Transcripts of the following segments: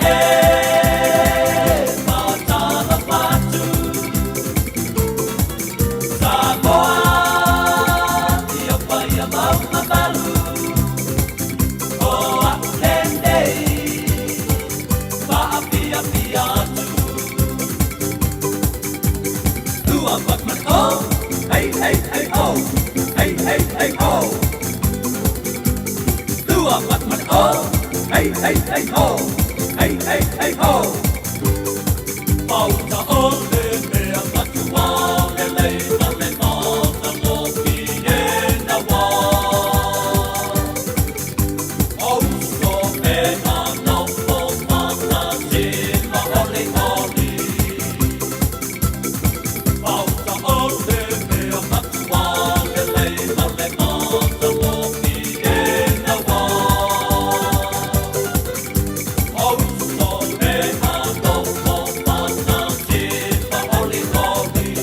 E faatalofa atu Samoa i ou paia ma ou mamalu O a'u lenei faapiapia atu Lua fatu oh hey hey hey oh hey hey hey oh Lua fatu oh hey hey hey oh hey hey hey oh Pauta o le mea matua lelei ma le matagofie naua O uso e a nofo faatasi ma olioli Pauta o le mea matua lelei ma le matagofie naua O uso e a nofo faatasi ma olioli.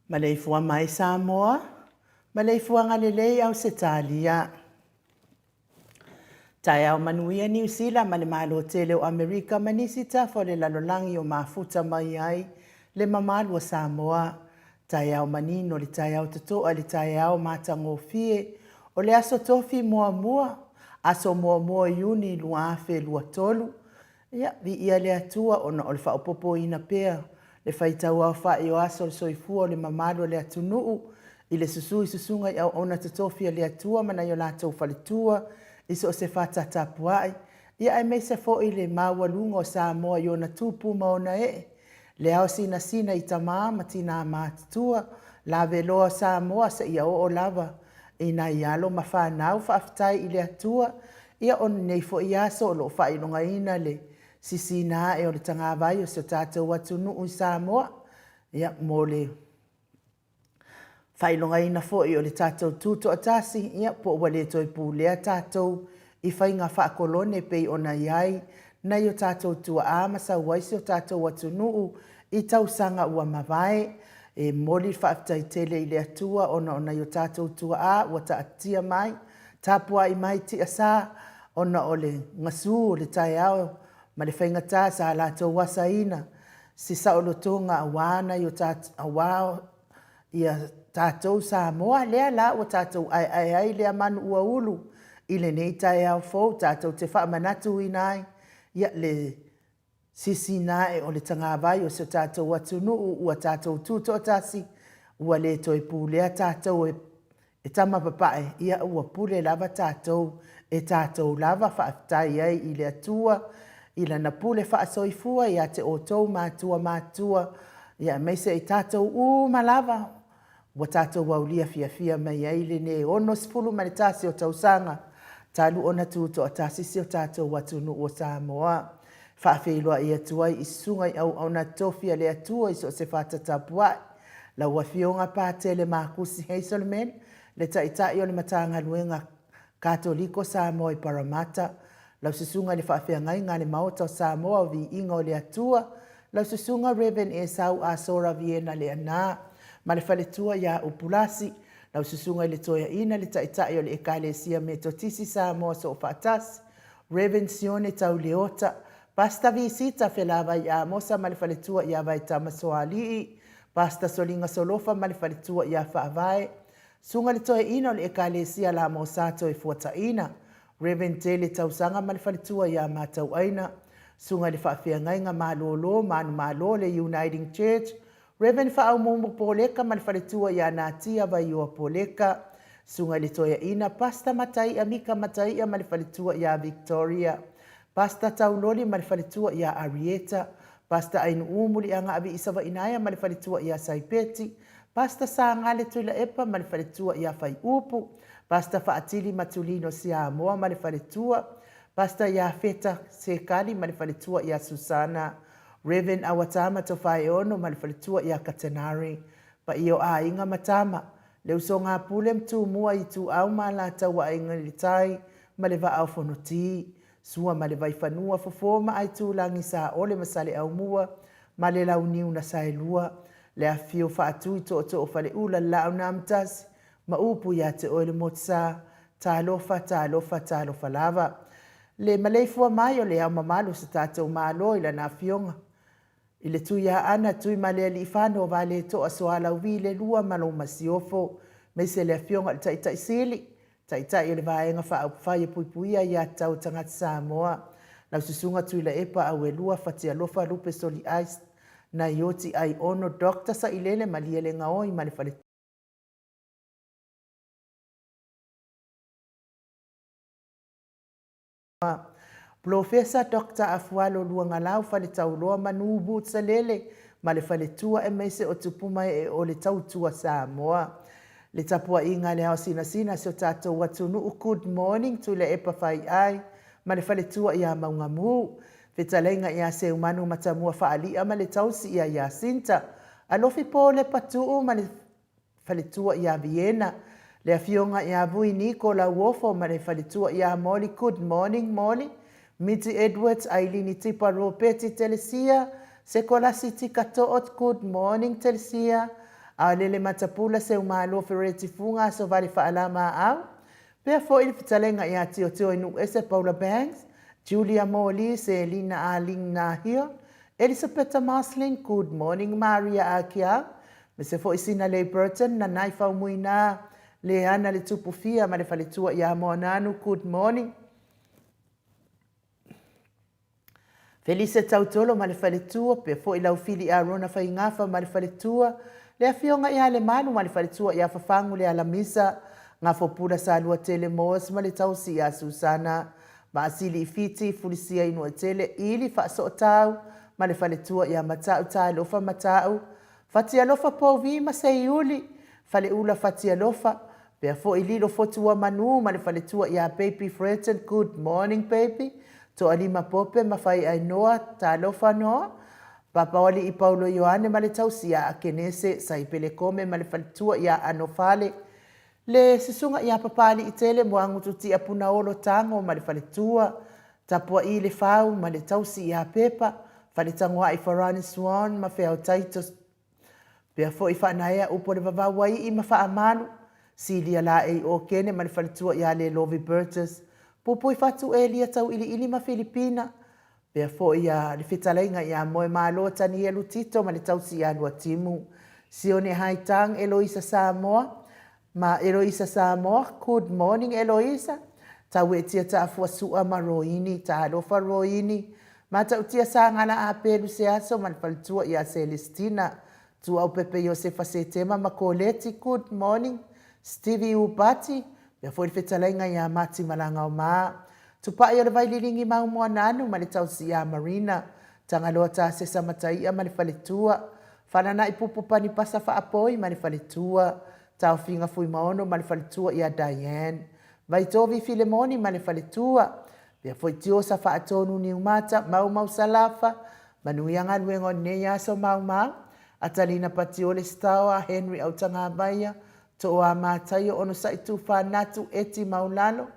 Maleifua mai Samoa, maleifuaga lelei Ausetalia. Taeao manuia Niu Sila ma le Malo tele o Amerika ma nisi tafa o le lalolagi o mafuta mai ai le mamalu o Samoa. Taeao manino le taeao totoa le taeao matagofie o le aso tofi muamua, aso muamua o Iuni 2023. Ia, viia le Atua ona o le faaopoopoina pea le faitauaofai o aso o le soifua o le mamalu o le atunuu i le susu i susuga i auauna totofi a le Atua ma nai o latou faletua i so o se faatatapua'i, ia aemaise foi le maualuga o Samoa i ona tupu ma ona ee, le ao sinasina i tama ma tinā matutua, laveloa o Samoa seia oo lava i nai alo ma fanau. Faafetai i le Atua, ia o lenei foi aso o lo o faailogaina le sisina ae o le tagavai o si o tatou atunuu i Samoa, ia, mo le faailogaina foi o le tatou Tutoatasi, ia, po ua le toe pulea tatou i faiga faakolone pei ona i ai nai o tatou tuaa ma sau ai si o tatou atunuu i tausaga ua mavae. E momoli le faafetai tele i le Atua ona o nai o tatou tuaa ua taatia mai, tapuai mai tiasa ona o le gasu o le taeao ma le faigata sa latou asaina se saolotoga aua nai o aua ia tatou Samoa, lea la ua tatou aeae ai lea manu ua ulu i lenei taeao fou tatou te faamanatuina ai ia le sisina ae o le tagavai o si o tatou atunuu ua tatou tutoatasi, ua le toe pulea tatou e. E tama papae, ia ua pule lava tatou, e tatou lava faafetai ai i le Atua i Lana pule faasoifua ia te outou matua matua, ia aemaise i tatou uma lava ua tatou aulia fiafia mai ai lenei 61 o tausaga talu ona tutoatasi si o tatou atunuu o Samoa. Faafeiloai atu ai i susuga i auauna tofi a le Atua i so o se fata tapuai, lau Afioga Patele Makusi Hazelman, le Taitai o le Matagaluega Katoliko Samoa i Paramata, lau Susuga i le Faafeagaiga a le Maota o Samoa o Viiga o le Atua, lau Susuga Rev. Esau Asora Viena Leaana, ma le faletua ia Upulasi, lau Susuga i le Toeaina, le Taitai o le Ekalesia Metotisi Samoa Soofaatasi, Rev. Sione Tauleota, Pastor Visita Felavai Amosa ma le faletua ia Vaetama Soalii, Pastor Soliga Solofa ma le faletua ia Faavae, Susuga i le Toeaina o le Ekalesia Lamosa Toefuataina, Rev. Tele Tausaga ma le faletua ia Matauaina, Susuga i le Faafeagaiga Malolo Manumalo le Uniting Church, Rev. Faaumuumu Poleka ma le faletua ia Natia Vaioa Poleka, Susuga i le Toeaina Pastor Mataia Mika Mataia ma le faletua ia Victoria, Pastor Tauloli ma le faletua ia Arieta, Pastor Ainu'u Muliagaavii Savainaea ma le faletua ia Saipeti, Pastor Sagale Tuilaepa ma le faletua ia Faiupu, Pastor Faatili Matulino Siamoa ma le faletua, Pastor Iafeta Sekali ma le faletua ia Susana, Rev. Awatama Tofaeono ma le faletua ia Katenare, paia o aiga ma tama, le usoga a Pule ma Tumua, Ituau ma Alataua, Aiga i le Tai ma le Vaa o Fonoti, Sua ma le Vaifanua, Fofo ma Aitulagi, Saole ma Saleaaumua ma le Launiu na Saelua, le afifio Faatui, Tootoo o Faleula, le Laau na Amotasi ma upu ia te oe le Motusa, talofa, talofa, talofa lava. Le maleifua mai o le Ao Mamalu o se tatou Malo i Lana Afioga i le Tuiaana Tuimalealiifano Valetoa Soalauvi le Lua ma lou Masiofo, aemaise le Afioga i le Taitai Sili, Taitai o le Vaega Faaupufai e Puipuia Aiatatau a Tagata Samoa, lau Susuga Tuilaepa Auelua Fatialofa Lupe Soliai Naioti Aiono Doctor Sailele Malielegaoi ma le Faletua. Polofesa Doctor Afualo Luagalau Faletauloa Manu Butsalele ma le faletua aemaise o tupu ma ee o le tautua Samoa. Le tapuaiga a le ao sinasina a si o tatou atunuu Good morning Tuilaepa Faiai ma le faletua ia Maugamu. Fetalaiga ia Seumanu Matamua Faalia ma le tausi ia Iasinta. Alofi Polepa Tuu ma le faletua ia Viena, le afioga ia Vui Niko Lauofo ma le faletua ia Molly Good morning Molly, Miti Edwards, Ailini Tipa Ropeti Telesia, Sekolasi Tika Toot Good morning Telesia, Aolele Matapula Seumalo Fereti Fuga Asovale Faalama Aau, Pea foi le fetalaiga ia Tiotio Nuuese Paula Banks, Julia Morley, Selina Arlene Nahia, Elisapeta Marceline, Good morning Maria Akiau, me se foi Sina Lei Burton, Nanai Faumuina, Leana Le Tupufia ma le faletua ia Moananu, Good morning. Felise Tautolo ma le faletua, pea foi Laufili Arona Faigafa ma le faletua, le Afioga ia Lemalu ma le faletua ia Fafagu Le Alamisa, Gafopula Saluatele Moas ma le tausi ia Susana, Maasili i Fiti, Fulisia i Nuatele, Ili Faasootau ma le faletua ia Matau Talofa Matau, Fatialofa Povi ma Seiuli, Faleula Fatialofa, pea foi Lilo Fotua Manu ma le faletua ia Baby Freton, Good morning baby, Toalima Pope ma Faiainoa, Talofa Noa, Papaoalii Paulo Ioane ma le tausi ia Akenese, Saipele Kome ma le faletua ia Anofale, le susuga ia Papaliitele Moagututia Punaolo Tago ma le faletua, Tapua'i Lefau ma le tausi ia Pepa, Faletagoa'i Farani Swan ma Feao Titus, Pea foi faanaea upu o le vavau ai i ma faamalu, Silia Laei Okene ma le faletua ia Lelovi Burgess, Pupui Fatu Elia Tauiliili ma Filipina, Pea foi ia le fetalaiga ia Moemalo Tanielu Tito ma le tausi ia Luatimu, Sione Haitang Eloisa Samoa, Ma Eloisa Samoa, Good morning Eloisa, Tauetia Taafua Sua ma Roini, Talofa Roini, Matautia Sagala Apelu Seaso ma le faletua ia Celestina, Tuaupepe Iosefa Setema ma Koleti, Good morning. Stevie Upati, pea foi le fetalaiga ia Mati Malagaoma, Tupai o le Vaililigi Maumoananu ma le tausi ia Marina, Tagaloa Tasesa Mataia ma le faletua, Falanai Pupu Panipasa Faapoi ma le faletua, Taofiga Fuimaono ma le faletua ia Diane, Vaitovi Filemoni ma le faletua, pea foi Tiosa Faatonu Niumata, Maumau Salafa, Manuia galuega o lenei aso Maumau, Atalina Patiole Staoa, Henry Autagavaia, Tooa Mataio Onosai Tufanatu Eti Maulalo,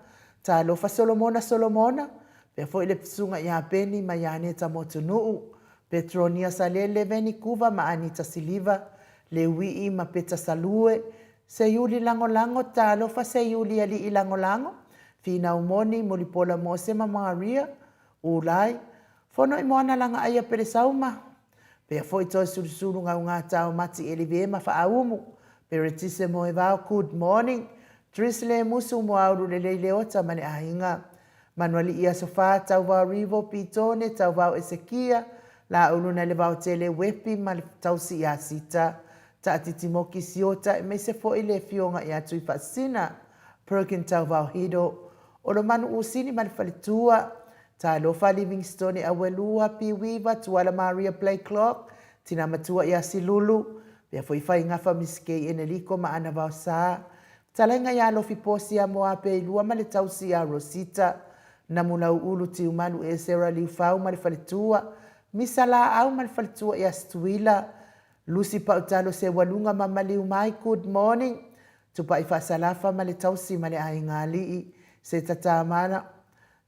Talofa Solomona Solomona, pea foi le Susuga ia Peni ma ia Aneta Motunuu, Petronia Salele, Veni Kuva ma Anita Siliva, Leuii ma Peta Salue, Seiuli Lagolago, Talofa Seiuli Alii Lagolago, Finau Moni, Mulipola Mose ma Maria, Ulai, Fono i Moana Lagaaia Pelesauma, Pea foi toe sulusulu gaugata o Mati Elive ma Faaumu, Peretise Moevao, Good morning, Tris Lemusu Moaulu Lelei Leota ma le aiga, Manualii Aso Fa, Tauvao Rivo, Pitone, Tauvao Esekia, Laulu na le Vaotele Wepi ma le Tausi ia Sita, Taatiti Moki Siota aemaise foi le Afioga ia Tuifaasisina, Perkin Tauvao Hido, Olomanu Usini ma le Faletua, Talofa Livingstone Auelua, Piuiva, Tuala Maria Blakelock, Tina Matua ia Silulu, pea foi Faigafa Miss Kay Eneliko ma Ana Vaosa, Fetalaiga ia Alofi Posi a Moape i lua ma le Tausi ia Rosita, Namulauulu Tiumalu Esera Liufau ma le Faletua, Misa Laau ma le Faletua ia Stuila, Lucy Pautalo Seualuga ma Maliu Mai, Good morning, Tupai Faasalafa ma le Tausi ma le Aiga Alii, Seta Tamara,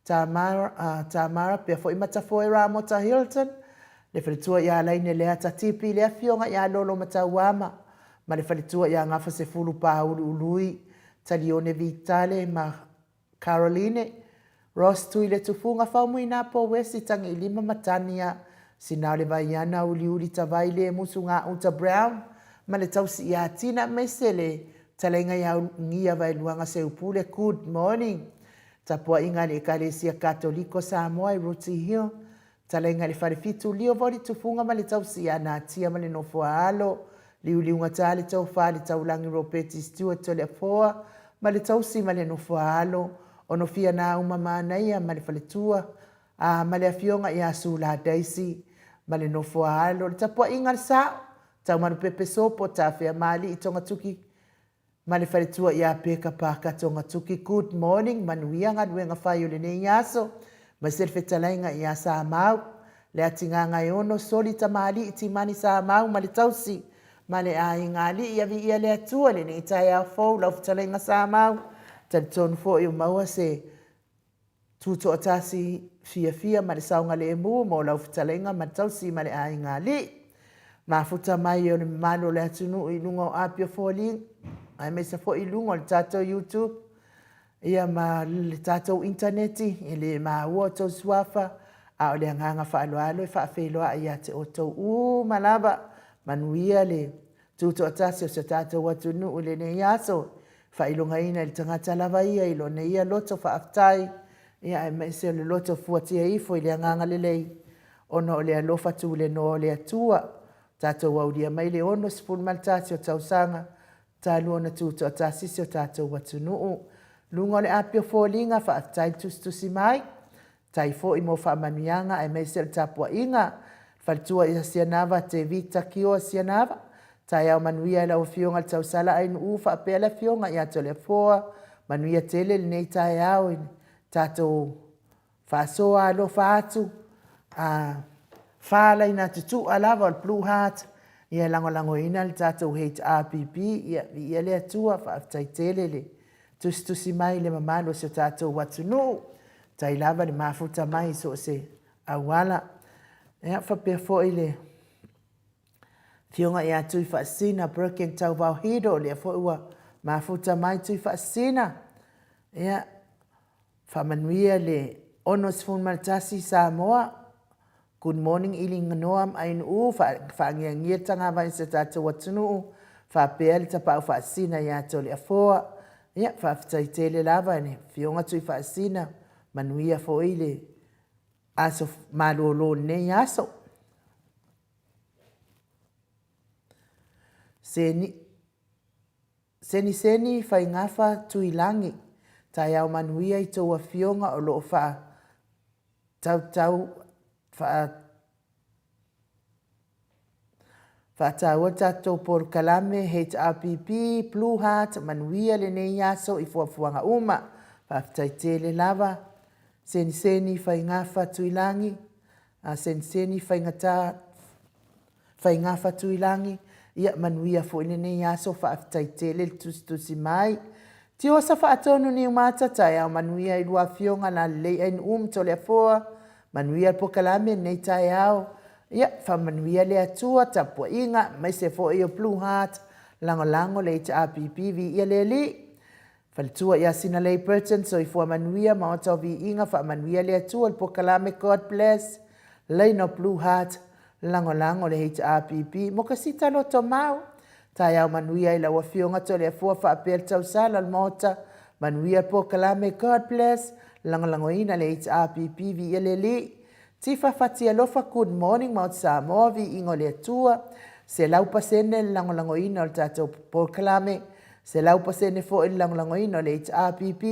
Tamara, Tamara, pea foi Matafoe Ramota Hilton, le faletua ia Laine Leata Tipi, le afioga ia Lolo Matauama, ma le faletua ia Gafasefulu Pāuluului, Talione Vitale ma Caroline, Ross Tuiletufuga, Faumuina Powesi, Tagiilima ma Tania, Sinao le Vaiana, Uliuli Tavai, Lemusu Gauta Brown, ma le tausi ia Tina, aemaise le talaiga ia Ulugia Vaeluaga Seupule, Good morning. Tapuaiga a le Ekalesia Katoliko Samoa i Rooty Hill, Talaiga i le Falefitu, Lio Voli Tufuga ma le Tausi ia Natia ma le Nofo a Alo, Liuliugata le Tofa le Taulagi Ropeti Stewart Toleafoa ma le Tausi ma le Nofo a Alo, Onofia Nauma Manaia ma le Faletua, a ma le Afioga ia Sula Daisy ma le Nofo a Alo, Le Tapuaiga a le Sao, Taumanupepe Sopo, Tafea Maalii Togatuki Ma le faletua ia Peka Parker Togatuki Good morning manuia galuega fai o lenei aso maise le fetalaiga ia Samau le atigagaeono soli tamalii timani Samau ma le tausi ma le aiga alii a viia le Atua lenei taeao fou lau fetalaiga Samau talitonu foi o maua se Tutoatasi fiafia ma le saogalemu mo lau fetalaiga ma le tausi ma le aiga alii. Mafuta mai o le mamalu o le atunuu i luga o Apia Foliga, aemaise foi i luga o le tatou YouTube, ia ma le tatou initaneti, e le maua outou suafa, a o le agaga faaaloalo e faafeiloai ia te outou uma lava. Manuia le Tutoatasi o si o tatou atunuu i lenei aso, faailogaina i le tagata lava ia i lona ia loto faafetai, ia aemaise o le loto fuatia ifo i le agaga lelei, ona o le alofa tulenoa o le Atua, tatou aulia mai le 61 o tausaga talu ona tutoatasi si o tatou atunuu. Luga o le api o foliga, faafetai le tusitusi mai. Tai foi mo faamanuiaga aemaise o le tapuaiga. Faletua ia Sianava Tevita Kioa Sianava. Taeao manuia i lau Afioga i le Tausala Ainuu faapea le Afioga ia Toleafoa. Manuia tele lenei taeao i le tatou faasoa alofa atu a faalaina tutua lava o le Blue Heart ia e lagolagoina le tatou HRPP. Ia viia le Atua, faafetai tele le tusitusi mai i le mamalu o si o tatou atunuu. Tai lava le mafuta mai i so o se auala. Ia, faapea foi le Afioga ia Tuifaasisina Birkin Tauvao Hido, lea foi ua mafuta mai Tuifaasisina. Ia, faamanuia le 61 Samoa. Good morning Iliganoa ma Ainuu, faangiangia le tagavai o si o tatou atunuu, faapea le tapaau faasisina ia Toleafoa. Ia, faafetai tele lava i le Afioga Tuifaasisina, manuia foi le aso malolo i lenei aso. Se ni. Seniseni Faigafa Tuilagi, taeao manuia i tou afioga o lo o faa tautau faa Faataua le tatou polokalame HRPP Blue Heart manuia lenei aso i fuafuaga uma. Faafetai tele lava. Seniseni Faigafa Tuilagi, Seniseni Faigata Faigafa Tuilagi, ia manuia foi lenei aso, faafetai tele le tusitusi mai. Tiosa Faatonu Niumata, taeao manuia i lua afioga lalelei Ainuu ma Toleafoa, manuia le pokalame lenei taeao, ia faamanuia le Atua, tapuaiga aemaise foi o Blue Heart, lagolago le HRPP, viia le Alii. Faletua ia Sinalei Burton, soifua manuia, Maota o Viiga, faamanuia le Atua i le pokalame God bless, Laina Blue Heart, lagolago le HRPP, Mokasita Lotomau, taeao manuia i lau Afioga Toleafoa faapea le tausala o le Maota, manuia le pokalame God bless, lagolagoina le HRPP, viia le Alii. Tifa Fatialofa Good morning Maota Samoa, viiga o le Atua, 100% le lagolagoina o le tatou polokalame, 100% foi le lagolagoina o le HRPP,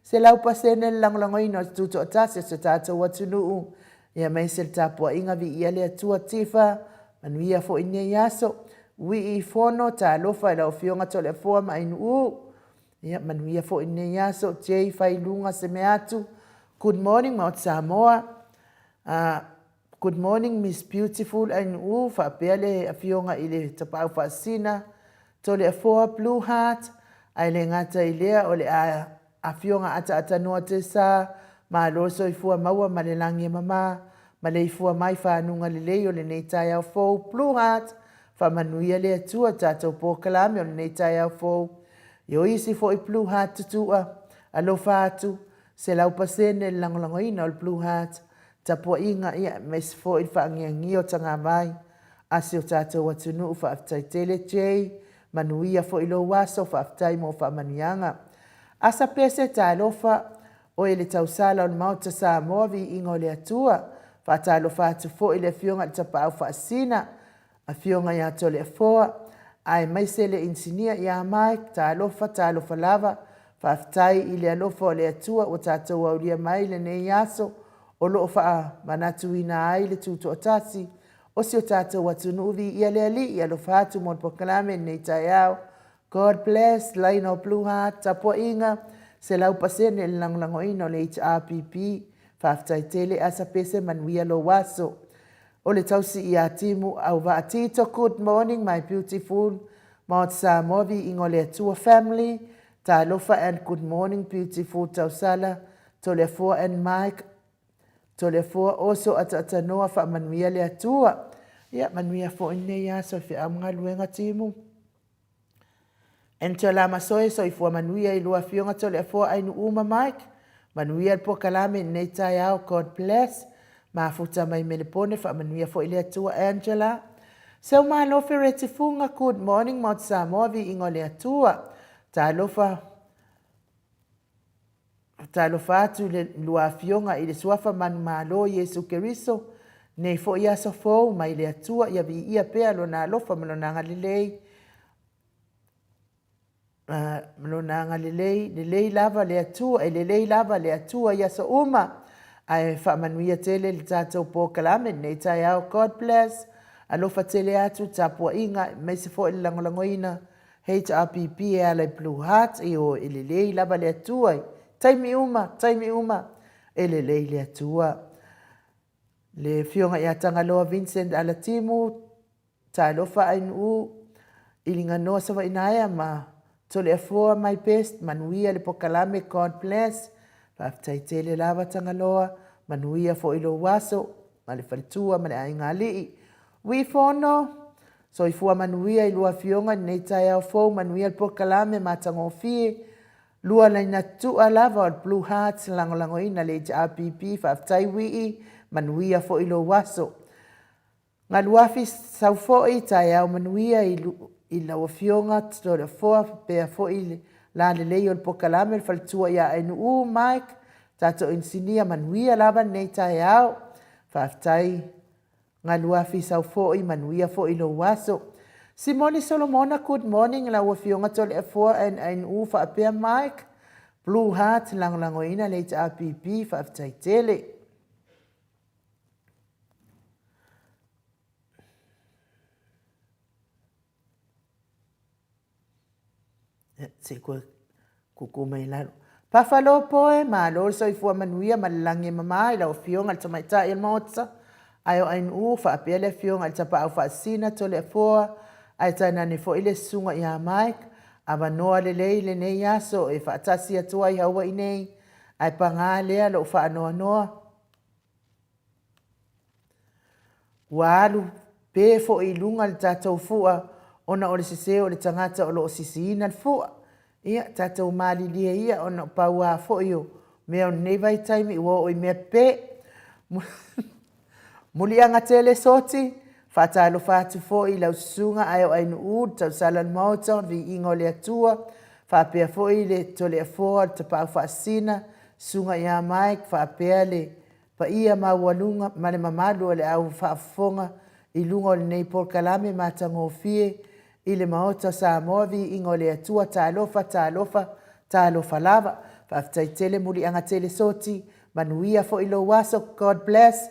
100% le lagolagoina o le Tutoatasi o si o tatou atunuu, ia aemaise le tapuaiga viia le Atua Tifa, manuia foi lenei aso. Wii Fono, talofa i lau Afioga Toleafoa ma Ainuu, ia manuia foi lenei aso. Jay Failuga Semeatu, good morning Maota Samoa. Good morning Miss Beautiful Ainuu, faapea le afioga i le Tapaau Faasisina, Toleafoa Blue Heart, ae le gata i lea o le afioga Ataatanoa Tesa, malo le soifua maua ma le lagi e mama, maleifua mai fanuga lelei o lenei taeao fou Blue Heart, faamanuia le Atua tatou polokalame o lenei taeao fou. I o isi foi Blue Heart tutua, alofa atu, 100% le lagolagoina o le Blue Heart, tapuaiga ia aemaise foi le faangiangia o tagavai a si o tatou atunuu. Faafetai tele Jay, manuia foi lou aso, faafetai mo faamanuiaga. Asa Pese, talofa, oe le tausala o le Maota Samoa, viiga o le Atua. Faatalofa atu foi le afioga i le Tapaau Faasisina, afioga ia Toleafoa, aemaise le inisinia ia Mike, talofa, talofa lava, faafetai i le alofa o le Atua ua tatou aulia mai lenei aso o lo o faamanatuina ai le tutoatasi o si o tatou atunuu. Viia le Alii, alofa atu mo le polokalame i lenei taeao. God bless, Laina o Blue Heart, tapuaiga, 100% le lagolagoina o le HRPP. Faafetai tele Asa Pese, manuia lou aso. O le tausi ia Timu Auvaa Tito, good morning my beautiful Maota Samoa, viiga o le Atua family, talofa and good morning beautiful Tausala, Toleafoa and Mike, Toleafoa oso ataatanoa, faamanuia le Atua. Ia, manuia foi lenei aso i feau ma galuega Timu. Angela Masoe, soifua manuia i lua afioga Toleafoa Ainuu ma Mike. Manuia le pokalame i lenei taeao, God bless. Mafuta mai Melepone, faamanuia foi le Atua Angela. Seumalo Fereti Fuga, good morning Maota Samoa, viiga o le Atua. Talofa Talofa atu i le lua afioga i le Suafa Manumalo Iesu Keriso, nei foi aso fou mai le Atua ia viia pea Lona alofa ma Lona agalelei, ma Lona agalelei, lelei lava le Atua, e lelei lava le Atua i aso uma, ae faamanuia tele le tatou polokalame i lenei taeao. God bless. Alofa tele atu, tapuaiga, aemaise foi le lagolagoina HRPP e ala i Blue Heart, ioe, e lelei lava le Atua i taimi uma, taimi uma, e lelei le Atua. Le Afioga ia Tagaloa Vincent Alatimu, Talofa Ainuu, Iliganoa Savainaea ma Toleafoa my best, manuia le pokalame, God bless. Faafetai tele lava Tagaloa, manuia foi lou aso ma le faletua ma le aiga alii. Wi Fono, Soifua manuia i lua afioga i lenei taeao fou, manuia le polokalame matagofie, lua laina tua lava o le Blue Hearts lagolagoina le HRPP, faafetai Wii, manuia foi lou aso. Galuafi sau foi taeao manuia i, i lau afioga Toleafoa faapea foi le lalelei o le polokalame le faletua ia Ainuu Mike, tatou inisinia manuia lava lenei taeao. Faafetai Galuafi sau foi, manuia foi lou aso. Simoni Solomona good morning lau afioga Toleafoa and Ainuu faapea Mike Blue Heart lagolagoina le HRPP faafetai tele. Se i koe kuku mai lalo. Pafalopo e, malo le soifua manuia ma le lagi e mama i lau Afioga i le Tamaitai o le Maota, ae o Ainuu faapea le Afioga i le Tapaau Faasisina Toleafoa, ae tainane foi le Susuga ia Mike, avanoa lelei lenei aso e faatasi atu ai Hawaii nei, ae paga lea lou faanoanoa, Ua alu pe foi i luga le tatou fua ona o le sese o le tagata o lo o sisiina le fua. Ia, tatou malilie ia ona o pau a foi o mea o lenei vaitaimi ua oo i mea pe. Muliaga tele Soti, faatalofa atu foi i lau susuga ae o Ainuu, le tausala o le Maota, o le viiga o le Atua, faapea foi le Toleafoa, le Tapaau Faasisina, Susuga ia Mike faapea le paia maualuga ma le mamalu o le au faafofoga i luga o lenei polokalame matagofie i le Maota o Samoa Viiga o le Atua Talofa talofa talofa lava Faafetai tele Muliaga tele Soti Manuia foi lou aso God bless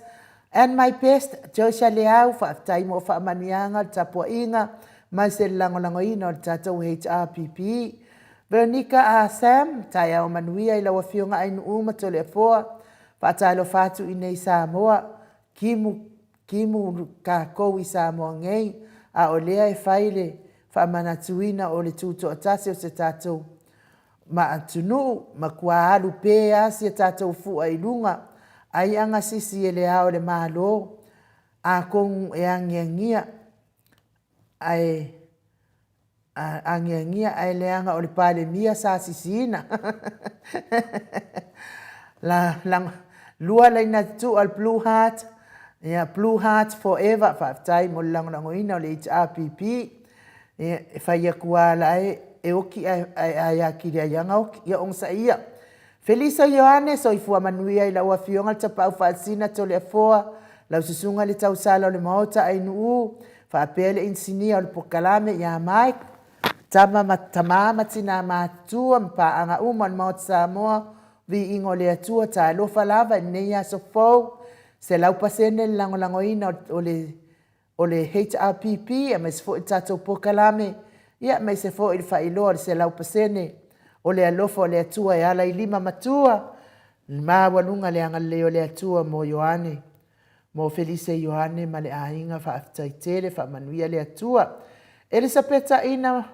And my best Joyce Leau Faafetai mo faamanuiaga o le tapuaiga ma se lagolagoina o le tatou HRPP Veronica Ah Sam, taeao manuia i lau Afioga Ainuu ma Toleafoa. Faatalofa atu i nei Samoa, kimu, kimu kakou i Samoa ngei, a o lea e fai le faamanatuina o le tutoatasi o se tatou ma atunuu, makua alu pe a sia tatou fua i luga, ai aga sisi e le Ao o le Malo, atonu e agiagia, ae agiagia ae leaga o le Palemia sa sisiina. La, la, lua laina tutua le Blue Heart, ia, Blue Heart Forever, faafetai mo le lagolagoina o le HRPP. Ia, e fai atu lava la e, e oki ae, ae, ae atili ai lava ona oki. Ia, onosai ia. Felisa Ioane, soifua manuia i lau Afioga le Tapaau Faasisina Toleafoa, lau Susuga i le Tausala o le Maota Ainuu, faapea le Inisinia o le Polokalame ia Mike, tama ma tama ma tina matutua ma paaga uma o le Maota Samoa, viiga o le Atua, talofa lava i lenei aso fou, 100% le lagolagoina o le o le HRPP aemaise foi le tatou polokalame, ia aemaise foi le faailoa o le 100% o le alofa o le Atua e ala i lima matua, le maualuga le agalelei o le Atua mo Ioane, mo Felise Ioane ma le aiga, faafetai tele, faamanuia le Atua. Elisapeta Ina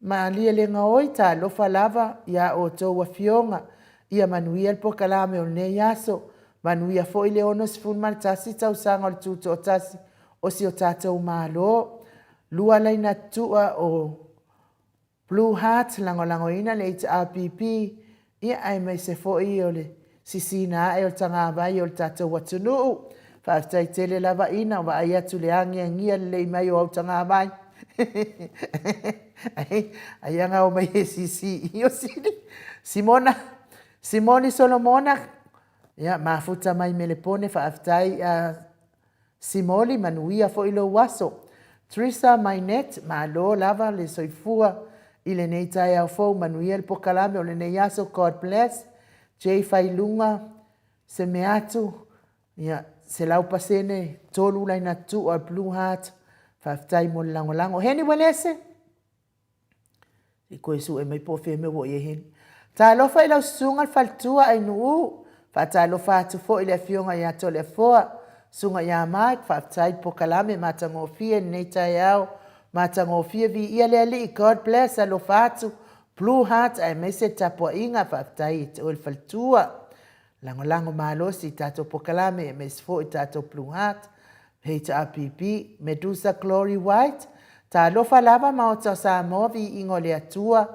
Malie le gaoi, talofa lava iā outou afioga, ia manuia le polokalame o lenei aso, manuia foi le 61 tausaga o le Tutoatasi o si o tatou Malo. Lua laina tutua o Blue Heart lagolagoina le HRPP, ia aemaise foi o le sisina ae o le tagavai o le tatou atunuu. Faafetai tele lava ina o vaai atu le agiagia lelei mai o au tagavai. Ai aga o mai e sisi i o sili. Simona, Simoni Solomona, ia mafuta mai Melepone, faafetai a Simoli, manuia foi lou aso. Theresa Mainet, malo lava le soifua i lenei taeao fou, manuia le pokalame o lenei aso, God bless. Jay Failuga, Semeatu, ia, 100% tolu laina tuua Blue Heart, faafetai mo le lagolago. Heni Uelese, I koe sue mai po o fea mea ua i ai Heni. Talofa i lau susuga le faletua Ainuu. Faatalofa atu foi i le afioga ia Toleafoa, susuga ia Mike, faafetai i polokalame matagofie i lenei taeao matagofie. Viia le Alii, God bless, alofa atu, Blue Heart aemaise le tapuaiga, faafetai ia te oe le faletua. Lagolago malosi i tatou polokalame aemaise foi tatou Blue Heart, HRPP, Medusa Glory White, Talofa lava Maota o Samoa, Viiga o le Atua,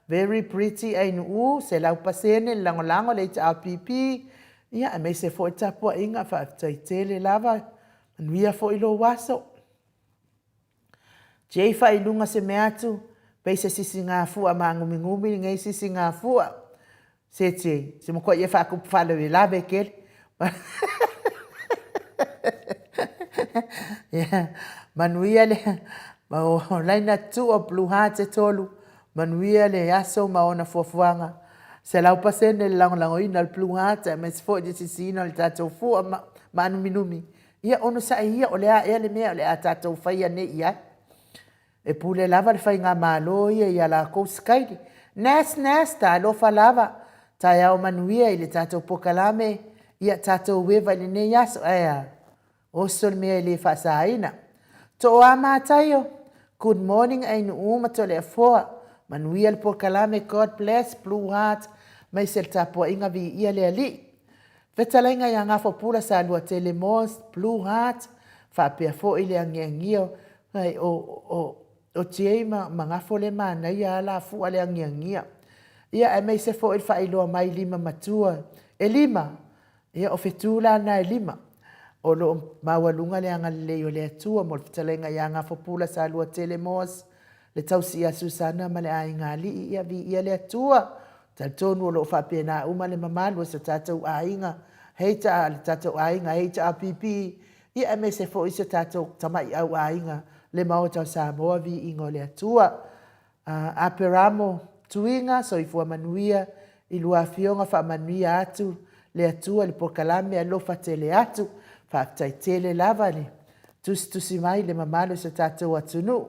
Very Pretty Ainuu, 100% le lagolago le HRPP, ia aemaise foi le tapuaiga, faafetai tele lava, manuia foi lou aso. Jay Failuga Semeatu, pei se sisigafua magumigumi lenei sisigafua. Se Jay, se matua ia faatupu faalavelave tele. Yeah. Manuia le Ma o laina tuua Blue Heart e tolu, manuia le aso ma ona fuafuaga. 100% le lagolagoina o le Blue Heart aemaise foi le sisiina o le tatou fua ma, ma anuminumi. Ia onosai ia o le a ea le mea o le a tatou faia nei i ai. E pule lava le faigamalo ia i a lakou sikaili. Nas Nas, talofa lava, taeao manuia i le tatou pokalame, ia tatou eva i lenei aso, ae a? Oso le mea e le faasaina. Tooa Mataio, good morning Ainuu ma Toleafoa, manuia le pokalame, God bless, Blue Heart, maise le tapuaiga viia le Alii. Fetalaiga ia Gafopula Saluatele Moss, Blue Heart, faapea foi le agiagia o, o, o Jay ma, ma Gafo le manaia a fua le agiagia. Ia aemaise foi le faailoa mai lima matua e lima. Ia o fetu la na e lima. O lo o maualuga le agalelei o le Atua mo le fetalaiga ia Gafopula Saluatele Moss, le tausi ia Susana ma le aiga alii, ia viia le Atua. Talitonu o lo o faapena uma le mamalu o so tatou aiga, heita le tatou aiga HRPP, ia aemaise foi so tatou tamaiau aiga, le Maota o Samoa, viiga o le Atua. Aperamo Tuiga, soifua manuia i lua afioga, faamanuia atu le Atua i le pokalame, alofa tele atu. Faafetai tele lava le tusitusi mai le mamalu o so tatou atunuu.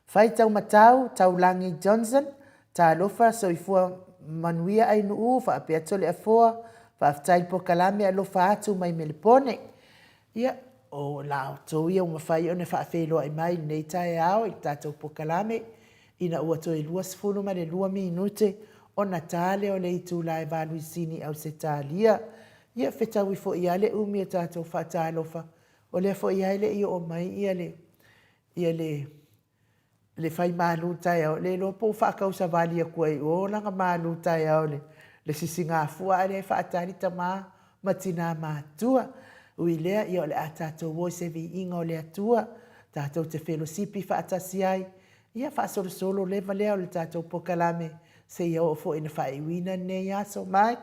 Fai taumatau, Taulagi Johnson, Talofa, soifua manuia Ainuu, faapea Toleafoa, faafetai i pokalame alofa atu mai Melepone. Ia, o la outou ia ua mafai ona faafeiloai mai i lenei taeao i le tatou pokalame, ina ua toe 22 minute ona ta lea o le itula e 8 i Sini, Ausetalia. Ia, fetaui foi lava le umi o tatou faatalofa, o lea foi lava e le i oo mai ia le, ia le, le fai malu taeao, le iloa po ua faatausavali atu ai i o lana malu taeao i le sisigafua, a lea e faatali tama ma tina matutua. Ui i lea, ia o le a tatou o i se viiga o le Atua, tatou te felosipi faatasi ai, ia faasolosolo leva lea o le tatou pokalame seia oo foi ina faaiuina lenei aso. Mai.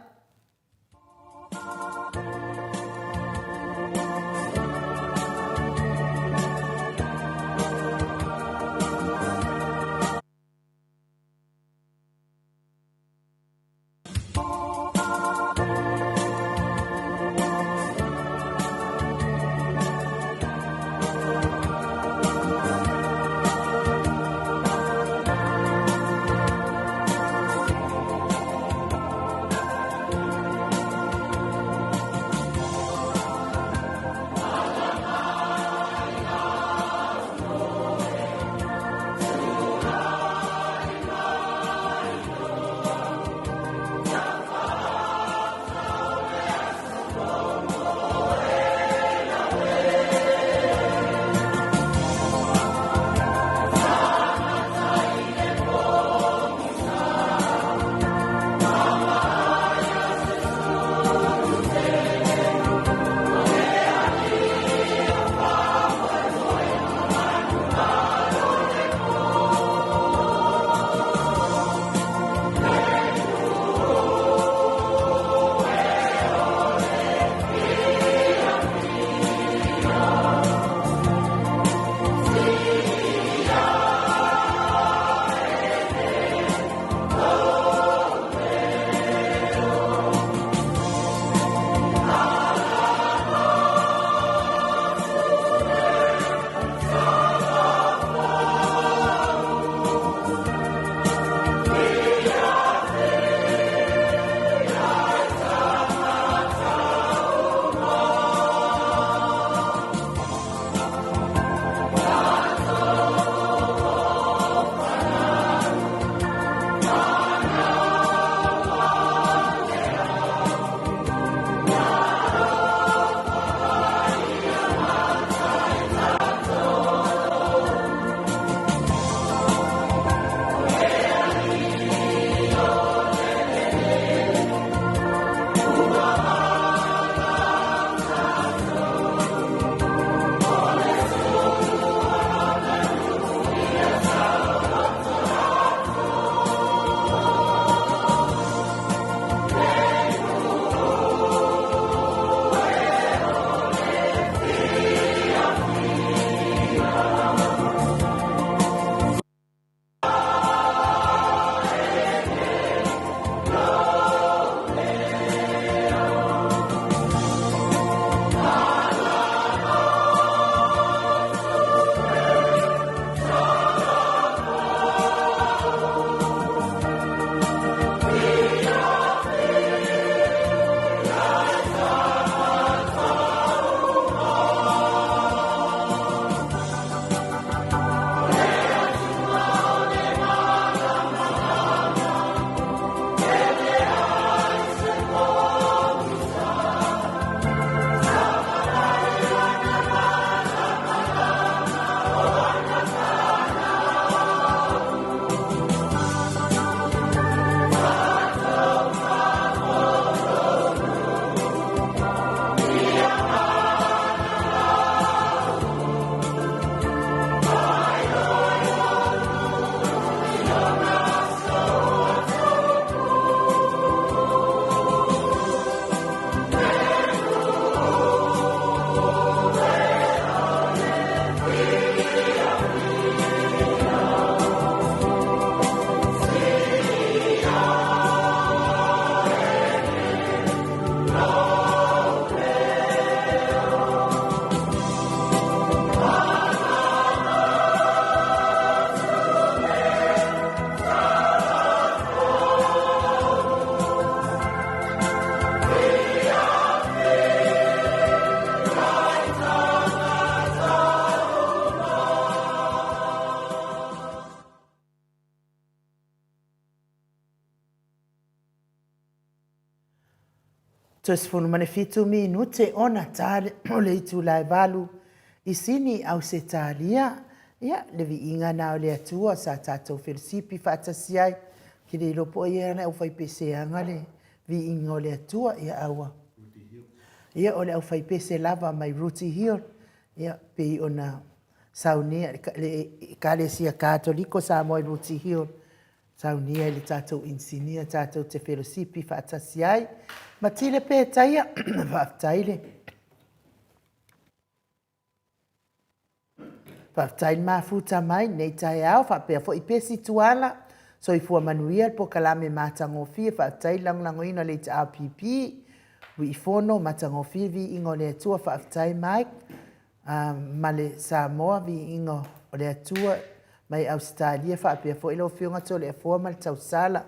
Toe 17 minute ona ta o le itula e 8 i Sini, Ausetalia. Ia, le viiga na o le Atua sa tatou felosipi faatasi ai. Ou te le iloa po o ai ana aufaipeseaga le viiga o le Atua. Ia, a ua... Ia, o le aufaipese lava mai Rooty Hill, ia, pei ona saunia le Ekalesia Katoliko Samoa i Rooty Hill, saunia e le tatou inisinia tatou te felosipi faatasi ai. Matile Petaia, faafetai le Faafetai le mafuta mai lenei taeao faapea foi Pesi Tuala. Soifua manuia le polokalame matagofie. Faafetai le lagolagoina o le HRPP. Wiifono matagofie viiga o le Atua. Faafetai Mike ma le Samoa viiga o le Atua mai Ausetalia faapea foi lau Afioga Toleafoa ma le tausala.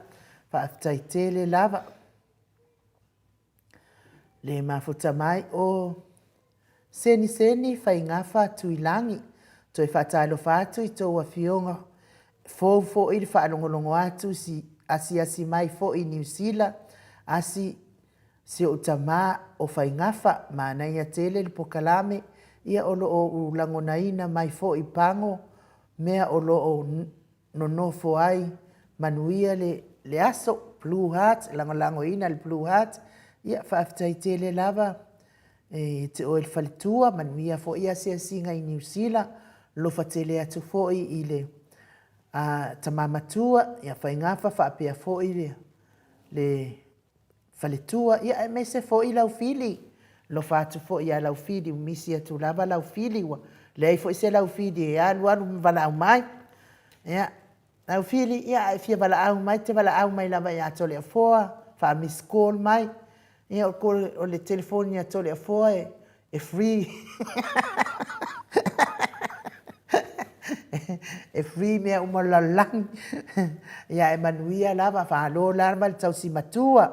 Faafetai tele lava. Le mafuta mai o Seniseni Faigafa Tuilagi. Toe faatalofa atu i tou afioga fou foi le faalogologo atu si asiasi mai foi i Niu Sila asi si ou tama o Faigafa. Manaia tele le pokalame ia o lo o ou lagonaina mai foi pago mea o lo o nonofo ai manuia le, le aso. Blue Heart, lagolagoina le Blue Heart. Ia faafetai tele lava e te oe le faletua, manuia foi asiasiga i Niu Sila, lofa tele atu foi i le a, tama matua, ia Faigafa faapea foi le, le faletua, ia aemaise foi Laufili. Alofa atu foi ia Laufili, ua misi atu lava Laufili, ua leai foi se Laufili e alu alu ma valaau mai. Ia, Laufili, ia a e fia valaau mai, e te valaau mai lava ia Toleafoa, faa-miss call mai. Ia, o le telefoni a Toleafoa e, e free. E free mea uma o le lalolagi. Ia e manuia lava, faalo lava le tausi matua,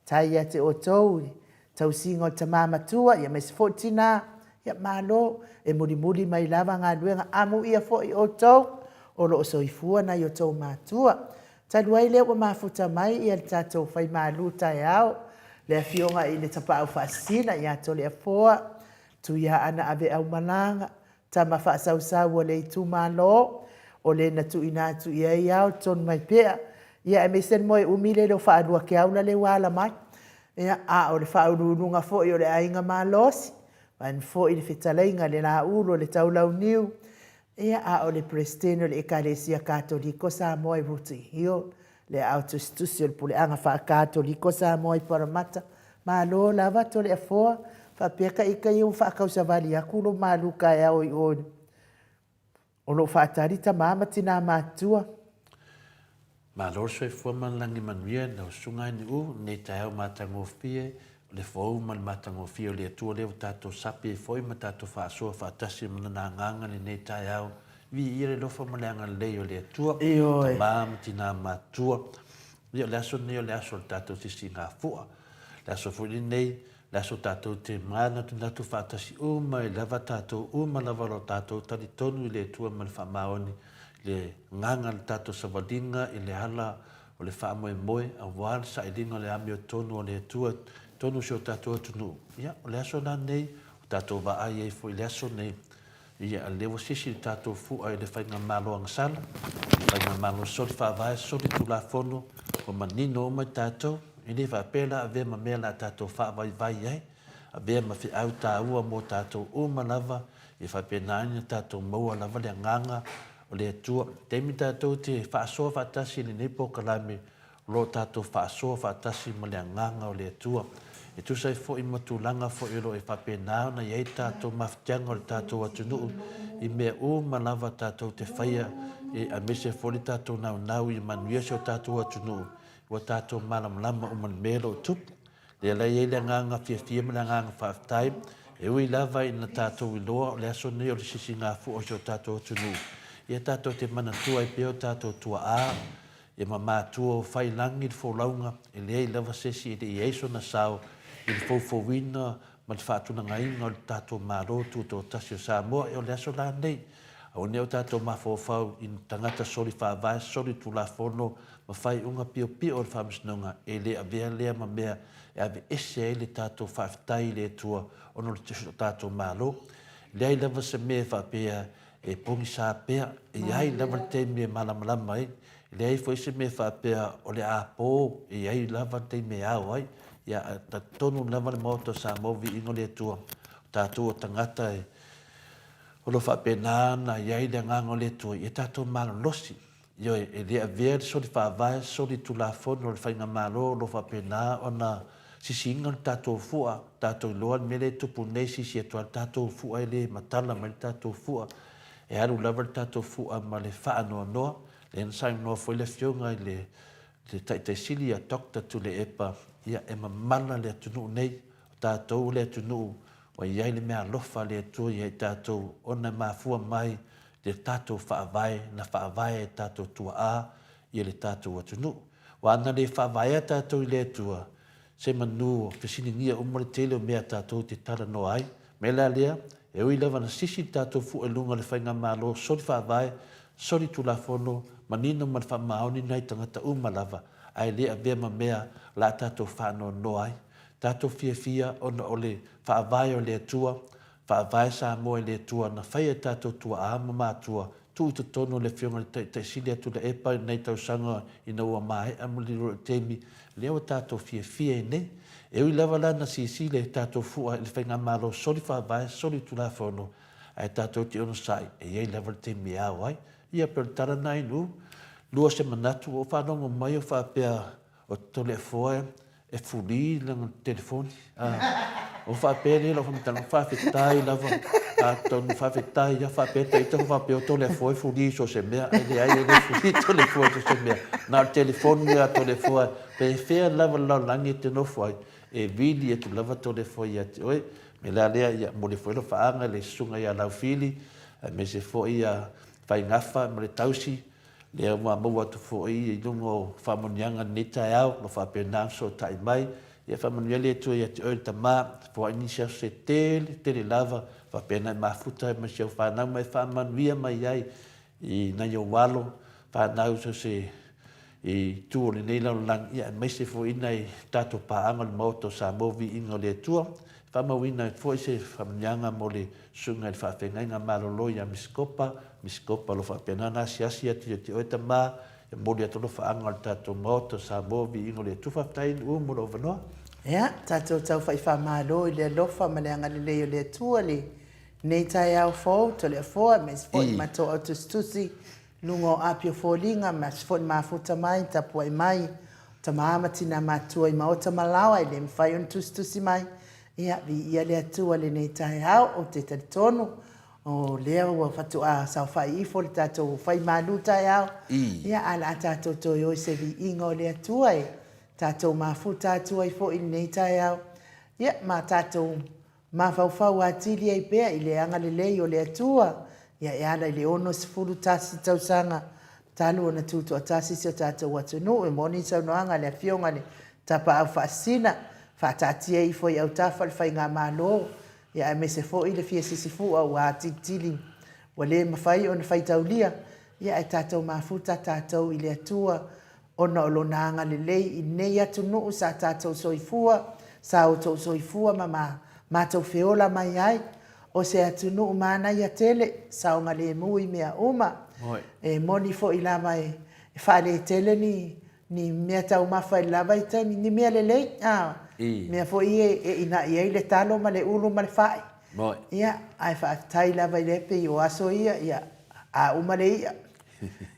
tai ia te outou i le tausiga o le tama matua, ia aemaise foi le tina. Ia malo, e mulimuli mai lava galuega, amuia foi outou o lo o soifua nai o outou matua. Talu ai lea ua mafuta mai ia le tatou faimalu taeao, le afioga i le Tapaau Faasisina ia Toleafoa, Tuiaana Aveaumalaga, tama faasausau a le itumalo, o le na tuuina atu i ai ao tonu mai pea, ia aemaise le moe umi lea e le o faalua keaula lea ua ala mai. Ia, a o le faauluuluga foi o le aiga malosi, vaeane foi le fetalaiga i le Laulu o le Taulauniu, ia, a o le Peresetene o le Ekalesia Katoliko Samoa i Rooty Hill, le aao tusitusi o le Puleaga Faa-Katoliko Samoa i Paramata. Malo lava Toleafoa, faapea ka ita ia ua faatausavali atu lou malu taeao i o o lo o faatali tama ma tina matutua. Malo le soifua ma le lagi manuia i lau Susuga Ainiu i lenei taeao matagofie o le fou ma le matagofie o le Atua lea ua tatou sapi ai foi ma tatou faasoa faatasi ma Lana Agaga i lenei taeao. Viia le alofa ma le agalelei o le Atua, Ioe. tama ma tina matutua. Ia o le aso lenei o le aso o le tatou sisigafua. Le aso foi lenei, le aso tatou te manatunatu faatasi uma ai lava tatou uma lava o lo o tatou talitonu i le Atua ma le faamaoni i le agaga o le tatou savaliga i le ala o le faamoemoe aua le sailiga o le amiotonu o le Atua i totonu o si o tatou atunuu. Ia, o le aso la lenei ua tatou vaai ai foi i le aso lenei, Ia, a lea ua sisi le tatou fua i le Faigamalo agasala, le Faigamalo soli faavae, soli tulafono, ua manino uma i tatou, e le faapea la avea ma mea o le a tatou faavaivai ai, avea ma feau taua mo tatou uma lava, ia faapena ai ona tatou maua lava le agaga o le Atua. I le taimi tatou te faasoa faatasi i lenei polokalame, O lo o tatou faasoa faatasi ma le Agaga o le Atua, e tusa ai foi ma tulaga foi o lo o e faapena ona i ai le tatou mafatiaga o le tatou atunuu i mea uma lava tatou te faia, e aemaise foi le tatou naunau ia manuia si o tatou atunuu, ua tatou malamalama uma i le mea o lo o tupu. Lea la e i ai le agaga fiafia ma le agaga faafetai, e ui lava ina tatou iloa o le aso lenei o le sisigafua o si o tatou atunuu, ia tatou te manatua ai pea o tatou tuaa, Ia ma matua o fai lagi le folauga, e leai lava se isi e le i ai sona sao i le foufouina ma le faatulagaina o le tatou Malo Tutoatasi o Samoa. E o le aso la lenei. Aua nei o tatou mafaufau i ni tagata soli faavae, soli tulafono ma faaiuga piopio o le Faamasinoga e le avea lea ma mea e aveese ai le tatou faafetai i le Atua ona o le tatou Malo. E leai lava se mea e faapea e pogisa pea, e i ai lava le taimi e malamalama ai, e leai foi se mea faapea o le a po, e i ai lava le taimi e ao ai. Ia, ae talitonu lava le Maota o Samoa, viiga o le Atua, o tatou o tagata e, o lo o faapena ona i ai le Agaga o le Atua, ia tatou malolosi. Ioe, e le avea le soli faavae, soli tulafono o le Faigamalo o lo o faapena ona sisiina le tatou fua, tatou iloa le mea lea e tupu nei, sisi atu lava le tatou fua e le matala mai le tatou fua, e alu lava le tatou fua ma le faanoanoa. Lea na saunoa foi le Afioga i le Taitai Sili ia Doctor Tuilaepa, ia e mamala le atunuu nei, o tatou o le atunuu ua i ai le meaalofa a le Atua ia i tatou ona e mafua mai le tatou Faavae na faavae e tatou tuaa ia le tatou atunuu. Aua ana le faavaea tatou i le Atua, se manu o fesiligia uma le tele o mea tatou te talanoa ai. Mea la lea, e ui lava na sisi le tatou fua i luga o le Faigamalo soli faavae, soli tulafono, manino ma le faamaoni nai tagata uma lava, ae le avea ma mea o le a tatou faanoanoa ai. Tatou fiafia ona o le Faavae o le Atua, Faavae Samoa i le Atua na faia e tatou tuaa ma matua, tuu i totonu o le Afioga i le Taitai Sili a Tuilaepa i lenei tausaga ina ua maea ma lilo i le taimi lea ua tatou fiafia ai nei. E ui lava la na silasila i tatou fua i le Faigamalo soli faavae, soli tulafono, ae tatou te onosai, e i ai lava le taimi e ao ai. Ia pei o le tala lena i lua se manatu, ua ou faalogo mai o faapea O Toleafoa e fuli lana telefoni. Ua faapea lea lau faamatalaga, faafetai lava. Atonu faafetai lava, faapea ta ita faapea o Toleafoa e fuli i so o se mea. Ae leai e le fuli Toleafoa i so o se mea. Na o le telefoni lava a Toleafoa, pe fea lava le lalolagi e te nofo ai, e vili atu lava Toleafoa ia te oe. O le mea la lea, ia momoli foi lau faaga i le susuga ia Laufili, aemaise foi ia Faigafa ma le tausi, Lea ua maua atu foi i luga o faamanuiaga i lenei taeao, o lo o faapena ona fesootai mai. Ia faamanuia le Atua ia te oe le tama, foai nisi aso se tele, tele lava, faapena e mafuta ai ma si au fanau ma e faamanuia mai ai i nai ou alo, fanau so se itu o lenei lalolagi, ia aemaise foi nai tatou paaga o le Maota o Samoa, viiga o le Atua. Faamauina ai foi se faamanuiaga mo le Susuga i le Faafeagaiga Malolo ia Misikopa, Misikopa o lo o faapena ona asiasi atu ia te oe tama, e momoli atu alofaaga o le tatou Maota o Samoa, viiga o le Atua. Faafetai Nu'u mo lou avanoa. Ia, tatou taufa'i faamalo i le alofa ma le agalelei o le Atua i lenei taeao fou, Toleafoa, aemaise foi le matou au tusitusi i luga o api o foliga, aemaise foi le mafuta mai, tapuai mai, tama ma tina matua i maota ma laoa e le mafai ona tusitusi mai, Ia, viia le Atua i lenei taeao, ou te talitonu o lea ua faatoa saofai ifo le tatou fai malu taeao. Ia, ae o le a tatou toe o i se viiga o le Atua e tatou mafuta atu ai foi i lenei taeao. Ia, ma tatou mafaufau atili ai pea i le agalelei o le Atua, ia e ala i le 61 tausaga talu ona tutoatasi si o tatou atunuu. E moni saunoaga a le Afioga i le Tapaau Faasisina, faataatia ifo i autafa le Faigamalo, ia aemaise foi le fia sisifua ua atilitili ua le mafai ona faitaulia, ia ae tatou mafuta tatou i le Atua ona o Lona agalelei i lenei atunuu sa tatou soifua, sa outou soifua ma matou feola mai ai. O se atunuu manaia tele, saogalemu i mea uma. E moni foi lava e faaletele ni ni mea taumafa i le la vaitaimi, ni mea lelei, a, mea foi ia e inai ai le talo ma le ulu ma le fai. Ia, ae faafetai lava i le pei o aso ia, ia, a uma le i'a,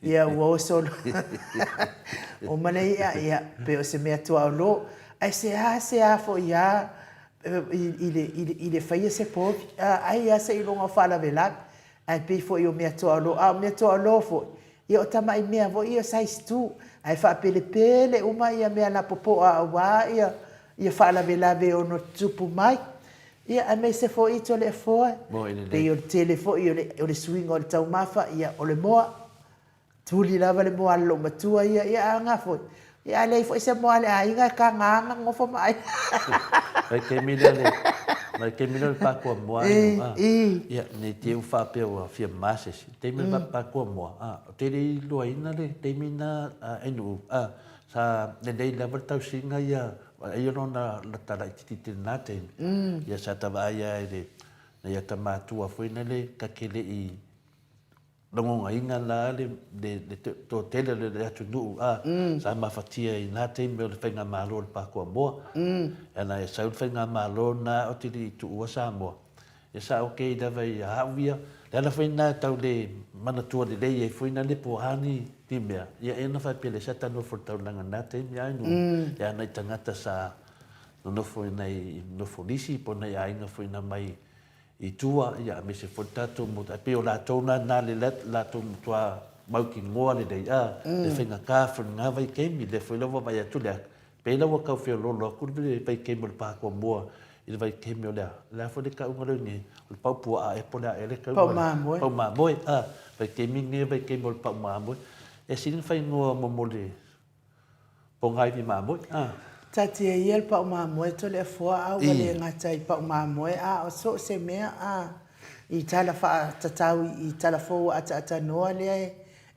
ia ua oso loa, uma le i'a, ia, pei o se mea tuaolo. Ae seā seā foi lava i le faia se povi, ai lava seiloga o faalavelave. Ae pei foi o mea tuaolo, a o mea tuaolo foi, Ia o tamai mea foi ia size tu, ae faapelepele uma ia mea lapopoa aua ia ia faalavelave e ono tutupu mai. Ia aemaise foi Toleafoa, pei o le tele foi o le o le suiga o le taumafa, ia o le moa. Tuli lava le moa a le loomatua ia, ia a nga foi, ia a leai foi se moa a le aiga e kagaga nofo ma ai. Vaitaimi lea le. Ma le taimi lea o le Pakuamoa ai a. Ia, nei te ua faapea ua fia mama se isi. Taimi o le Pakuamoa, a, ou te le i iloaina le taimi na ainuu, a, sa lelei lava le tausiga ia, ai ona ona lata laitiiti i lena taimi. Ia sa ta vaai lava i le, nai ata matua foi lele ta te le i lagonaina la le toatele o le atunuu a sa mafatia i na taimi o le faigamalo o le Pakuamoa. Ana e sau le faigamalo na o te le i tuua Samoa, ia sa okay lava ia au ia. Le ala foi na tau le manatua lelei ai foi na le po a ni ni mea, ia e na faapea le sa ta nofo i le taulaga i na taimi ai no e ana i tagata sa nonofo i nai nofo lisi po o nai aiga foi na mai i tua, ia, aemaise foi le tatou motu, ae pei o latou na na le latou matua mautinoa lelei, a, le faigata foi lena vaitaimi, lea foi la ua vaai atu le pei la ua tau feoloolo atu le vaitaimi o le Pakuamoa i le vaitaimi o le a, le a foi le tauga lea nei, o le pau puaa ea po o le a ea le tauga Pau mamoe. Pau mamoe, a, vaitaimi nei vaitaimi o le pau mamoe. E sili ona fainoa mo le Pogaivi mamoe, a. Taatia ia le pau mamoe Toleafoa a ua le gata i pau mamoe a o so o se mea a i tala faatatau i tala fou a ataaatanoa lea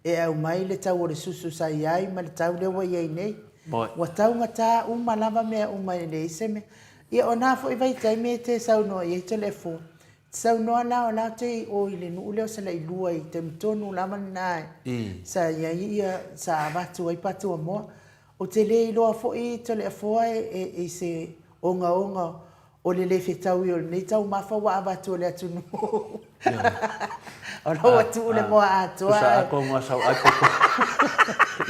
e aumai le tau o le susu sa i ai ma le tau lea ua i ai nei. Ua taugata uma lava mea uma e leai se mea. Ia o na foi vaitaimi e te saunoa i ai Toleafoa, Saunoa la o la te i o i le nuu lea o Salailua i taimi tonu lava lena sa i ai ia sa avatu ai Patuamoa. Ou te le iloa foi Toleafoa e i se ogaoga o le le fetaui o lenei taumafa ua avatu e le atunuu. O la ua tuu le moa atoa. Tusa a kou nga sau ai poko.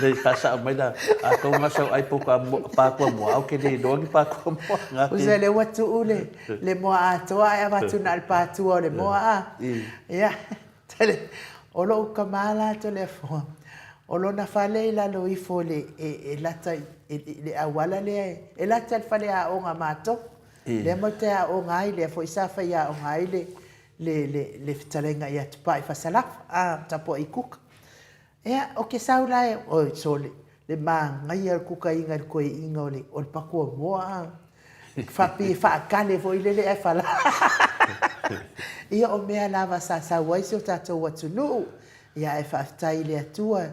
Le faasao mai la, a kou nga sau ai poko a Patuamoa, au ke le iloa ni Patuamoa. Tusa lea ua tuu le le moa atoa ae avatu na o le patua o le moa a. Ia, tele, o lou tama la Toleafoa, o lona fale i lalo ifo i le, e lata i le auala lea, e lata i le faleaoga a matou. Lea matou te aoga ai, lea foi sa faiaoga ai le, le, le, le fetalaiga ia Tupai Fasalafa, a, Tapuai Kuka. Ia, ou te sau la e, oi, sole, le manaia o le kukaina i le toeaina o le, o le patuamoa, a. Faapei e faakale foi lele ae fala. Ia, o mea lava sa sau ai si o tatou atunuu. Ia, ae faafetai i le Atua,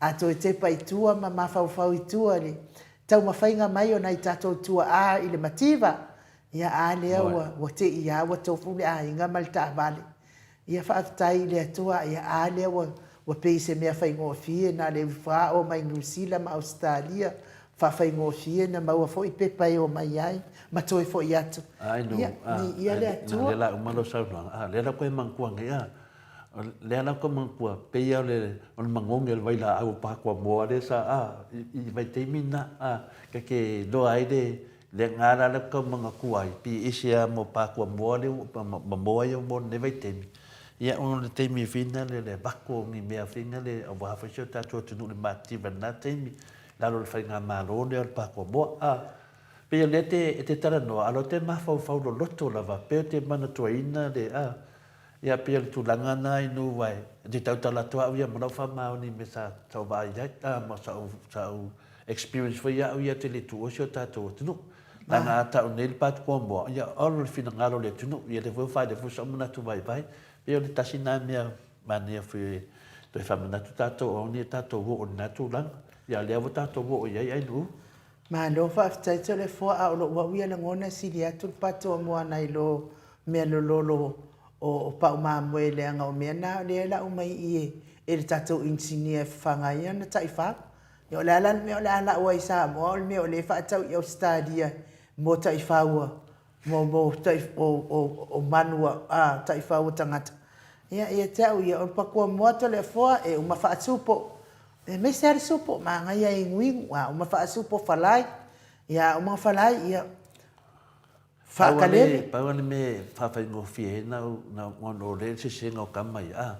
a toe tepa i tua ma mafaufau i tua i le taumafaiga mai o nai tatou tuaa i le mativa, ia, a lea ua, ua te i lava ua tofu le aiga ma le taavale. Ia faafetai i le Atua, ia a lea ua ua pei se mea faigofie na le ufa o mai Niu Sila ma Ausetalia, faafaigofie na maua foi pepa e omai ai ma toe foi atu. Ai no, Ia, a, nei ia le na Atua. lea la uma lau saunoaga, a, lea la koe manatua nei, a, o lea la koe manatua, pei lava o le, o le manogi o le vailaau o Pakuamoa lea sa, a, i, i vaitaimi na, a, ka te iloa ai le, Le nga la le kau manatua ai, pi ese a mo Pakuamoa le ma moa ia mo lenei vaitaimi. Ia ona o le taimi whina le le vako o ni mea whina le aua foi si o tatou atunuu le matitiva i lena taimi, lalo o le faigamalo lea o le Pakuamoa. A, pei o lea te e te talanoa, a lo te mafaufau loloto lava, pei o te manatuaina le, a, Ia pei o le tulaga na inu wae te tautala atu au ia ma lau faamaoni i mea sa sa ou vaai ai a ma sa ou sa ou experience foi au ia te le tuua si o tatou atunuu. Leaga a tau nei le patu kuamoa ia olo le finagalo o le atunuu ia lea foi ua faaali foi sou manatu vaivai. Pei o le tasi na mea manaia foi e toe faamanatu tatou aua ne i tatou oo i lena tulaga. Ia lea ua tatou oo i ai Ainuu. Malo faafetai Toleafoa a o lou au ia lagona e sili atu le patoamoa nai lo mea lololo o pau mamoe leaga o mea na lea e lau mai i e le tatou inisinia e fafaga ai ana taifau. Ia o le a la le mea o le a lau ai i Samoa o le mea o lea e faatau i Ausetalia mo taifau a mo mo o manu a taifau a tagata. Ia ia te au ia o le pakuamoa Toleafoa e uma faasupo aemaise lava le supo manaia e inuinu a uma faasupo falai ia a uma falai ia Faakalele. Pau lava le mea e faafaigofie ai na ona o le sesega o tama ia, a,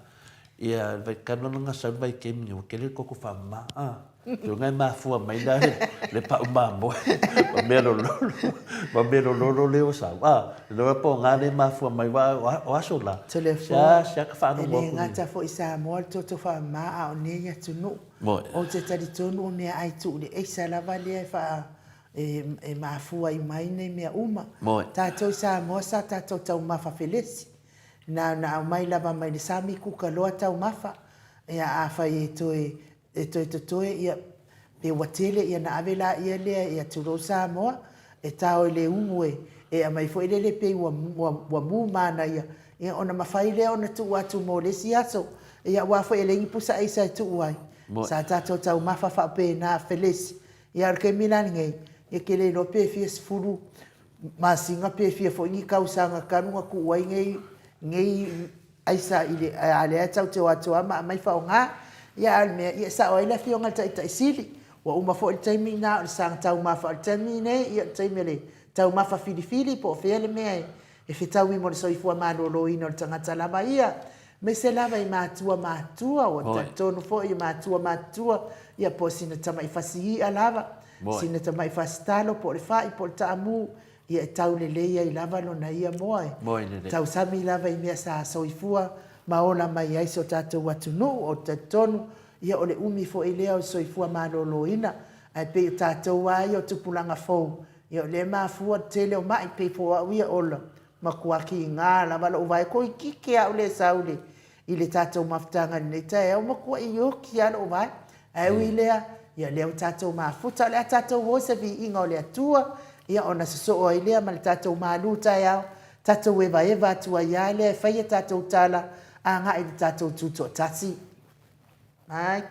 ia le vaitano lana sau le vaitaimi ua tele le toto faamama, a, tuuga e mafua mai la le pau mamoe ma mea lololo, ma mea lololo lea ua sau, a, iloa po o na lea e mafua mai, aua o aso la, sea, sea ka faalogo atu. E le gata foi i Samoa le toto faamama a o nei atunuu. Ou te talitonu o meaai tuu le aisa lava lea e faa. e mafua ai mai nei mea uma. Tatou i Samoa sa tatou taumafa felesi, na ona aumai lava mai le sami kuka loa taumafa, ia afai e toe e toe totoe ia pe ua tele ia ona ave laia lea ia tulou Samoa e tao i le umu e e aumai foi lele pei ua ua mu manaia ia ona mafai lea ona tuu atu mo le isi aso ia aua foi e leai ni pusa aisa e tuu ai. Sa tatou taumafa faapena felesi ia a o le taimi la lenei ia e te le iloa pe fia sefulu masina pe fia foi ni tausaga talu ona tuu ai nei nei aisa i le, a lea e tatou te o atu lava ma aumai faaaoga. Ia a o le mea, ia e sao ai le Afioga i le Taitai Sili, ua uma foi le taimi lena o le saga taumafa, o le taimi lenei, ia o le taimi o le taumafa filifili po o fea le mea e fetaui mo le soifua maloloina o le tagata lava ia, aemaise lava i matua matutua, ua talitonu foi i matua matutua, ia po o sina tamai fasi i'a lava, sina tamai fasi talo po o le fai po o le taamu, Ia e tau lelei ai lava lona ia moa e tausami lava i mea sa soifua ma ola mai ai si o tatou atunuu. Ou te talitonu, ia o le umi foi lea o le soifua maloloina, ae pei o tatou lava ia o tupulaga fou, ia o lea e mafua le tele o mai, pei foi o au ia o le matua kiga lava lou vae toeitiiti lava ou le sau i le i le tatou mafutaga i lenei taeao, ua matuai oti lava lou vae. Ae ui i lea, ia o lea ua tatou mafuta, o le a tatou o i se viiga o le Atua, ia ona sosoo ai lea ma le tatou malu taeao, tatou evaeva atu ai lava lea e fai a tatou tala agai i le tatou Tutoatasi. Mai.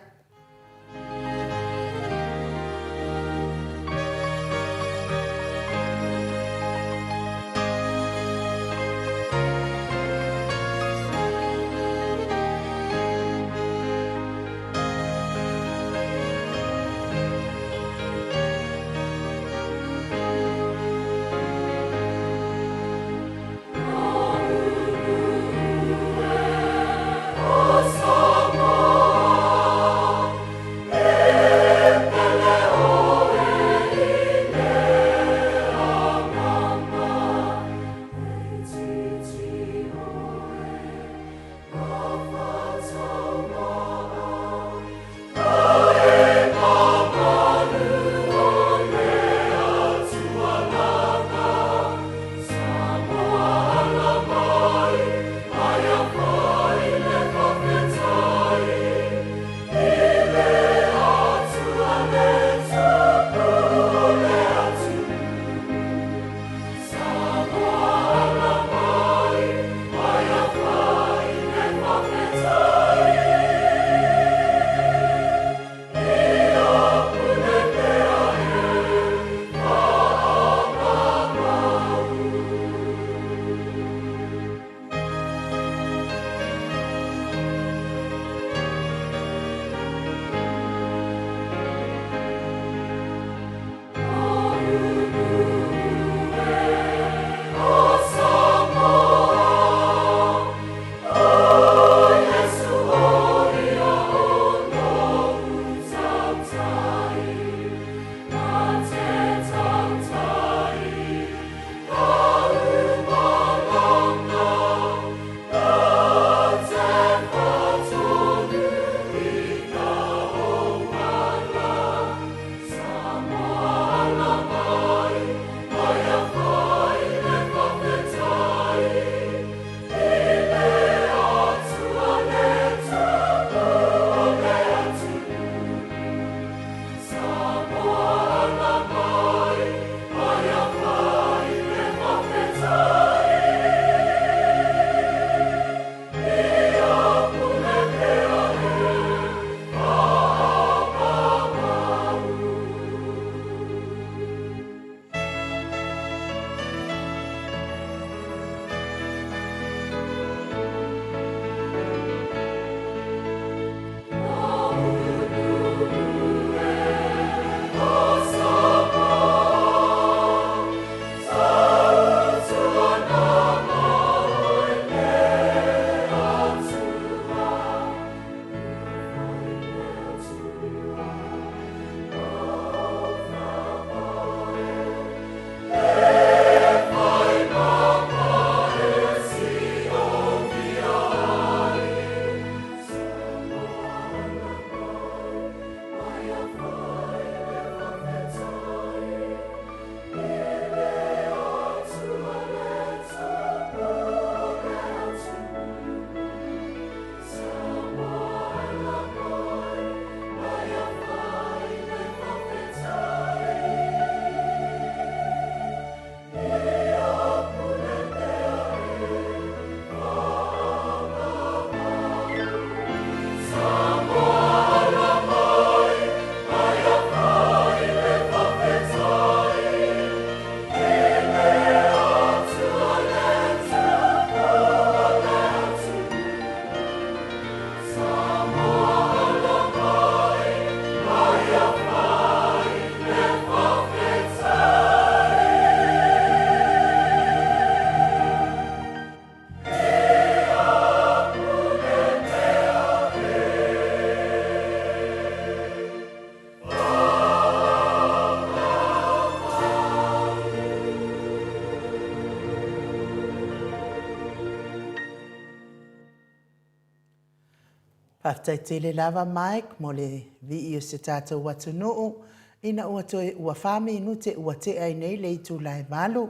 Faafetai tele lava Mike mo le vii o se tatou atunuu ina ua toe ua fa minute ua tea ai nei le itula e valu.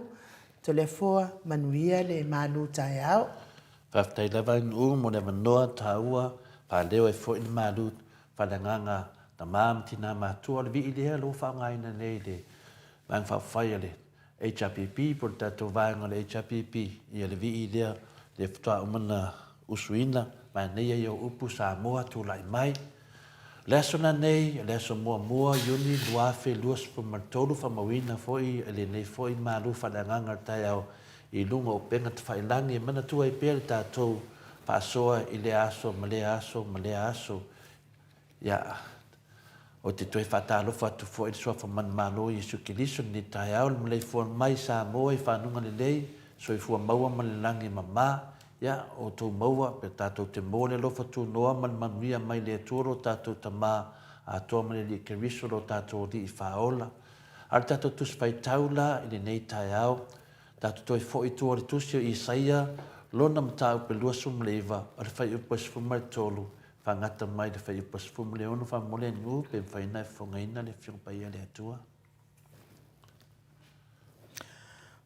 Toleafoa, manuia le malu taeao. Faafetai lava Nu'u mo le avanoa taua, faaleo ai foi le malu faaleagaga tama ma tina matua. O le vii lea o lea ua faaaogaina nei i le Vaega Faaupufai a le HRPP po o le tatou vaega o le HRPP, ia le vii lea, lea faatoa uma ona usuina, manaia ia o upu Samoa tulai mai. O le aso lanei, o le aso muamua Iuni 2023, faamauina foi e lenei foi malu faaleagaga o le taeao i luga o upega tafailagi e manatua ai pea le tatou faasoa i lea aso ma lea aso ma lea aso. Ia, ou te toe faatalofa atu foi i le Suafa Manumalo Iesu Keriso i lenei taeao, le maleifua mai Samoa i fanuga lelei, soifua maua ma le lagi e mama. Ia, outou maua, pea tatou te maua le alofa tunoa ma le manuia mai le Atua lo tatou Tama atoa ma le Alii Keriso lo tatou Alii Faaola. A o le tatou Tusi Faitau la i lenei taeao, tatou toe foi i tua o le Tusi o Isaia, lona mataupu e 29, o le fuaiupu e 13, Faagata mai le fuaiupu 16 faamolemole e Nu'u pe mafai ona e fofogaina le Afioga Paia a le Atua.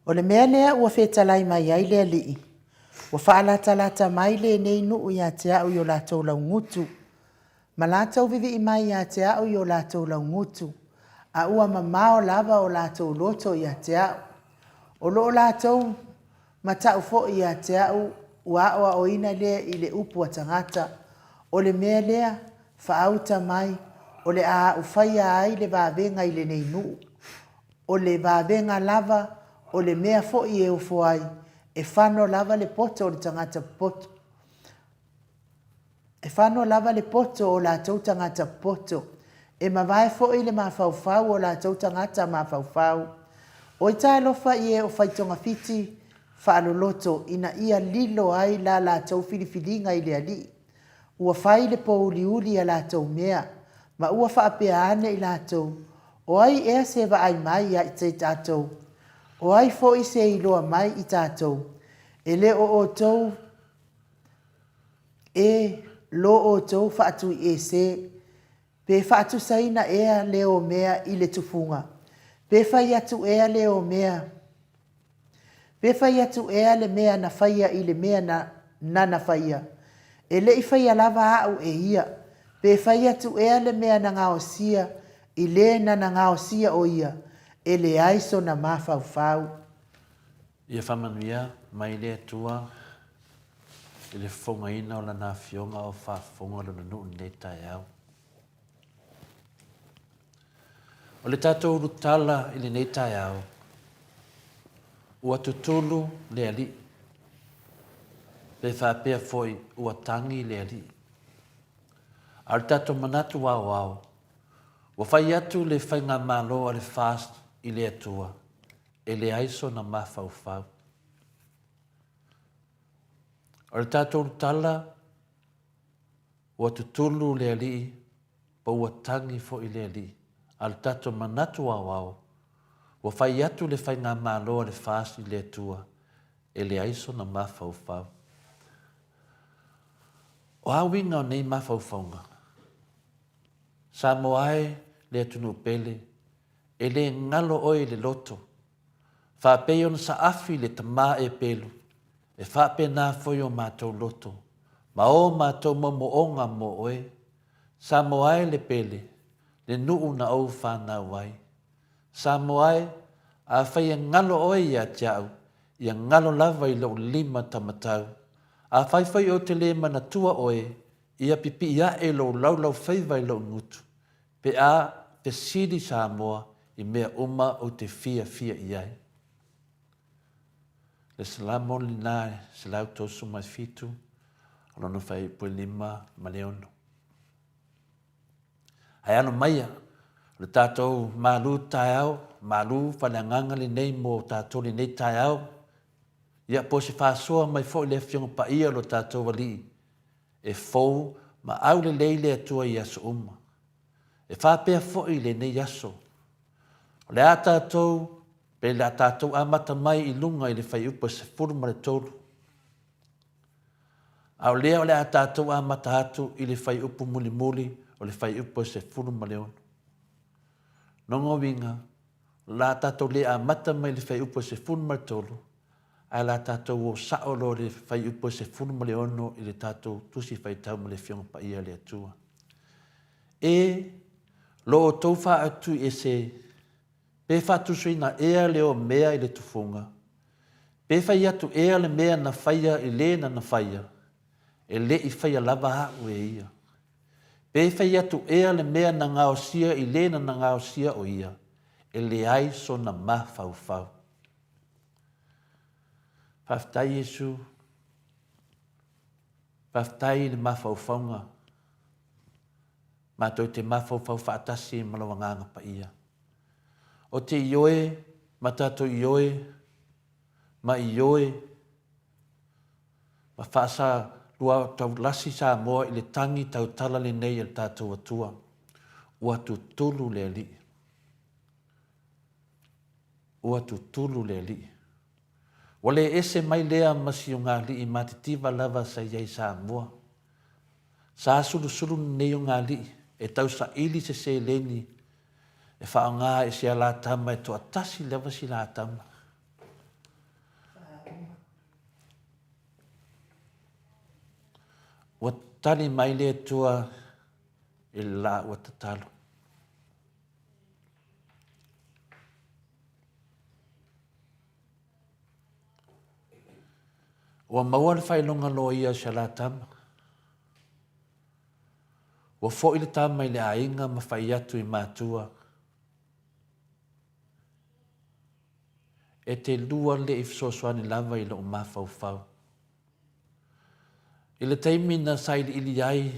O le mea lea ua fetalai mai ai le Alii, ua faalatalata mai lenei nuu ia te au i o latou laugutu, ma latou vivii mai ia te au i o latou laugutu, a ua mamao lava o latou loto ia te au. O lo o latou Matau foi ia te au ua aoaoina lea i le upu a tagata, o le mea lea, faauta mai, o le a au faia ai le vavega i lenei nuu. O le vavega lava, o le mea foi e ofo ai, e fano lava le poto o le tagata poto. E fano lava le poto o latou tagata poto, e mavae foi le mafaufau o latou tagata mafaufau. Oi talofa i e o fai togafiti faaloloto ina ia lilo ai la latou filifiliga i le Alii. Ua fai le pōuliuli ia latou mea, ma ua faapea ane i latou, O ai ea se vaai mai ia te tatou? O ai foi se iloa mai i tatou? E le o outou E lo outou faatuiese, pe faatusaina ea le omea i le tufuga? Pe fai atu ea le omea, pe fai atu ea le mea na faia i le mea na nana faia, E le i faia lava au e ia? Pe fai atu ea le mea na gaosia i le nana gaosia o ia, E leai sona mafaufau? Ia faamanuia mai le Atua i le fofogaina o Lana Afioga o faafofoga Lona nuu i lenei taeao. O le tatou ulutala i lenei taeao, ua tutulu le Alii, pe faapea foi ua tagi le Alii. A o le tatou manatu aoao, ua fai atu le Faigamalo a le FAST i le Atua, e leai sona mafaufau. O le tatou tala, ua tutulu le Alii, po ua tagi foi le Alii. A o le tatou manatu aoao, ua fai atu le Faigamalo a le FAST i le Atua, e leai sona mafaufau. O a uiga o nei mafaufauga? Samoa e, le atunuu pele, e le galo oe i le loto, Faapei ona saafi le tama e pelu, e faapena foi o matou loto, ma o matou moomooga mo oe. Samoa e le pele, le nuu na ou fanau ai. Samoa e, afai e galo oe ia te au, ia galo lava i lou lima tamatau. Afai foi ou te le manatua oe, ia pipii ae lou laulaufaiva i lou gutu, Pe a fesili Samoa i mea uma ou te fiafia i ai. Le Salamo lena e 137, o lona fuaiupu e 5 ma le 6. Ae alo maia, o le tatou malu taeao, malu faaleagaga lenei mo tatou lenei taeao, ia po o se faasoa mai foi le Afioga Paia o lo tatou Alii e fou ma aulelei le Atua i aso uma. E faapea foi lenei aso. O le a tatou, pe le a tatou amata mai i luga i le fuaiupu e 13. A o lea o le a tatou amata atu i le fuaiupu mulimuli o le fuaiupu e 16. Lona uiga, o le a tatou le amata mai le fuaiupu e 13, ae o le a tatou o sao loa i le fuaiupu e 16 i le tatou Tusi Faitau ma le Afioga Paia a le Atua. E lo outou faaatuiese pe faatusoina ea le omea i le tufuga, pe fai atu ea le mea na faia i le na na faia, e le i faia lava a'u e ia. Pe fai atu ea le mea na gaosia i le na na gaosia o ia, e leai sona mafaufau. Faafetai Iesu, faafetai i le mafaufauga, matou te mafaufau faatasi ma lou Agaga Paia. O te ioe ma tatou ioe ma ioe ma faasa taulasi Samoa i le tagi tautala lenei a le tatou Atua, ua tutulu le Alii. Ua tutulu le Alii. Ua le ese mai lea ma si ogalii matitiva lava sa i ai Samoa. Sa sulusulu lenei ogalii e tau saili se seleni e faaaoga i si alatama e toatasi lava si latama. Ua tali mai le Atua i le la ua tatalo. Ua maua le faailoga loia o si alatama. Ua foi le tama i le aiga ma fai atu i matua. E te lua le i fesoasoani lava i lou mafaufau. I le taimi na sailiili ai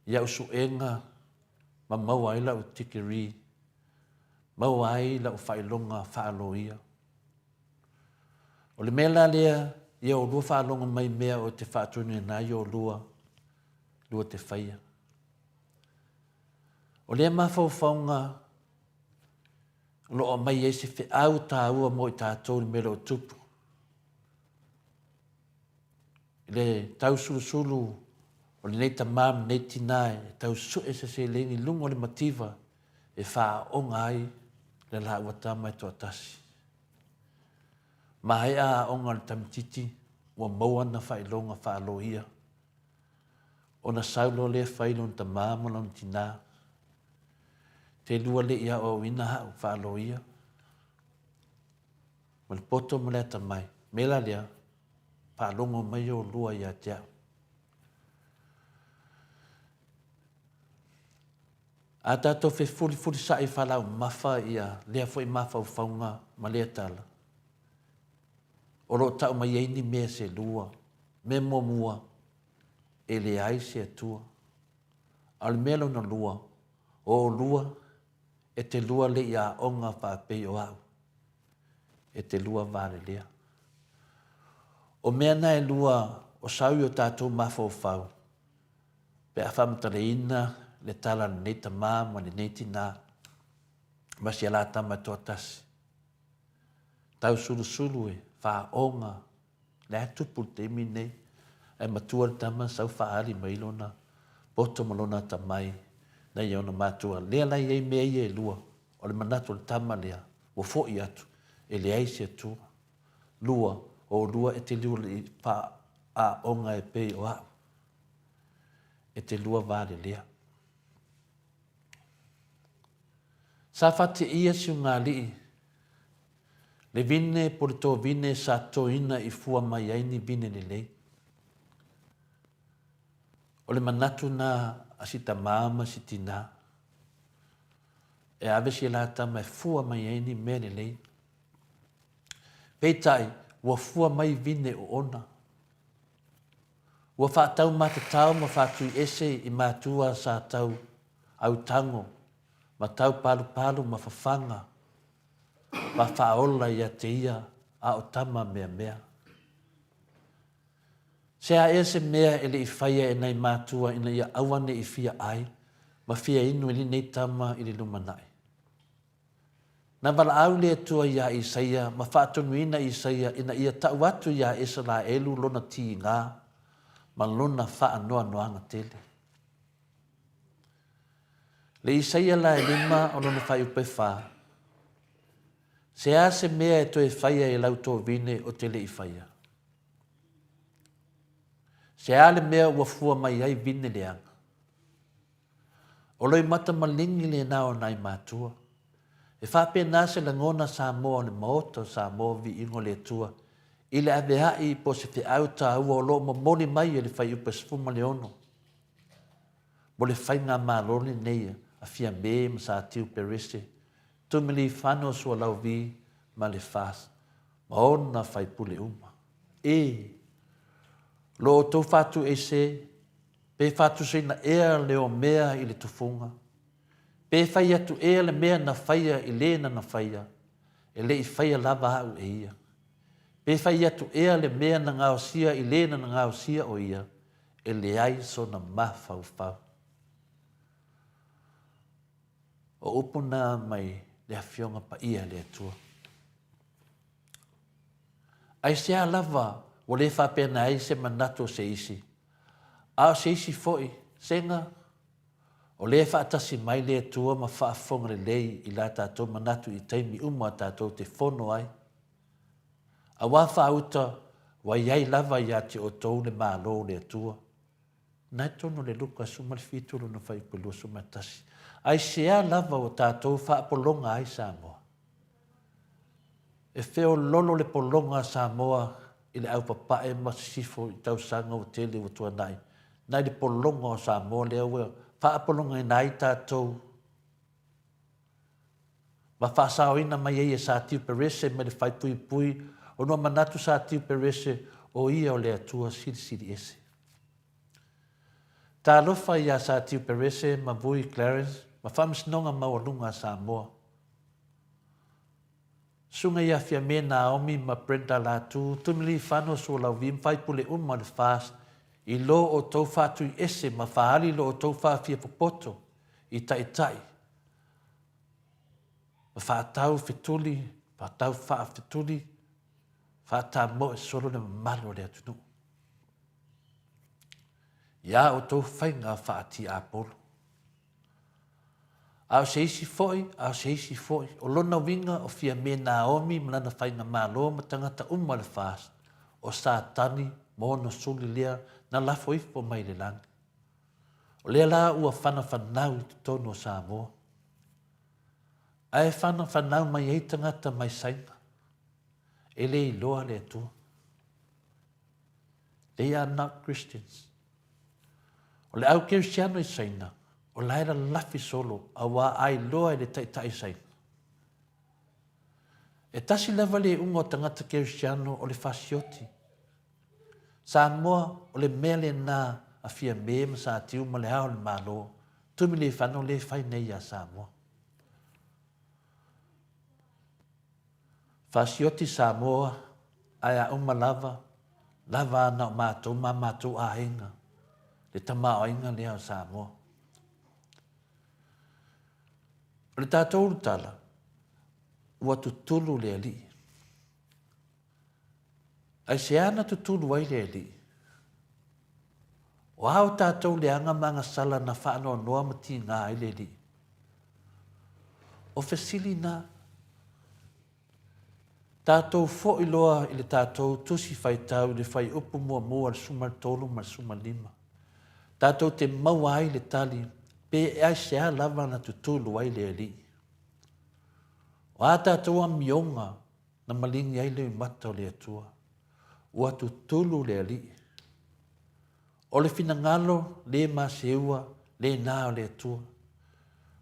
i au suega ma maua ai lau tikeri, maua ai lau faailoga faaloia. O le mea la lea, ia oulua faalogo mai mea o te faatunuina ai oulua, lua te faia. O lea mafaufauga o lo o aumai ai se feau taua mo i tatou i le mea o lo o tupu. I le tausulusulu o lenei tama ma lenei tina e tau sue se seleni i luga o le mativa e faaaoga ai le laua tama e toatasi. Maea aoga o le tamititi ua maua ana faailoga faaloia. Ona sau loa lea fai lona tama ma lona tina. Te lua le i aoaoina a'u faaloia ma le poto ma le atamai. Me la lea, faalogo mai olua ia te a'u. A tatou fefulifulisa'i faalaumafa ia lea foi mafaufauga ma lea tala, o lo o tau mai ai ni mea se lua. Mea muamua, e leai se Atua. A o le mea lona lua, o olua e te lua le i aoga faapei o a'u, e te lua valelea. O mea na e lua o sau i o tatou mafaufau pe a faamatalaina le tala a lenei tama ma lenei tina ma si a la tama e toatasi. Tausulusulu e faaoga le a tupu i le taimi lenei, ae matua le tama sau faaali mai lona poto ma lona atamai nai ona matua. Lea la e i ai mea ia e lua, o le manatu o le tama lea ua foi atu e leai se Atua. Lua, o olua e te lua i faaoga e pei o a'u, e te lua valelea. Sa faateia si ogalii le vine po le tovine sa totoina i fua mai ai ni vine lelei. O le manatu na a si tamā ma si tinā, e ave si la tama e fua mai ai ni mea lelei. Peitai, ua fua mai vine oona. Ua faatau matatao ma faatuiese i matua sa tau autago ma tau palupalu ma fafaga ma faaola ia te ia a o tama meamea. Se a ea se mea e le i faia e nai matua ina ia aua ne i fia ai ma fia inu i lenei tama i le lumanai. Na valaau le Atua iā Isaia ma faatonuina Isaia ina ia tau atu iā Isaraelu lona tiga ma lona faanoanoaga tele. Le Isaia la e lima o lona faaiupa e fa, Se a se mea e toe faia e lau tovine o te le i faia? Se a le mea ua fua mai ai vine leaga? O loimata maligi lena o nai matua. E faapena se lagona Samoa o le Maota o Samoa Viiga o le Atua i le avea'i po o se feau taua o lo o momoli mai e le Fuaiupu 16 mo le Faigamalo lenei a Fiame ma Satiu Perese Tumiliifano Sualauvi ma le FAST ma ona faipule uma. E! Lo outou faatuese Pe faatusaina ea le omea i le tufuga? Pe fai atu ea le mea na faia i le na na faia, e le i faia lava au e ia? Pe fai atu ea le mea na gaosia i le na na gaosia o ia, e leai sona mafaufau? O upu na mai le Afioga Paia a le Atua. Aisea lava ua le faapena ai se manatu o se isi, a o se isi foi, sega, o lea e faatasi mai le Atua ma faafofoga lelei i la tatou manatu i taimi uma tatou te fono ai. Auā faauta ua i ai lava ia te outou le Malo o le Atua. Na i totonu o le Luka 17 lona fuaiupu 21. Aisea lava ua tatou faapologa ai Samoa? E feololo le pologa a Samoa i le aupapae ma sisifo i tausaga ua tele ua tuanai, nai le pologa o Samoa lea ua faapologaina ai tatou ma faasaoina mai ai e Satiu Perese mai le faaipuipui ona ua manatu Satiu Perese o ia o le Atua Silisili Ese. Talofa iā Satiu Perese ma Vui Clarence ma Faamasinoga Maualuga a Samoa. Susuga ia Fiame Naomi ma Brenda Latu, Tumiliifano Sualauvi ma faipule uma o le FAST i lo outou faatuiese ma faaali lo outou faafia popoto i taitai ma faatau fetuli, faatau faafetuli, faatamoe solo le mamalu o le atunuu. Ia outou faiga faatiapolo. A o se isi foi, a o se isi foi, o lona uiga o Fiame Naomi ma lana faigamalo ma tagata uma o le FAST, o Satani ma ona suli lea na lafo ifo mai le lagi. O lea la ua fanafanau i totonu o Samoa. Ae fanafanau mai ai tagata mai Saina. E le iloa le Atua. They are not Christians. O le au kerisiano i Saina, o la e lalafi solo auā a iloa e le taitai Saina. E tasi lava le iuga o tagata kerisiano o le fasioti. Samoa, o le mea lena a Fiame ma Satiu ma le Ao o le Malo, Tuimalealiifano lea e fai nei iā Samoa. Fasioti Samoa, ae a uma lava, lava ana o matou ma matou aiga, le tamaoaiga lea o Samoa. O le tatou ulutala, ua tutulu le Alii. Aisea na tutulu ai le Alii? O a o tatou leaga ma agasala na faanoanoa ma tiga ai le Alii? O fesili na. Tatou foi loa i le tatou Tusi Faitau i le Fuaiupu muamua le 13 ma le 15. Tatou te maua ai le tali pe aisea lava na tutulu ai le Alii. O a tatou amioga na maligi ai le mata o le Atua, ua tutulu le Alii. O le finagalo le maseua lena o le Atua,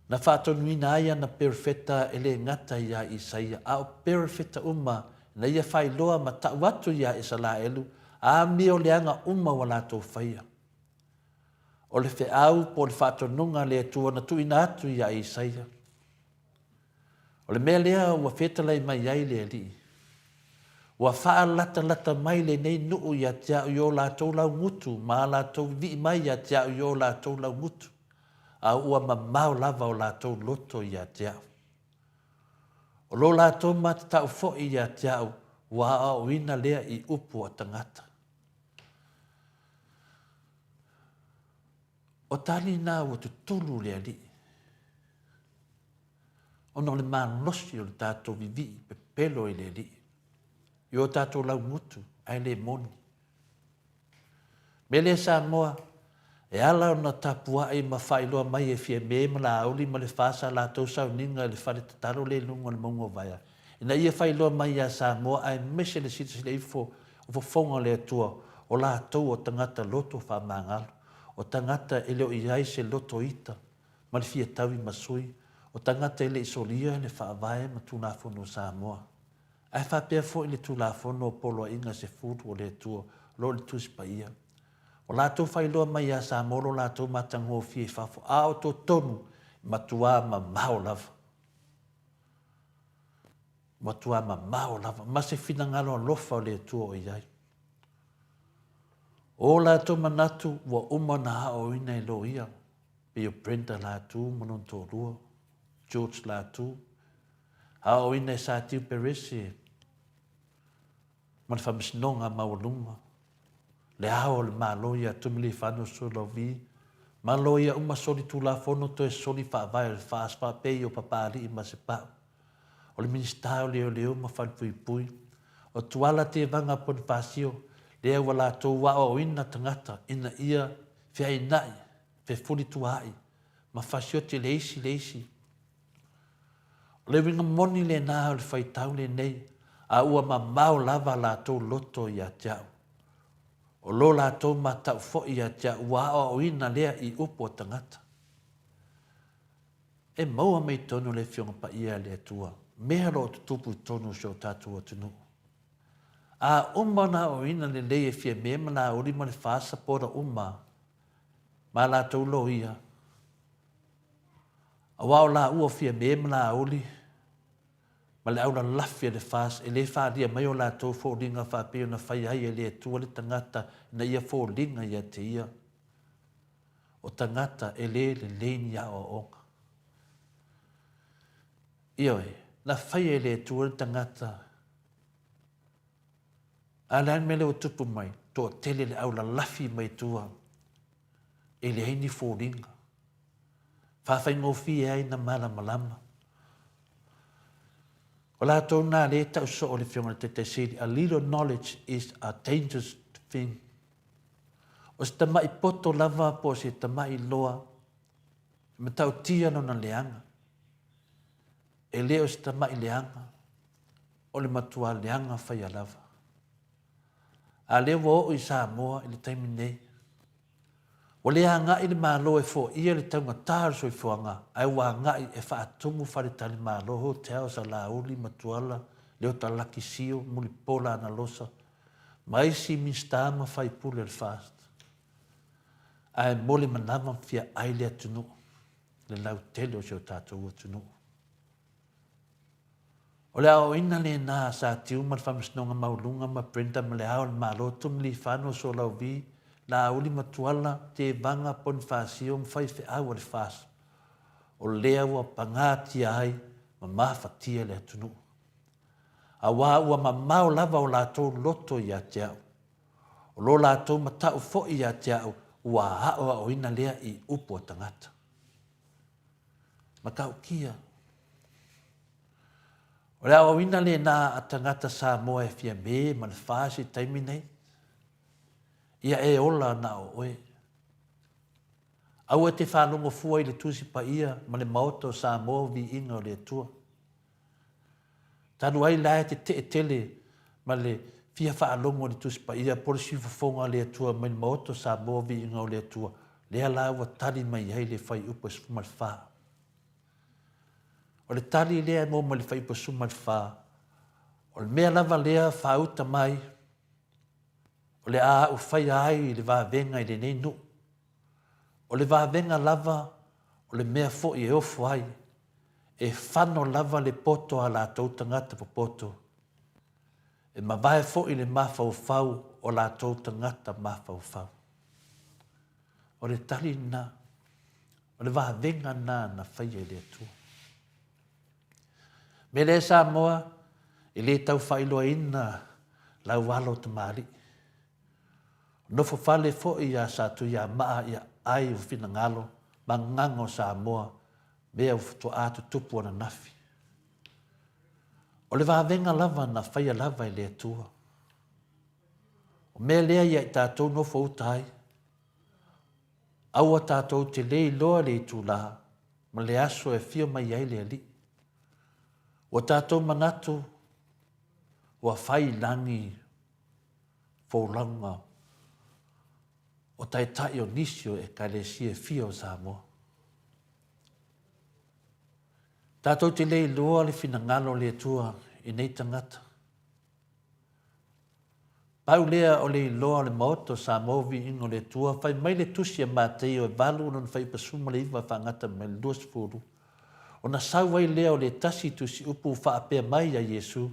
na faatonuina ai ana perofeta e le gata iā Isaia, a o perofeta uma na ia faailoa ma tau atu iā Isalaelu amio leaga uma ua latou faia. O le feau po o le faatonuga a le Atua na tuuina atu iā Isaia. O le mea lea ua fetalai mai ai le Alii, Ua faalatalata mai lenei nuu ia te au i o latou laugutu ma a latou vivii mai ia te au i o latou laugutu, a ua mamao lava o latou loto ia te au. O lo latou matatau foi ia te au ua aoaoina lea i upu a tagata. O tali na ua tutulu le Alii, ona o le malosi o le tatou vivii pepelo i le Alii, i o tatou laugutu ae le moni. Mea lea Samoa, e ala ona tapuai ma faailoa mai e Fiame ma Laauli ma Lefa sa latou sauniga i le fale tatalo lea i luga o le mauga o Vaea, ina ia faailoa mai ia Samoa aemaise le silasila ifo o fofoga o le Atua, o latou o tagata loto faamagalo, o tagata e le o i ai se loto ita ma le fia taui ma sui, o tagata e le i solia le Faavae ma Tulafono o Samoa. Ae faapea foi le Tulafono o Poloaiga 10 o le Atua o lo o i le Tusi Paia. Ua latou faailoa mai ia Samoa lo latou matagofie i fafo, a o totonu e matuā mamao lava. Matuā mamao lava, ma se finagalo alofa o le Atua o i ai. O o latou manatu ua uma ona aoaoina e loia, pei o Brenda Latu ma lona toalua, George Latu, Aoaoina e Satiu Perese ma le Faamasinoga Maualuga, Le Ao o le Malo ia Tumiliifano Sualauvi, ma loia uma soli Tulafono toe soli Faavae o le FAST faapei o Papaalii ma Sepa'u, o le Minisita o Leoleo ma Falepuipui, o Tuala Tevaga Ponifasio, lea ua latou aoaoina tagata ina ia feaina'i, fefulituaai ma fasioti le isi le isi. O le uiga moni lena o le faitau lenei, a ua mamao lava latou loto ia te au. O lo latou matau foi ia te au ua aoaoina lea i upu a tagata. E maua mai tonu le Afioga Paia a le Atua, mea o lo o tutupu i totonu o si o tatou atunuu. A uma ona aoaoina lelei e Fiame ma Laauli ma Lefa Sapola uma ma a latou loia, Aua o laua o Fiame ma Laauli ma le aulalafi a le FAST e le faaalia mai o latou foliga faapei ona fai ai e le Atua le tagata ina ia foliga ia te ia. O tagata e le lelei ni aoaoga. Ioe, na faia e le Atua le tagata. A o le a le mea lea ua tupu mai? Toatele le aulalafi mai tua e leai ni foliga. Faafaigofie ai na malamalama. O latou na lea e tau soo le Afioga i le Taitai Sili, a little knowledge is a dangerous thing. O se tamai poto lava po o se tamai loa, e matautia lona leaga. E le o se tamai leaga, o le matua leaga faia lava. A lea ua oo i Samoa i le taimi nei, Ua le agai le Malo e foia le taugata o le soifuaga, ae ua agai e faatumu faletalimalo, hotels, a Laauli, Matuala, Leota Laki Sio, Mulipola Analosa, ma isi Minisita ma faipule o le FAST. Ae mo le manava fia ai le atunuu, le lautele o si o tatou atunuu. O le aoaoina lena a Satiu ma le Faamasinoga Maualuga ma Brenda ma Le Ao o le Malo, Tumiliifano, Sualauvi, Laauli ma Tuala, Tevaga, Ponifasio ma faifeau a le FAST. O lea ua pagatia ai ma mafatia le atunuu. Aua ua mamao lava o latou loto ia te au. O lo latou matau foi ia te au ua aoaoina lea i upu a tagata. Matautia. O le aoaoina lena a tagata Samoa e fia me ma le fa i se taimi nei. Ia e ola na o oe. Aua e te faalogo fua i le Tusi Paia ma le Maota o Samoa o Viiga o le Atua. Talu ai la e tetee tele ma le fia faalogo i le Tusi Paia po o le siufofoga a le Atua mai le Maota o Samoa o Viiga o le Atua, lea la ua tali mai ai le fuaiupu e 14. O le tali lea e maua mai le fuaiupu e 14, o le mea lava lea faauta mai, o le a au faia ai le vavega i lenei nuu. O le vavega lava o le mea foi e ofo ai, e fano lava le poto a latou tagata popoto, e mavae foi le mafaufau o latou tagata mafaufau. O le tali lena, o le vavega lena na faia e le Atua. Mea lea Samoa, e le tau faailoaina lau alo tamalii. Nofo fale foi ia Satuiamaa ia ai ua finagalo ma gaga o Samoa mea ua faatoa tutupu ananafi. O le vavega lava na faia lava e le Atua. O mea lea ia i tatou nofo uta ai. Aua tatou te le iloa le itula ma le aso e afio mai ai le Alii. Ua tatou manatu ua fai i lagi folauga o taitai o nisi o Ekalesia e fia o Samoa. Tatou te le iloa le finagalo o le Atua i nei tagata. Pau lea o le iloa o le Maota o Samoa Viiga o le Atua, fai mai le Tusi a Mateio e 8 lona fuaiupu 19 faagata mai le 20, ona sau ai lea o le tasi tusi upu faapea mai ia Iesu,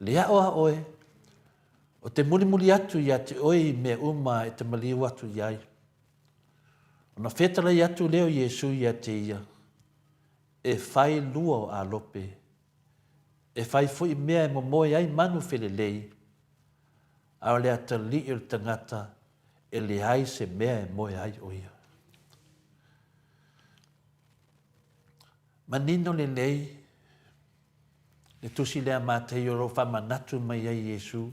Le ao a oe, o te mulimuli atu ia te oe i mea uma e te maliu atu i ai. Ona fetalai atu lea o Iesu ia te ia, E fai lua o alope E fai foi mea e momoe ai manu felelei, a o le atalii o le tagata e leai se mea e moe ai ʻo ia. Manino lelei le tusi lea a Mateio o lo o faamanatu mai ai Iesu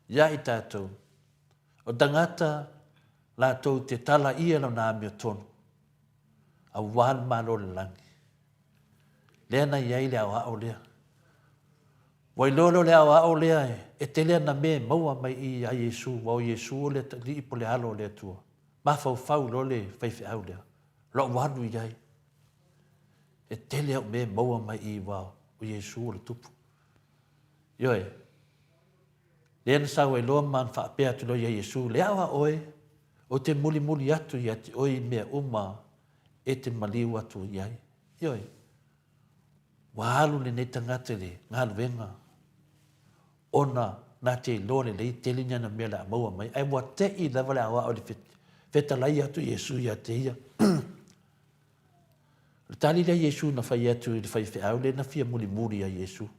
iā i tatou, o tagata latou te talaia lona amiotonu, aua le Malo o le lagi. Lea na i ai le aoao lea. Ua iloa lea o le aoao lea e tele ana mea e maua mai i ia Iesu, aua o Iesu o le Atalii po o le Alo o le Atua. Mafaufau loa le faifeau lea, lou alu i ai. E tele au mea e maua mai i aua o Iesu o le Tupu. Ioe, lea na sau ai loa ma faapea atu loa ia Iesu, le ao a oe, ou te mulimuli atu ia te oe i mea uma e te maliu atu i ai. Ioe, ua alu lenei tagata i le galuega ona na te iloa lelei tele ni ana mea o le a maua mai, ae ua te'i lava le aoao i le fetalai atu Iesu ia te ia. O le tali lea Iesu na fai atu i le faifeau lea na fia mulimuli ia Iesu.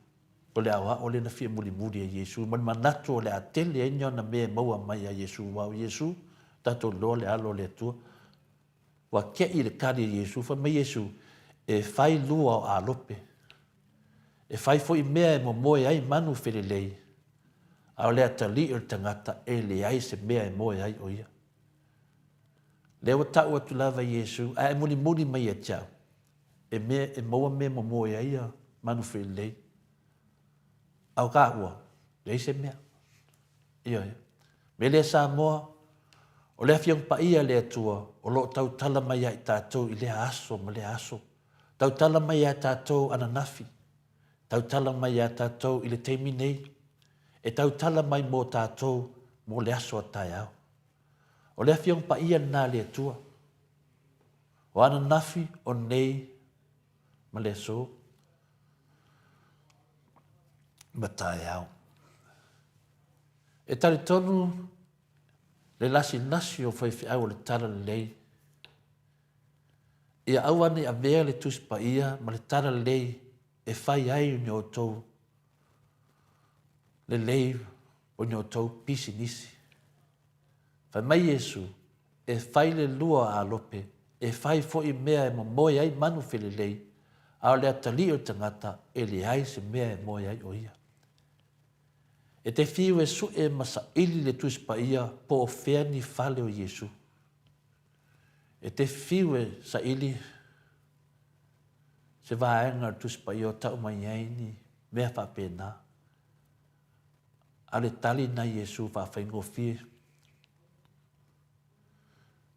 O le aoao lea na fia mulimuli ia Iesu ma le manatu o le a tele ai ni ana mea e maua mai ia Iesu, aua o Iesu, tatou iloa le Alo o le Atua. Ua keʻi le tali a Iesu, fai mai Iesu, E fai lua o alope, e fai foi mea e momoe ai manu felelei, a o le atalii o le tagata e leai se mea e moe ai ʻo ia. Lea ua tau atu lava Iesu, ae mulimuli mai ia te au, e mea e maua mea e momoe ai ia manu felelei, a o kāua, leai se mea. Ioe. Mea lea Samoa, o le Afioga Paia a le Atua o lo o tautala mai ia i tatou i lea aso ma lea aso. Tautala mai ia tatou ananafi. Tautala mai ia tatou i le taimi nei. E tautala mai mo tatou mo le aso a taeao. O le Afioga Paia lena a le Atua. O ananafi, o nei ma le aso ma taeao. E talitonu le lasilasi o faifeau o le Talalelei, ia aua ne i avea le Tusi Paia ma le Talalelei e fai ai ni outou lelei o ni outou pisinisi. Fai mai Iesu, E fai le lua alope, e fai foi mea e momoe ai manu felelei, a o le atalii o le tagata e leai se mea e moe ai ʻo ia. E te fiu e suʻe ma saili le Tusi Paia po o fea ni fale o Iesu. E te fiu e saili se vaega o le Tusi Paia o tau mai ai ni mea faapena. A o le tali na Iesu faafaigofie.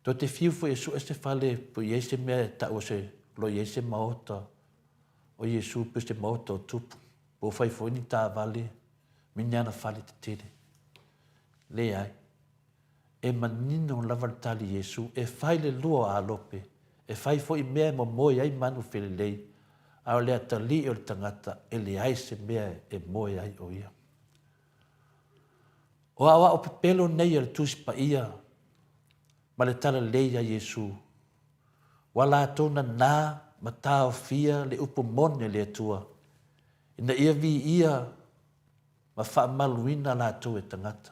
Tou te fiu foi e suʻe se fale po i ai se mea e tau o se, o lo o i ai se maota o Iesu pe se maota o Tupu, po o fai foi ni taavale me ni ana fale tetele. Leai. E manino lava le tali Iesu, e fai le lua o alope, e fai foi mea e momoe ai manu felelei, a o le atalii o le tagata e leai se mea e moe ai ʻo ia. O aoao pepelo nei a le Tusi Paia ma le Talalelei a Iesu, ua latou nanā ma taofia le upu moni a le Atua. Ina ia viia ma faamaluina latou e tagata.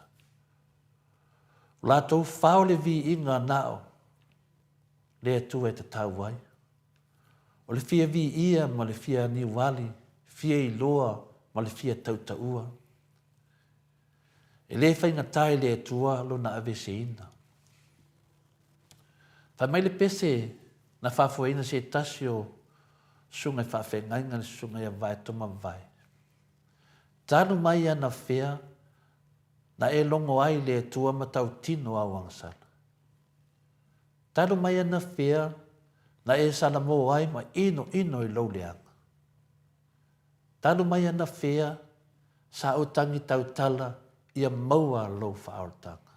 O latou fao le viiga na o le Atua e tatau ai. O le fia viia ma le fia niuali, fia iloa ma le fia tautaua. E le faigata i le Atua lona aveeseina. Fai mai le pese na faafoeina se tasi o susuga i faafeagaiga le susuga ia Vae Toma Vae. Talu mai anafea na e logo ai i le Atua ma tautino au agasala. Talu mai anafea na e salamo ai ma inoino i lou leaga. Talu mai anafea sa ou tagi tautala ia maua lou faaolataga.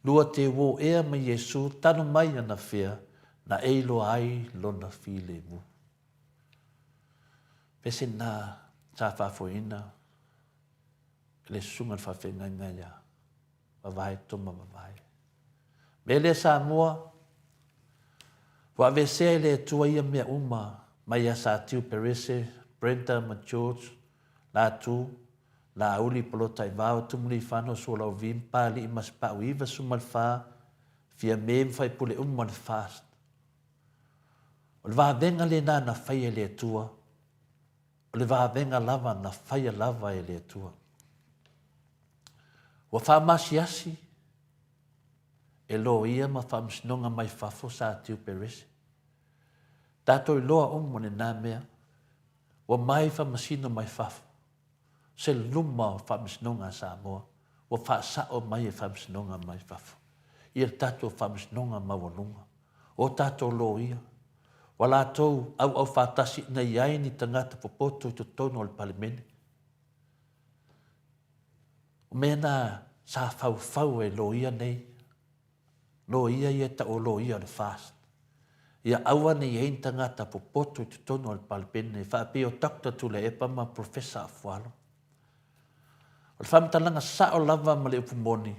Lua te uō ea ma Iesu talu mai anafea na e iloa ai lona filemu. Pese na sa faafoeina e le susuga i le faafeagaiga ia Vavae Toma Vavae. Mea lea Samoa, ua aveesea e le Atua ia mea uma mai ia Satiu Perese, Brenda ma George, Latu, Laauli, Polotaivao, Tumuliifano, Sualauvi ma Papalii ma Sipau 94, Fiame ma Faipule uma le FAST. O le vavega lena na faia e le Atua, o le vavega lava na faia lava e le Atua. Ua faamasiasi e loia ma faamasinoga mai fafo sa Tiu Perese. Tatou iloa uma lena mea, ua mai faamasino mai fafo, se luma o faamasinoga a Samoa, ua faasao mai e faamasinoga mai fafo ia le tatou faamasinoga maualuga, o tatou loia, ua latou auau faatasi ina i ai ni tagata popoto i totonu o le Palemene. O mea na sa faufau e loia nei, loia ia e tau o loia o le FAST, ia aua ne i ai ni tagata popoto i totonu o le Palemene faapei o Doctor Tuilaepa ma Professor Afualo. O le faamatalaga sao lava ma le upu moni,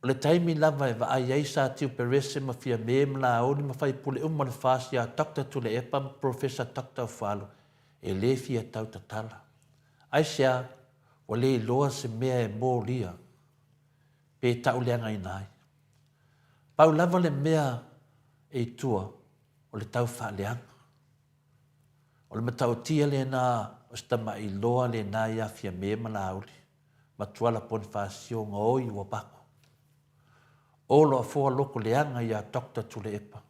o le taimi lava e vaai ai Sa Tiu Perese ma Fiame ma Laauli ma faipule uma o le FAST iā Doctor Tuilaepa ma Professor Doctor Afualo, e le fia tau tatala. Aisea, ua le iloa se mea e molia pe tauleagaina ai. Pau lava le mea e i tua, o le tau faaleaga. O le matautia lena o se tama'i loa lena iā Fiame ma Laauli, ma Tuala Ponifasio gaoi ua pako. Olo afoa loko leaga iā Doctor Tuilaepa.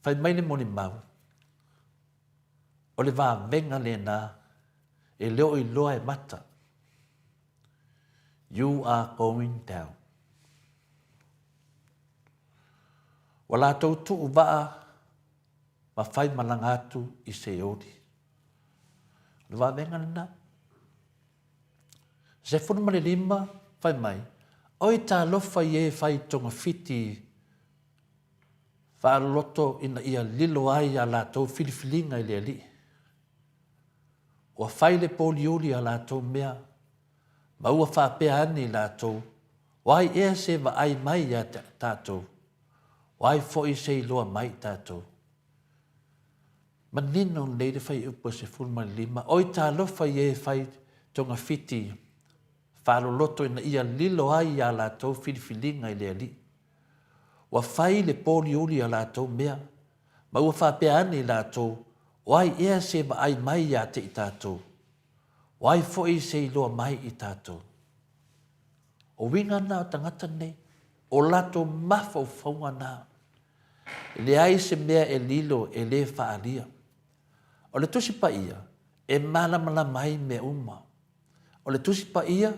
Fai mai le molimau, O le vavega lena e le o iloa e mata. You are going down. Ua latou tuu vaa ma fai malaga atu i Seoli. O le vavega lena. 15, fai mai, Oi talofa i e fai togafiti faaloloto ina ia lilo ai a latou filifiliga i le Alii. Ua fai le pōliuli a latou mea, ma ua faapea ane i latou, O ai ea se vaai mai iā tatou? O ai foi se iloa mai i tatou? Manino lelei le fuaiupu e 15, Oi talofa i e fai togafiti faaloloto ina ia lilo ai a latou filifiliga i le Alii. Ua fai le pōliuli a latou mea, ma ua faapea ane i latou, O ai ea se vaai mai ia te i tatou? O ai foi se iloa mai i tatou? O uiga na o tagata nei, o latou mafaufauga na. E leai se mea e lilo e le faaalia. O le Tusi Paia, e malamalama ai mea uma. O le Tusi Paia,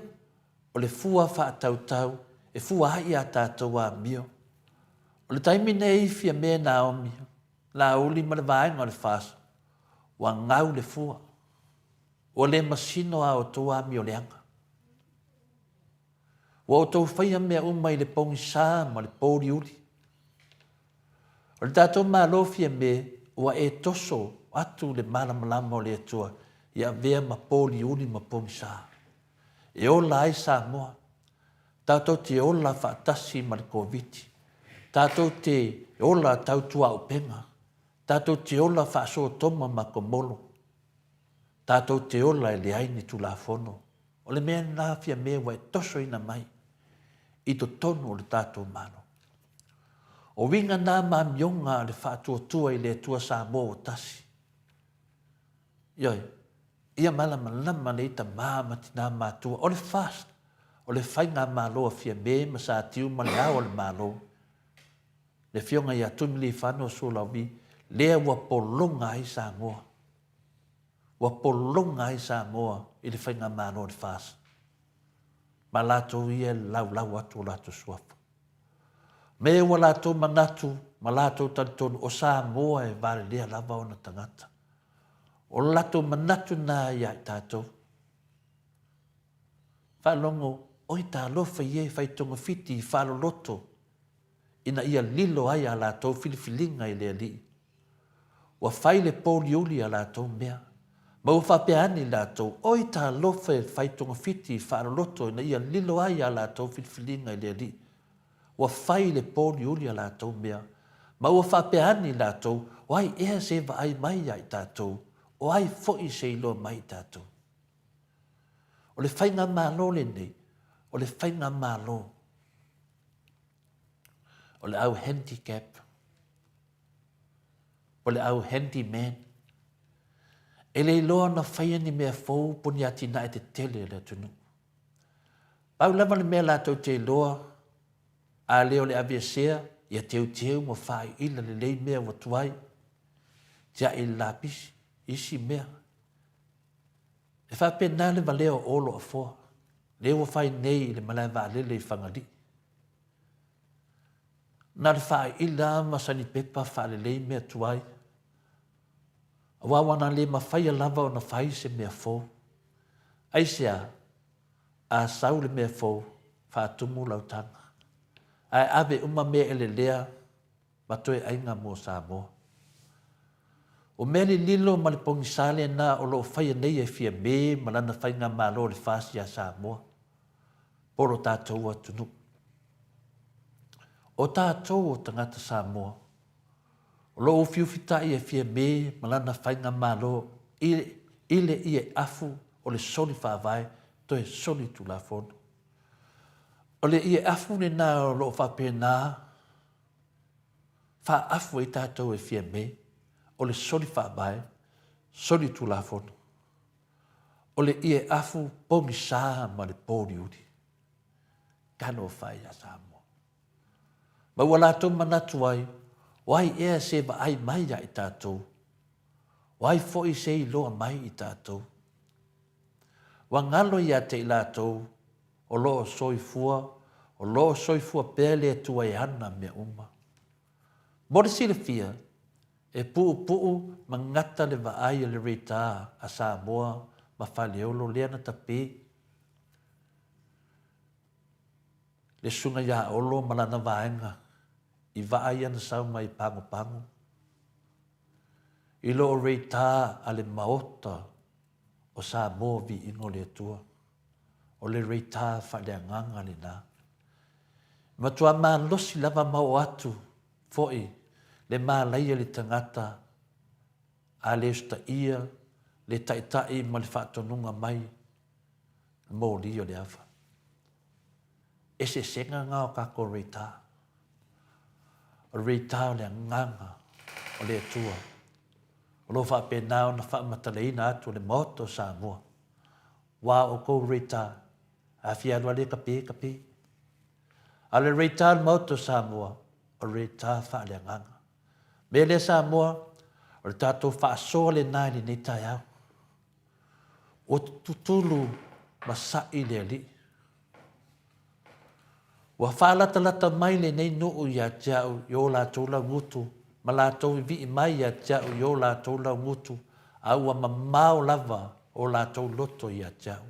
o le fua faatautau e fua ai i a tatou amio. O le taimi nei Fiame Naomi, Laauli ma le vaega o le FAST, ua gau le fua. Ua le masino a outou amio leaga. Ua outou faia mea uma i le pogisa ma le pouliuli. O le tatou Malo Fiame, ua e toso atu le malamalama o le Atua i avea ma pouliuli ma pogisa. E ola ai Samoa. Tatou te ola faatasi ma le Koviti. Tatou te ola tautuaupega. Tatou te ola faa-Sotoma ma Komolo. Tatou te ola e leai ni Tulafono. O le mea lena Fiame ua e tosoina mai i totonu o le tatou Malo. O uiga na ma amioga a le Faatuatua i le Atua Samoa ua tasi. Ioe, ia malamalama lelei tama ma tina matua, o le FAST, o le Faigamalo a Fiame ma Satiu ma Le Ao o le Malo, le Afioga ia Tuimalealiifano Sualauvi, lea ua pologa ai Samoa. Ua pologa ai Samoa i le Faigamalo a le FAST. Ma latou ia e laulau atu o latou suafa. Me ua latou manatu ma latou talitonu o Samoa e valelea lava ona tagata. O le latou manatu lena ia i tatou. Faalogo, oi talofa ie fai togafiti i faaloloto ina ia lilo ai a latou filifiliga i le Alii. Ua fai le pōliuli a latou mea, ma ua faapea ane i latou, Oi talofa e fai togafiti faaloloto ina ia lilo ai a latou filifiliga i le Alii. Ua fai le pōliuli a latou mea, ma ua faapea ane i latou, O ai ea se vaai mai iā i tatou? O ai foi se iloa mai i tatou? O le faigamalo lenei, o le faigamalo o le au handicap, o le au handyman, e le iloa ona faia ni mea fou po ni atinae tetele a le atunuu. Pau lava le mea latou te iloa, a le o le aveesea, ia teuteu ma faaiila lelei mea ua tuai, tiai le lapisi, isi mea. E faapena le valea o Olo Afoa, lea ua fai nei i le malae vaalele i Fagalii. Na o le faaiila lava ma sanipepa faalelei mea tuai, aua ua na le mafaia lava ona fai se mea fou. Aisea? A sau le mea fou, faatumu lau taga, ae ave uma mea elelea ma toe aiga mo Samoa. O mea lililo ma le pogisa lena o lo o faia nei e Fiame ma lana faigamalo o le FAST ia Samoa, po o lo tatou atunuu. O tatou o tagata Samoa, o lo o ufiufitai e Fiame ma lana faigamalo i, i le ie afu o le soli faavae toe soli tulafono. O le ie afu lena o lo o faapena faaafu ai tatou e Fiame, o le soli faavae, soli tulafono. O le ie afu pogisa ma le pōliuli. Talofa e ia Samoa. Ma ua latou manatu ai, o ai ea se vaai mai ia i tatou? O ai foi se iloa mai i tatou? Ua galo ia te i latou o lo o soifua, o lo o soifua pea le Atua e ana mea uma. Mo le silafia, e puupuu ma gata le vaai a le Reita a Samoa ma Faleolo lea na tape le Susuga ia Olo ma lana vaega i vaa ia na sau mai Pagopago i lo o Reita a le Maota o Samoa Viiga o le Atua. O le Reita faaleagaga lena. E matua malosi lava ma oo atu foi le malaia le tagata a le usitaia le taitai ma le faatonuga mai le moli o le ava. Eseesega na o tatou reita. O le reita o le agaga o le Atua o lo o faapena ona faamatalaina atu e le Maota o Samoa. Ua outou reita, a fia alu ale kape, kape. A o le reita o le Maota o Samoa, o le reita faaleagaga. Mea lea Samoa, o le tatou faasoa lena i lenei taeao. Ua tutulu ma sa'i le Alii. Ua faalatalata mai lenei nuu ia te au i o latou laugutu, ma latou vivii mai ia te au i o latou laugutu, a ua mamao lava o latou loto ia te au.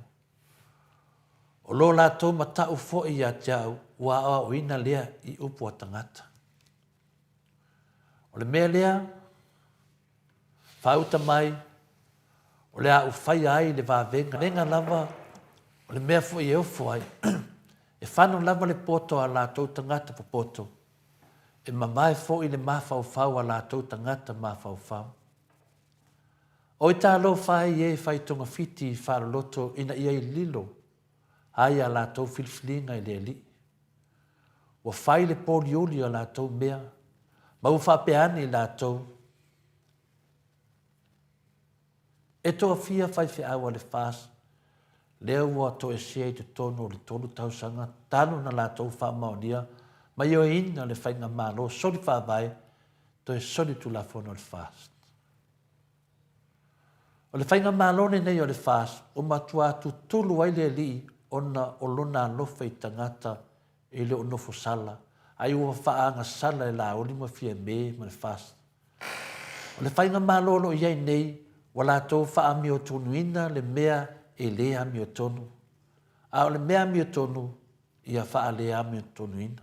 O lo latou mataʻu foi ia te au ua aoaoina lea i upu a tagata. O le mea lea, faauta mai, o le a ou faia ai le vavega. Vega lava, o le mea foi e ofo ai, e fano lava le poto a latou tagata popoto. E mavae foi le mafaufau a latou tagata mafaufau. Oi talofa ai e fai togafiti faaloloto ina ia i lilo ai a latou filifiliga i le Alii. Ua fai le poliuli o latou mea, ma ua faapea ane i latou, E toafia faifeau a le FAST lea ua toesea i totonu o le tolu tausaga talu ona latou faamaonia ma ioeina le faigamalo soli faavae toe soli tulafono a le FAST. O le faigamalo lenei o le FAST ua matua tutulu ai le Alii ona o lona alofa i tagata e le o nofo sala, ai ua faagasala e Laauli ma Fiame ma le FAST. O le faigamalo o lo o i ai nei, ua latou faaamiotonuina le mea e le amiotonu, a o le mea amiotonu, ia faaleamiotonuina.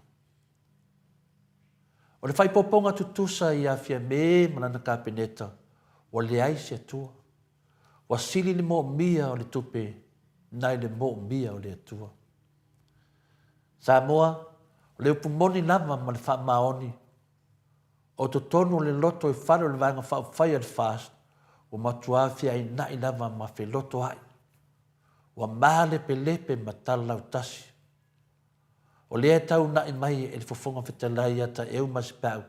O le faaipopoga tutusa ia Fiame ma lana Kapeneta, ua leai se Atua. Ua sili le moomia o le tupe nai le moomia o le Atua. Samoa, o le upu moni lava ma le faamaoni, O totonu o le loto i fale o le Vaega Faaupufai a le FAST, ua matua feaina'i lava ma felotoa'i. Ua malepelepe ma tala lautasi. O lea e tauna'i mai e le Fofoga Fetalai ia Taeu Masepau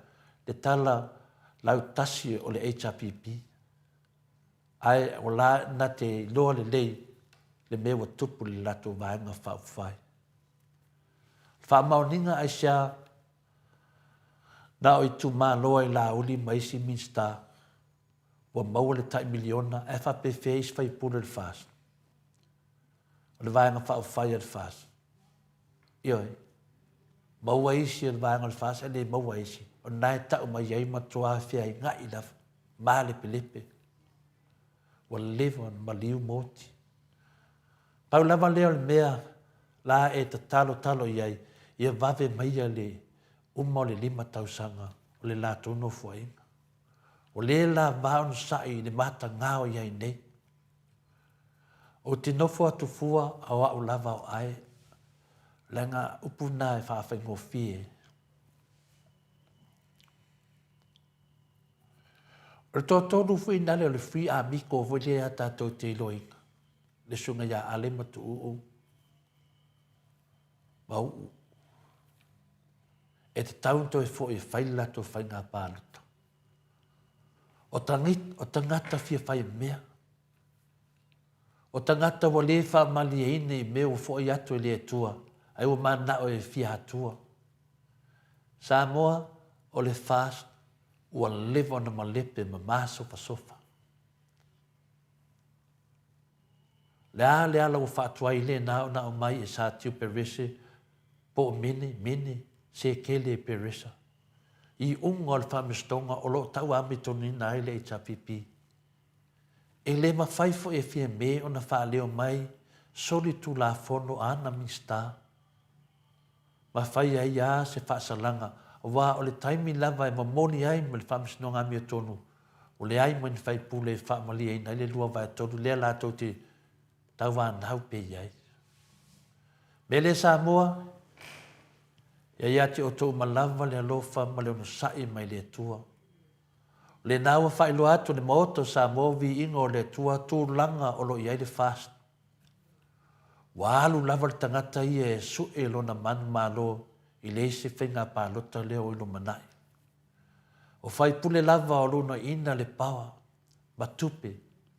le tala lautasi o le HRPP. Ae o la na te iloa lelei le mea ua tupu i le latou Vaega Faaupufai. Faamaoniga aisea Na o itumalo ai Laauli ma isi Minisita ua maua le tai miliona ae faapefea isi faipule o le FAST? O le Vaega Faaupufai a le FAST. Ioe. Maua isi o le Vaega o le FAST ae le maua isi. O lena e tau mai ai matua feainai lava, malepelepe. Ua leva ona maliu moti. Pau lava lea o le mea la e tatalotalo i ai, ia vave maia le uma o le lima tausaga o le latou nofoaiga. O lea la va onosai i le matagao i ai nei. Ou te nofo atu fua a o au lava o ae, leaga upu na e faafaigofie. O le toatolu foi nale o le free amigo foi lea tatou te iloaina. Le susuga ia Ale ma Tuuu ma Uu. E tatau ona toe foi e fai le latou faiga palota. O, o tagata fia fai mea. O tagata ua le faamalieina i mea ua foi atu e le Atua, ai ua mananao e fia atua. Samoa, o le FAST ua leva ona malepe ma masofasofa. Le a le ala ua faatuai lena ona aumai e Satiu Perese po o Mene, Mene, Sekele e Peresa. Iuga o le faamasinoga o lo o tauamitonuina ai le HRPP. E le mafai foi e Fiame ona faaleo mai solitulafono a ana Minisita ma fai ai a se faasalaga aua o le taimi lava e momoli ai ma le Faamasinoga Amiotonu ua leai ma ni faipule e faamalieina ai le 2/3 lea latou te tauanau pea i ai. Mea lea Samoa, ia ia te outou uma lava le alofa ma le onosai mai le Atua. O lena ua faailoa atu le Maota o Samoa viiga o le Atua tulaga o lo o i ai le FAST. Ua alu lava le tagata ia e sue lona manumalo i le isi faiga palota lea o i lumanai. O faipule lava o lunaina le paoa ma tupe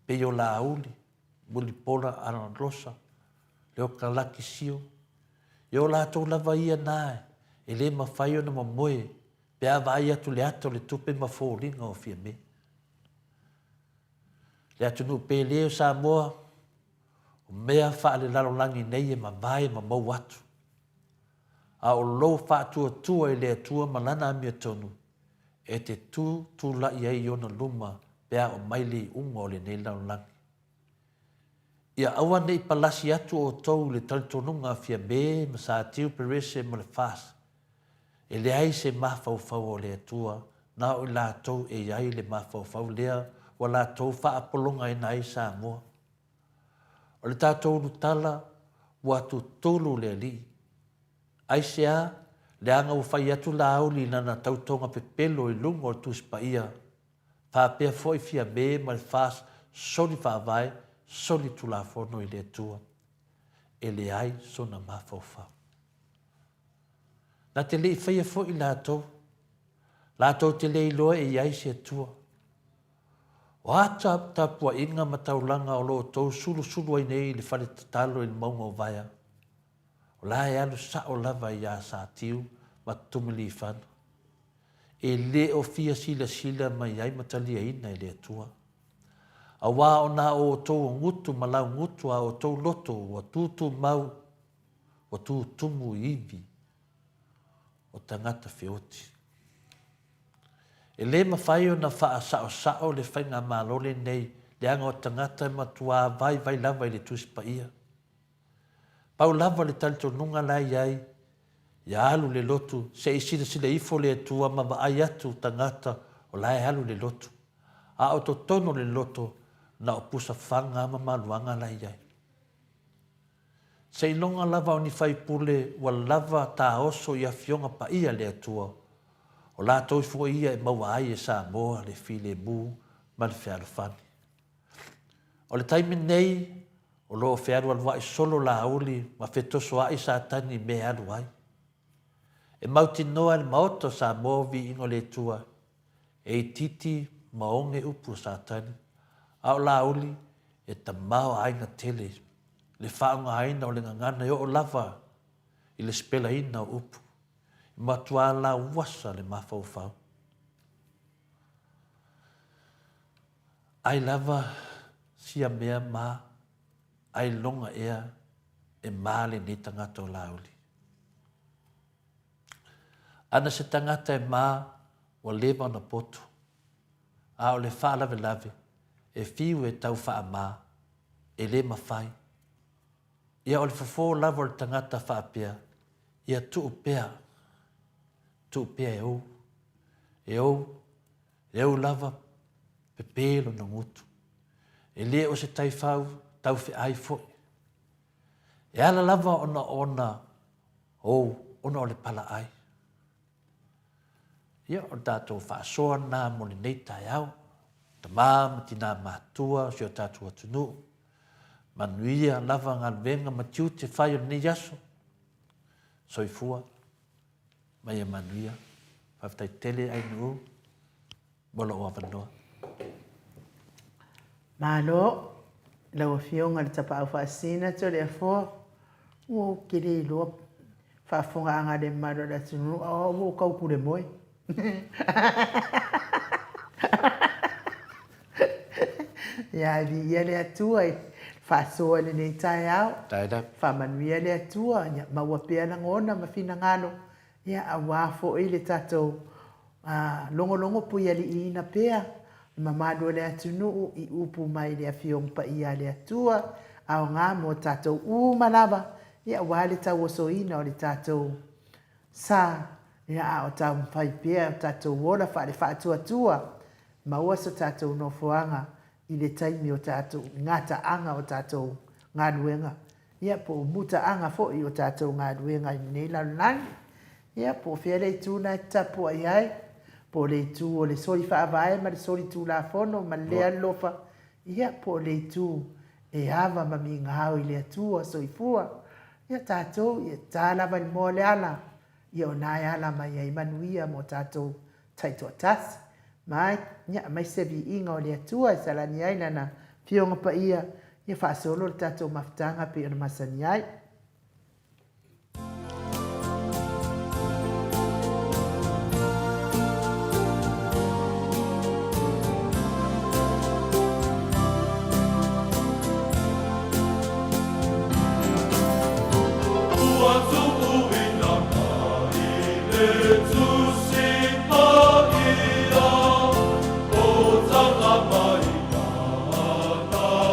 pei o Laauli, Mulipola Anarosa, Leokalaki Sio, ia o latou lava ia na e le mafai ona momoe pe a vaai atu le ata o le tupe ma foliga o Fiame. Le atunuu pele o Samoa, o mea faalelalolagi nei e mavae ma mou atu. A o lou faatuatua i le Atua ma Lana amiotonu, e te tu tula'i ai i Ona luma pe a omai le iuga o lenei lalolagi. Ia aua ne i palasi atu outou i le talitonuga a Fiame ma Satiu Perese ma le FAST, E leai se mafaufau o le Atua, na o i latou e i ai le mafaufau lea ua latou faapologaina ai Samoa. O le tatou ulutala ua tutulu le Alii. Aisea? Leaga ua fai atu Laauli i lana tautoga pepelo i luga o le Tusi Paia, faapea foi Fiame ma le FAST soli faavae, soli tulafono i le Atua. E leai sona mafaufau. Na te le i faia foi latou, latou te le iloa e i ai se Atua. O a tapuaiga ma taulaga o lo outou sulusulu ai nei i le fale tatalo i le mauga o Vaea? O la e alu sa'o lava iā Satiu ma Tumiliifano. E le o fia silasila mai ai ma taliaina e le Atua. Auā o nā o outou o gutu ma laugutu a outou loto ua tūtūmau, ua tūtumu i ivi o tagata feoti. E le mafai ona faasaosao le faigamalo lenei leaga o tagata e matuā vaivai lava i le Tusi Paia. Pau lava le talitonuga la e i ai, ia alu le lotu, se i silasila ifo le Atua ma vaai atu tagata o la e alu le lotu. A o totonu o le loto, na o pusa faga ma maluaga la e i ai. Seiloga lava o ni faipule ua lava taoso i Afioga Paia a le Atua, o latou foi ia e maua ai e Samoa le filemu ma le fealofani. O le taimi nei, o lo o fealualuaʻi solo Laauli ma fetosoaʻi Satani i mea e alu ai. E mautinoa e le Maota o Samoa viiga o le Atua, e itiiti ma oge upu o Satani, a o Laauli e tamaoaiga tele le faaaogaina o le gagana e oo lava i le sipelaina o upu, e matuā lauasa le mafaufau. Ai lava sia mea ma ailoga ea e ma lenei tagata o Laauli. Ana se tagata e ma ua leva ona poto, a o le faalavelave e fiu e tau faama, e le mafai. Ia o le fofo lava o le tagata faapea, ia tuu pea, tuu pea e ou, e ou, E ou lava, pepe lona gutu. E le o se taifau taufeai foi. E ala lava ona ona ou ona o le palaai. Ia, o le tatou faasoa lena mo lenei taeao. Tamā ma tinā matutua o si o tatou atunuu. Manuia lava galuega ma tiute fai o lenei aso. Soifua. Ma ia manuia. Faafetai tele Ainuu mo lou avanoa. Malo i lau Afioga i le Tapaau Faasisina Toleafoa, ua ou tele iloa faafofogaaga a le mamalu o le atunuu, a o au ua ou tau pule moe. Ia, ae viia le Atua i le faasoa i lenei taeao. Faamanuia le Atua, ia maua pea lagona ma finagalo, ia aua foi le tatou logologo puialiiina pea le mamalu o le atunuu i upu mai le Afioga Paia a le Atua, aoga mo tatou uma lava, ia aua le tauosoina o le tatou sa, ia a o taumafai pea o tatou ola faale-faatuatua, maua so tatou nofoaga i le taimi o tatou gataaga o tatou galuega, ia po o mutaaga foi o tatou galuega i lenei lalolagi. Ia po o fea le itu na e te tapuai ai, po o le itu o le soli faavae ma le soli tulafono ma le le alofa, ia po o le itu e ava ma migao i le Atua soifua. Ia tatou, ia ta lava i le moa o le ala, ia o na e ala mai ai manuia mo tatou taitoatasi. Ma, ia, aemaise viiga o le Atua e salani ai Lana Afioga Paia, ia faasolo le tatou mafutaga pei ona masani ai. Ua tuuina mai le Tusi Paia, o taga mai Matamua.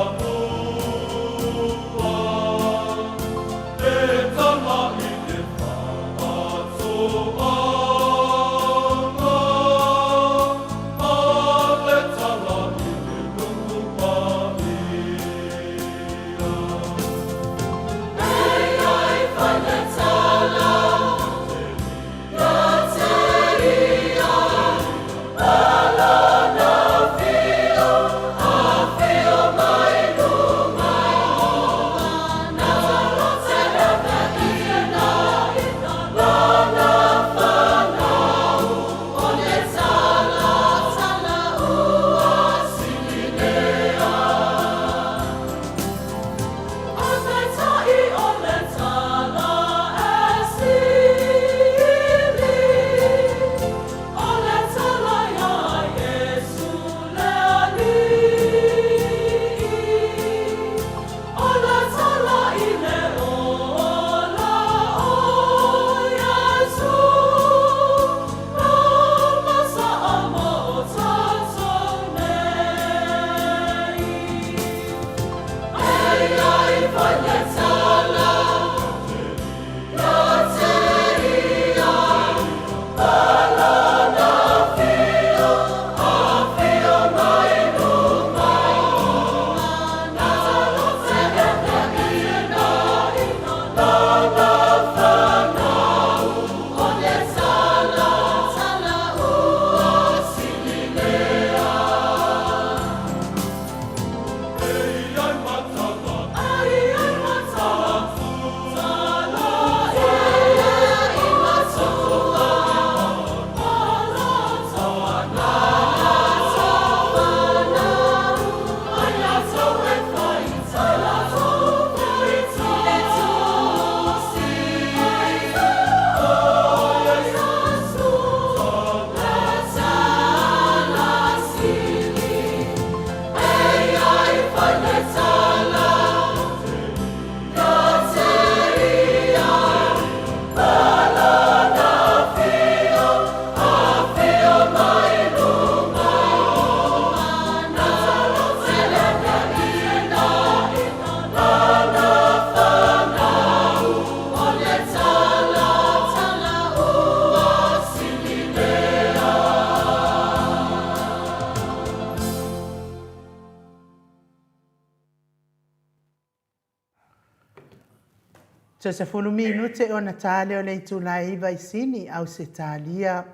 Sefulu minute ona ta lea o le itula e 9 i Sini, Ausetalia.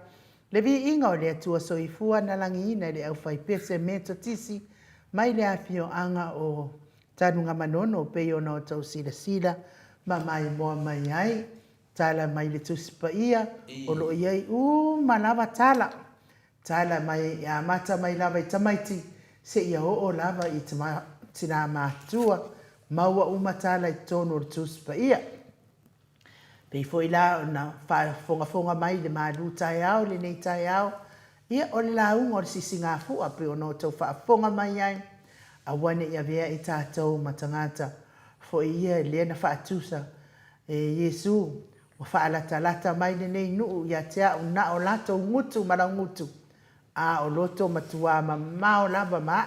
Le viiga o le Atua Soifua na lagiina i le aufaipese Metotisi mai le afioaga o Tanugamanono pei ona outou silasila ma maimoa mai ai. Tala mai le Tusi Paia, o lo o i ai uma lava tala. Tala mai e amata mai lava i tamaiti seia oo lava i tinā matutua, maua uma tala i totonu o le Tusi Paia. Pei foi la ona faafogafoga mai i le malu taeao i lenei taeao, ia o le lauga o le sisigafua pei ona outou faafofoga mai ai, aua ne i avea i tatou ma tagata foi ia lea na faatusa e Iesu, ua faalatalata mai lenei nuu ia te au na o latou gutu ma laugutu, a o loto matuā mamao lava ma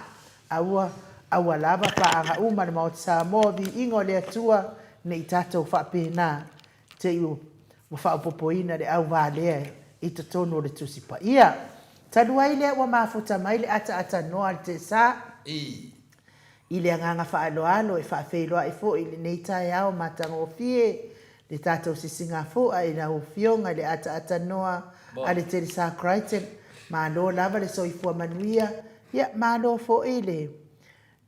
a ua aua lava paaga uma le Maota Samoa viiga o le Atua ne i tatou faapena te i ua faaopopoina le auvā lea i totonu o le Tusi Paia. Talu ai lea ua mafuta mai le ataatanoa a le Tesa I le agaga faaaloalo e faafeiloai foi i lenei taeao matagofie le tatou sisigafua i lau Afioga i le ataatanoa a le Telesa Crichton. Malo lava le soifua manuia, ia malo foi le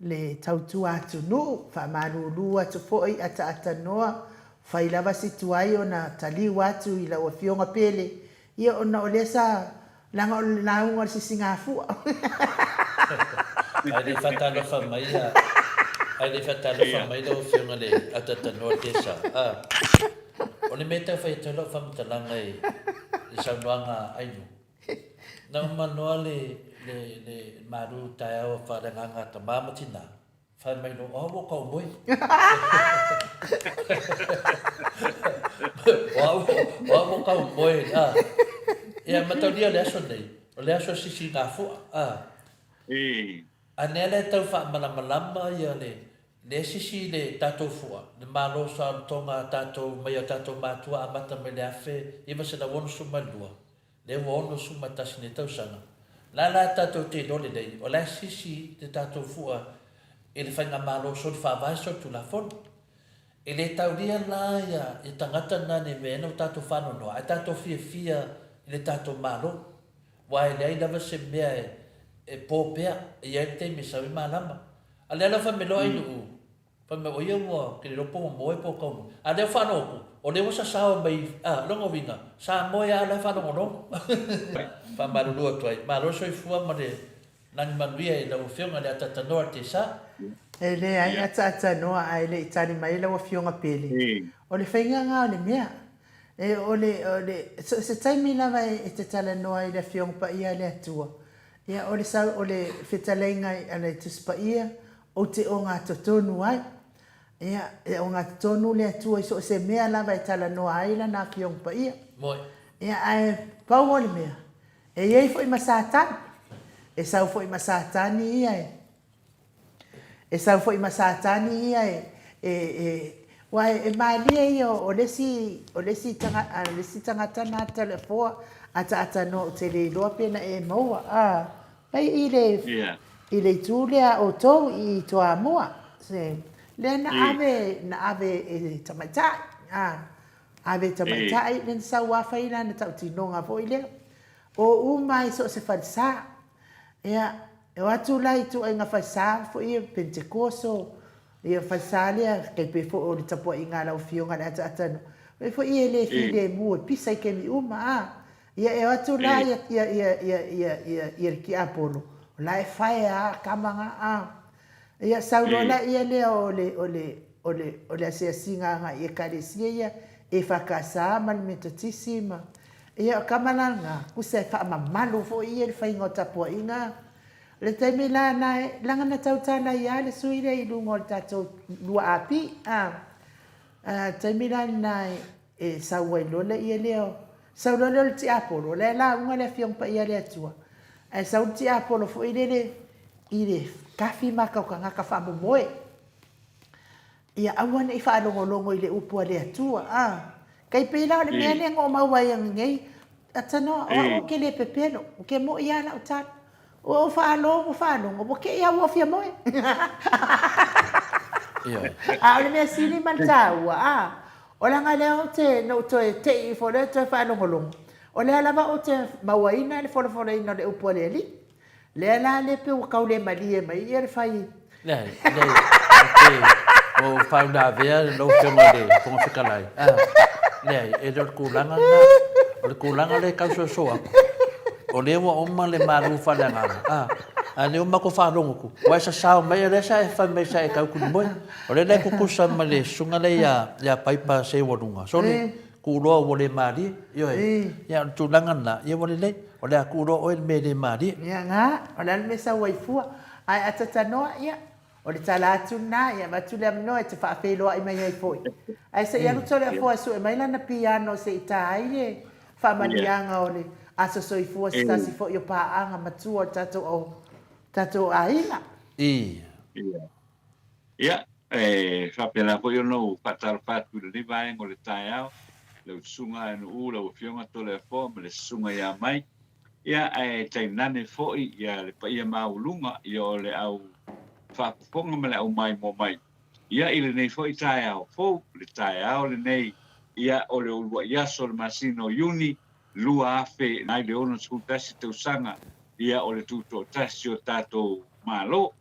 le tautua atunuu. Faamalulu atu foi ataatanoa, fai lava si tuai ona taliu atu i lau Afioga Pele, ia ona o lea sa Leaga o le lauga o le sisigafua. Ae le i faatalofa mai a, ae le i faatalofa mai lau Afioga i le Atatanoa Tesa, a, o le mea e tau fai atu ai lau faamatalaga i le saunoaga a Ainu, na uma loa le, le, le malu taeao faaleagaga a tama ma tina, Fai mai loa, o au ua kau moe. O au, o au ua kau moe, a. Ia, mataulia le aso nei, o le aso sisi ngā fua, a. A nea le tau whaamalamalama ia le, le sisi le tātou fua, le malo sa o le tonga a tātou, mai a tātou mātua a mata mai le afe, 962. Lea ua 61 nei tausaga. La la tatou te iloa lelei, o la e sisi le tatou fua i le faigamalo soli faavae soli tulafono. E le taulia la ia tagata na nei mea ena ua tatou faanoanoa ae tatou fiafia i le tatou Malo. Aua e leai lava se mea e po pea, e i ai le taimi e sau ai malama. A lea la fai mai loa ai lou Fai mai, o ia ua ke le iloa po ua moe po ua kau moe. A lea ua faalogo atu, o lea ua sasao mai, a, lona uiga, sa moe a o la e faalogologo. Faamalulu atu ai, malo le soifua ma le lagi manuia i lau Afioga i le Atatanoa le Tesa. E leai ataatanoa ae le i tali mai lau Afioga Pele. O le faiga lena o le mea. E, o le, o le, so o se taimi lava e te talanoa ai i le Afioga Paia a le Atua, ia o le sau, o le fetalaiga a le Tusi Paia, Ou te ogatotonu ai. Ia, e ogatotonu le Atua i so o se mea lava e talanoa ai Lana Afioga Paia. Moe. Ia, ae pau o le mea, e i ai foi ma Satani. E sau foi ma Satani ia e, e sau foi ma Satani ia e, e, e, aua e malie ia o le isi, o le isi tagata, le isi tagata na telefoa ataata noa ou te le iloa pe na e maua, a, Mai i le, i le itu lea o outou i Toamua, se, lea na ave, na ave e tamaitai, a, ave e tamaitai, lea na sau lava fai lana tautinoga foi lea. O uma i so o se falesa. Ia, e o atu la i ituaiga falesa foi ia Pentekoso, ia falesa lea, tai pei foi o le tapuaiga a lau Afioga i le Ataata, e foi e le filemu e pisa i taimi uma, a. Ia e o atu la ia ia ia ia ia ia ia le tiapolo, o la e fae a kama nga a. Ia sau loa la ia lea o le o le o le o le asiasiga agai i ekalesia ia EFKS ma le Metotisi ma ia o kama la nga kusa e faamamalu foi ia le faiga o tapuaiga. O le taimi la na e leaga na tautala ai a le sui lea i luga o le tatou 2AP a. A taimi la lena e E sau ai loa le ia lea o, sau loa lea o le tiapolo, o la e lauga le Afioga Paia a le Atua, ae sau le tiapolo foi lele i le kafi maka o tagata faamomoe, ia aua ne i faalogologo i le upu a le Atua, a. Tai pei la o le mea lea na ou maua ai ananei, Atanoa, o au ou te le pepelo, ou te moi lava lau tala. Ua ou faalogo, faalogo, ua te i lava ua fia moe. A o le mea sili ma le taua, a, O leaga lea ou te, na ou toe tei ifo lea toe faalogologo, o lea lava ou te mauaina le folafolaina o le upu a le Alii. Lea la lea pei ua tau le malie mai ia le fai. Leai, leai, e te, ua ou faauilavea lau Afioga i le Fofoga Fetalai. Ah, leai, e le o le tulaga lena. O le tulaga lea e tau soso atu, o lea ua uma le malu faaleagaga, ah, a o lea ua matou faalogo atu, ua e sasao mai, o lea sa e fai mai sa e tau atu i le moe. O lea la e tutusa ma le susuga lea ia Paipa Seualuga. Sole, tuu loa ua le malie. Ioe. Ia, o le tulaga lena, ia ua lelei. O le a tuu loa oe i le mea e le malie. Ia, na, o le a le mea e sau ai fua. Ae a ta tanoa, ia, o le tala atu lena, ia avatu le avanoa e te faafeiloai mai ai foi. Ae se i alu Toleafoa e sue mai lana piano se i ta ai le faamanuiaga o le aso soifua se tasi foi o paaga matua o le tatou, tatou aiga. Ia. Ia, e faapena foi ona ou faatalofa atu i lenei vaega o le taeao, lau Susuga Aenu'u, lau Afioga Toleafoa ma le Susuga ia Mai, ia, ae tainane foi ia le paia maualuga ia o le au faafofoga ma le au maimoa mai, ia, i lenei foi taeao fou, le taeao lenei, ia, o le uluai aso o le masina o Iuni, 2061 tausaga, ia, o le tutoatasi o tatou Malo.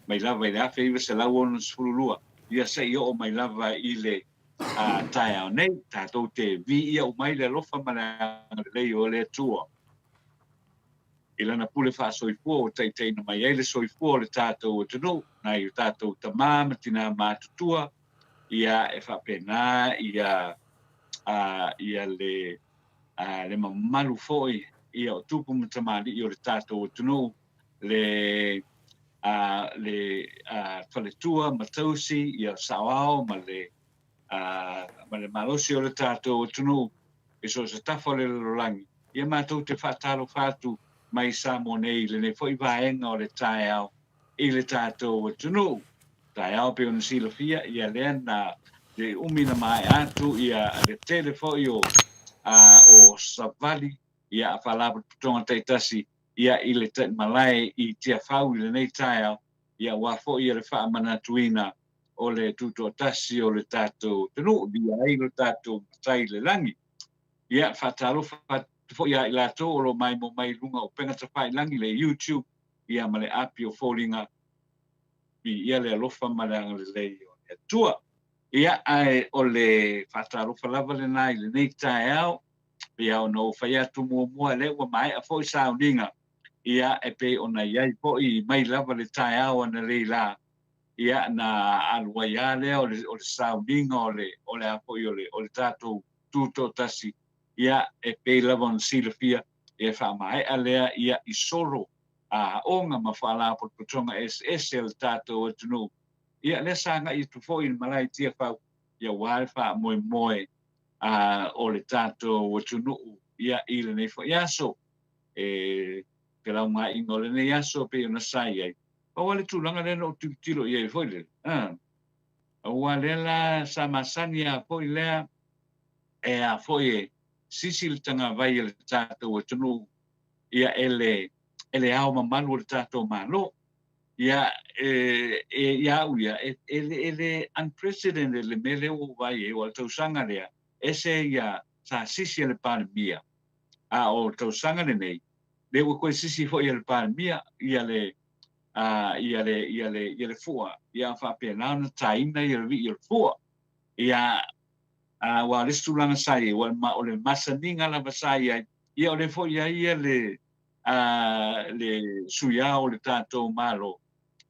mai lava i le 1962, ia se i oo mai lava i le taeao nei, tatou te viia uma ai le alofa ma le agalelei o le Atua i Lana pule faasoifua ua taitaiina mai ai le soifua o le tatou atunuu, nai o tatou tamā ma tinā matutua, ia e faapena ia ia le le mamalu foi ia o tupu ma tamalii o le tatou atunuu le a le a faletua ma tausi ia saoao ma le a ma le malosi o le tatou atunuu i so o se tafa o le lalolagi, ia matou te faatalofa atu mai Samoa nei i lenei foi vaega o le taeao i le tatou atunuu. Taeao pei ona silafia, ia lea na le umi na maea atu ia le tele foi o a o savali ia a faalapotopotoga taitasi ia i le malae i Tiafau i lenei taeao, ia aua foi ia le faamanatuina o le tutoatasi o le tatou atunuu, viia ai lo tatou Matai i le lagi. Ia, faatalofa atu foi ia i latou o lo o maimoa mai i luga o upega tafailagi, le YouTube, ia ma le api o foliga, viia le alofa ma le agalelei o le Atua. Ia, ae o le faatalofa lava lena i lenei taeao, pei lava ona ou fai atu muamua, lea ua maea foi sauniga, ia, e pei ona i ai foi mai lava le taeao analeila, ia, na alu ai lava lea o le, o le sauniga o le, o le a foi o le, o le tatou tutoatasi, ia, e pei lava ona silafia, e faamaea lea, ia, i solo aoga ma faalapotopotoga eseese a le tatou atunuu, ia, lea sa agai atu foi i le malae i Tiafau, ia, aua le faamoemoe a o le tatou atunuu ia i lenei foi aso. E te laugaina o lenei aso pei ona sa i ai. Pau lava le tulaga lea na ou tilotilo i ai foi lele, a, aua lea la sa masani lava foi lea e a foi e sisi le tagavai a le tatou atunuu ia e le e le ao mamalu o le tatou Malo. Ia, e, e, ia au ia, e, e, e le unprecedented le mea lea ua ou vaai ai, aua o le tausaga lea, ese ia, sa sisi e le Palemia, a o le tausaga lenei, lea ua toe sisi foi e le Palemia ia le, a, ia le, ia le, ia le fua, ia faapena ona taina ia le vii o le fua. Ia, a, aua o le isi tulaga sa i ai, aua o le masaniga lava sa i ai, ia o lea foi i ai ia le, a le sui ao o le tatou Malo,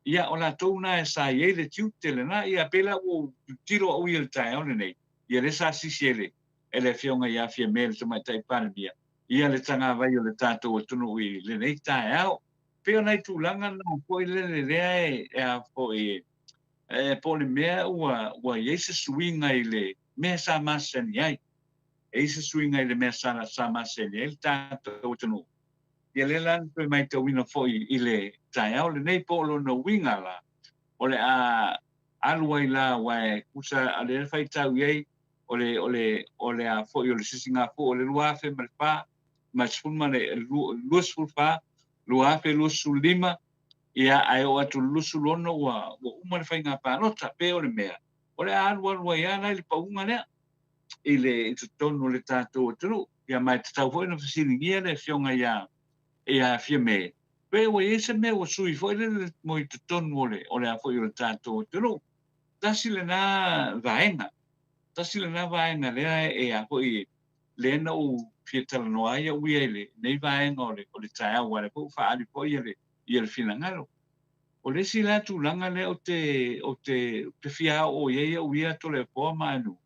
ia o latou na e sa i ai le tiute lena, ia pei la ua ou tilotilo au ia i le taeao lenei, ia lea sa sisi e le e le Afioga ia Fiame le Tamaitai Palemia, ia le tagavai o le tatou atunuu i lenei taeao. Pei o nai tulaga na foi lele lea e e a foi e po o le mea ua ua i ai se suiga i le mea sa masani ai. E i ai se suiga i le mea sa sa masani ai le tatou atunuu. Ia lea la na toe maitauina foi i le taeao lenei po o lona uiga la, o le a alu ai la aua e tusa o lea e faitau i ai o le o le o le a foi o le sisigafua o le 2004 ma le 24, 2025, ia ae oo atu i le 26 ua ua uma le faiga palota. Pe o le mea, o le a alualu ai lava la i le pauga lea. i le i totonu o le tatou atunuu. Ia ma e tatau foi ona fesiligia le Afioga ia ia Fiame, pe ua i ai se mea ua sui foi lele mo i totonu o le o le a foi o le tatou atunuu. Tasi lena vaega, tasi lena vaega lea e a foi lea na ou fia talanoa ai au ia i lenei vaega o le o le taeao, aua o lea foi ua faaali foi ia le ia le finagalo. O le isi la tulaga lea ou te ou te ou te fia oo i ai au ia Toleafoa ma Anu,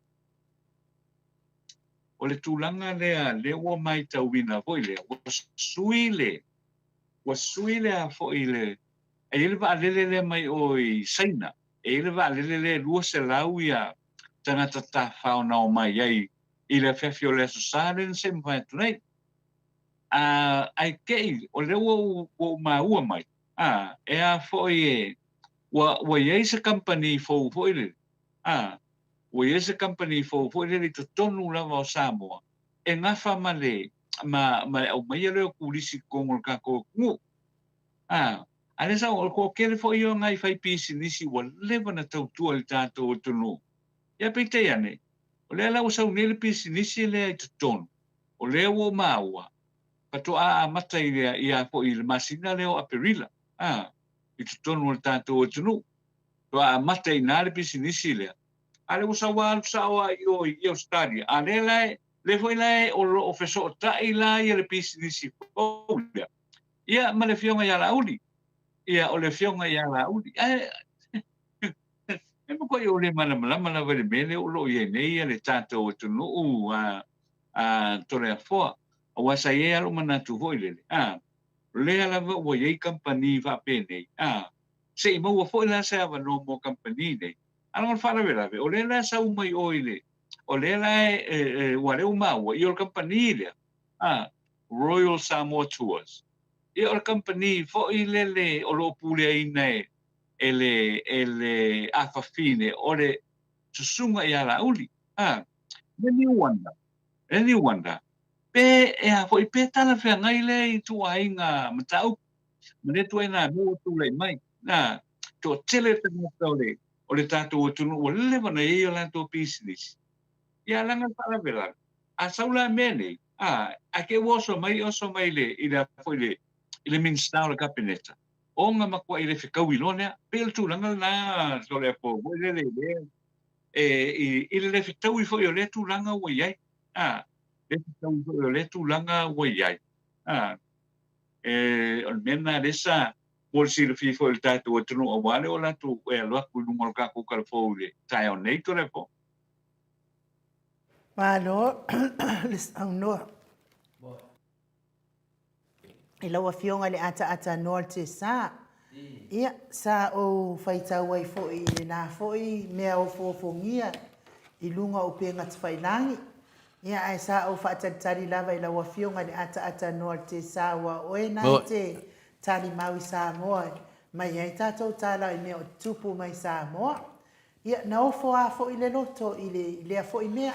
o le tulaga lea lea ua matauina foi lea, ua sui le ua sui le a foi le e i ai le vaalele lea mai o i Saina, e i ai le vaalele lea e 200 ia tagata tafafao na omai ai i le afiafi o le Aso Sa lea na se i mavae atu nei. A, ae te i, o lea ua ou, ua ou maua mai, a, e a foi e, ua, ua i ai se kamupani fou foi lele, a, ua i ai se kamupani fou foi lele i totonu lava o Samoa, e gafa ma le, ma, ma le aumaia lea o turisi i totonu o le tatou atunuu. A, a lea sa, o le toatele foi ia o nai faipisinisi ua leva ona tautua i le tatou atunuu. Ia peitai ane, o lea la ua sau nei le pisinisi lea i totonu, o lea ua ou maua, faatoa amata i le, ia foi i le masina lea o Aperila, a, i totonu o le tatou atunuu. Faatoa amata i ina le pisinisi lea, a lea ua sau lava alu sao lava i o i Ausetalia, a lea la e, lea foi la e o lo o fesootai la ia le pisinisi fou lea, ia ma le Afioga ia Laauli. Ia, o le Afioga ia Laauli. Ae, e matuai ou le malamalama lava i le mea lea o lo o i ai nei le tatou atunuu a, a Toleafoa. Aua sa i ai lava lou manatu foi lele, a, o lea lava ua i ai kamupani faapenei, a, se i maua foi la se avanoa mo kamupani nei. A o le faalavelave, o lea la e sau mai o i le, o lea la e, e, e ua lea ua maua, ia o le kamupani lea, a, Royal Samoa Tours. Ia o le kamupani foi lele o lo o puleaina e, e le, e le afafine o le susuga ia Laauli. A, Many wonder, many wonder, pe e a foi, pe talafeagai lea ituaiga mataupu ma lea ituaiga mea ua tulai mai. A, toatele tagata o le, o le tatou atunuu ua leva ona i ai a latou pisinisi. Ia, leaga le faalavelave, a sau la mea nei, a, ae te i ua oso mai, oso mai i le, i le a foi i le, i le Minisita o le Kapeneta, ona matuai le fetaui loa lea. Pei o le tulaga lena, Toleafoa foi lele i lea, e, i, i le le fetaui foi o lea tulaga ua i ai. A, le fetaui foi o lea tulaga ua i ai. A, e, o le mea lena lea sa mo le silafia foi o le tatou atunuu aua le o latou e alu atu i luga o le tatou talafou i le taeao nei, Toleafoa. Malo le saunoa. I lau Afioga i le ataata noa o le Tesa, ia, sa ou faitau ai foi i lena foi mea ofoofogia i luga o upega tafailagi, ia, ae sa ou faatalitali lava i lau Afioga i le ataata noa o le Tesa aua o oe na e te talimau i Samoa mai ai tatou tala i mea o tutupu mai Samoa. Ia, na ofo a foi le loto i le, i lea foi mea.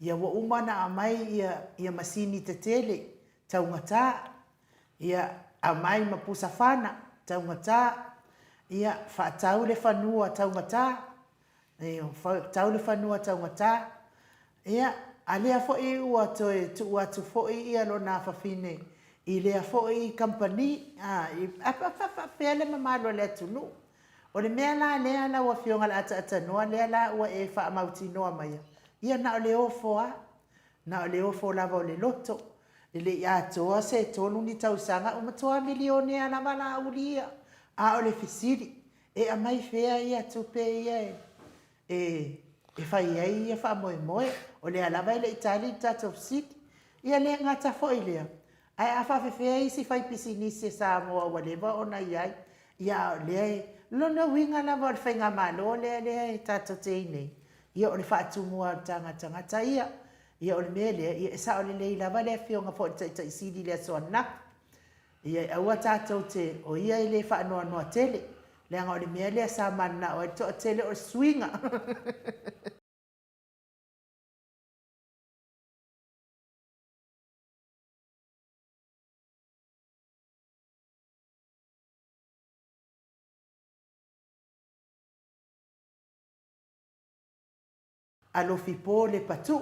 Ia, ua uma ona aumai ia, ia masini tetele, taugata. Ia, aumai ma pusa fana, taugata. Ia, faatau le fanua taugata. Ia, faatau le fanua taugata. Ia, a lea foi ua toe tuu atu foi ia lona afafine i lea foi kamupani, a, a faapefea le mamalu o le atunuu. O le mea la lea lau Afioga le ataatanoa lea la ua e faamautinoa maia, ia na o le ofo a, na o le ofo lava o le loto, e le i atoa se tolu ni tausaga ua matua milionea lava Laauli ia. A o le fesili, e aumai fea ia tupe ia e, e, e fai ai ia faamoemoe? O lea lava e le i tali le tatou fesili. Ia le gata foi lea, Ae a faafefea isi faipisinisi a Samoa ua leva ona i ai, ia a o lea e, lona uiga lava o le faigamalo lea lea e tatou te i nei, ia o le faatumu lava o le taga tagata ia. Ia o le mea lea, ia e sao lelei lava le afioga foi i le Taitai Sili i le aso ananafi. Ia aua tatou te, o ia e le faanoanoa tele, leaga o le mea lea sa mananao ai le toatele o le suiga. Alofipo Lepatu'u.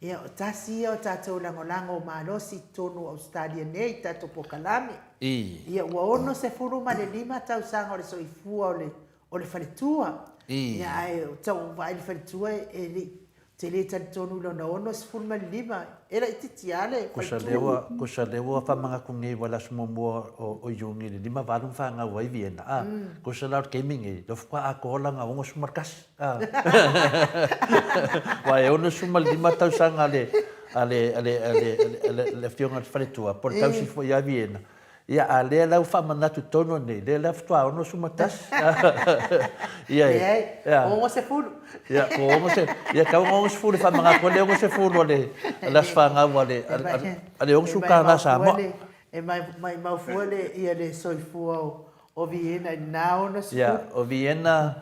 Ia, o tasi ia o tatou lagolago malosi i totonu o Ausetalia nei i tatou polokalame. Ia, ua 65 tausaga o le soifua o le o le faletua. Ia, ae tau ou vaai i le faletua e le i, ou te le talitonu i lona 65, e laitiiti lava le faletua. Kusa lea ua faamanatu nei aua o le aso muamua o Iuni i le 58 na fanau ai Viena, a, kusa la o le taimi nei, lea faatoa atoa lana 61. Aua e 65 tausaga a le, a le, a le, a le, a le, le afioga i le faletua, po o le tausi foi ia Viena. Ia, a lea la ua faamanatu tonu nei, lea la faatoa 61. Ia, Leai, 60. Ia, ko 60, ia tau 60 e faamanatu ai le 60 a le, a le aso fanau a le, a le 60 tala Samoa. E maimau fua le, ia le soifua o, O Viena i lena 60. Ia, o Viena,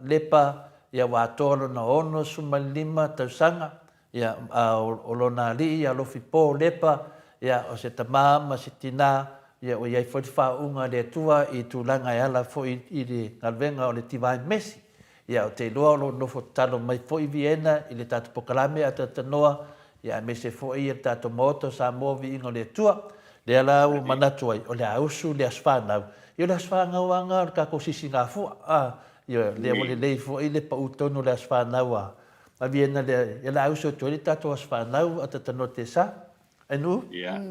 Lepa, ia ua atoa lona 65 tausaga, ia, a o lona alii ia Alofipo Lepa, ia, o se tama ma se tina, ia, ua i ai foi le faauuga a le Atua i tulaga e ala foi i le galuega o le Divine Mercy. Ia, ou te iloa o lo o nofo tatalo mai foi Viena i le tatou polokalame a Talanoa, ia, aemaise foi le tatou Maota o Samoa Viiga o le Atua. Lea la ua manatu ai, o le a usu le aso fanau. Ia, o le aso fanau lava lena o le tatou sisigafua. A, ioe, lea ua lelei foi le pau tonu o le aso fanau a a Viena lea, ia o le a usu atu ai le tatou aso fanau a Talanoa Tesa. Ainu? Ia.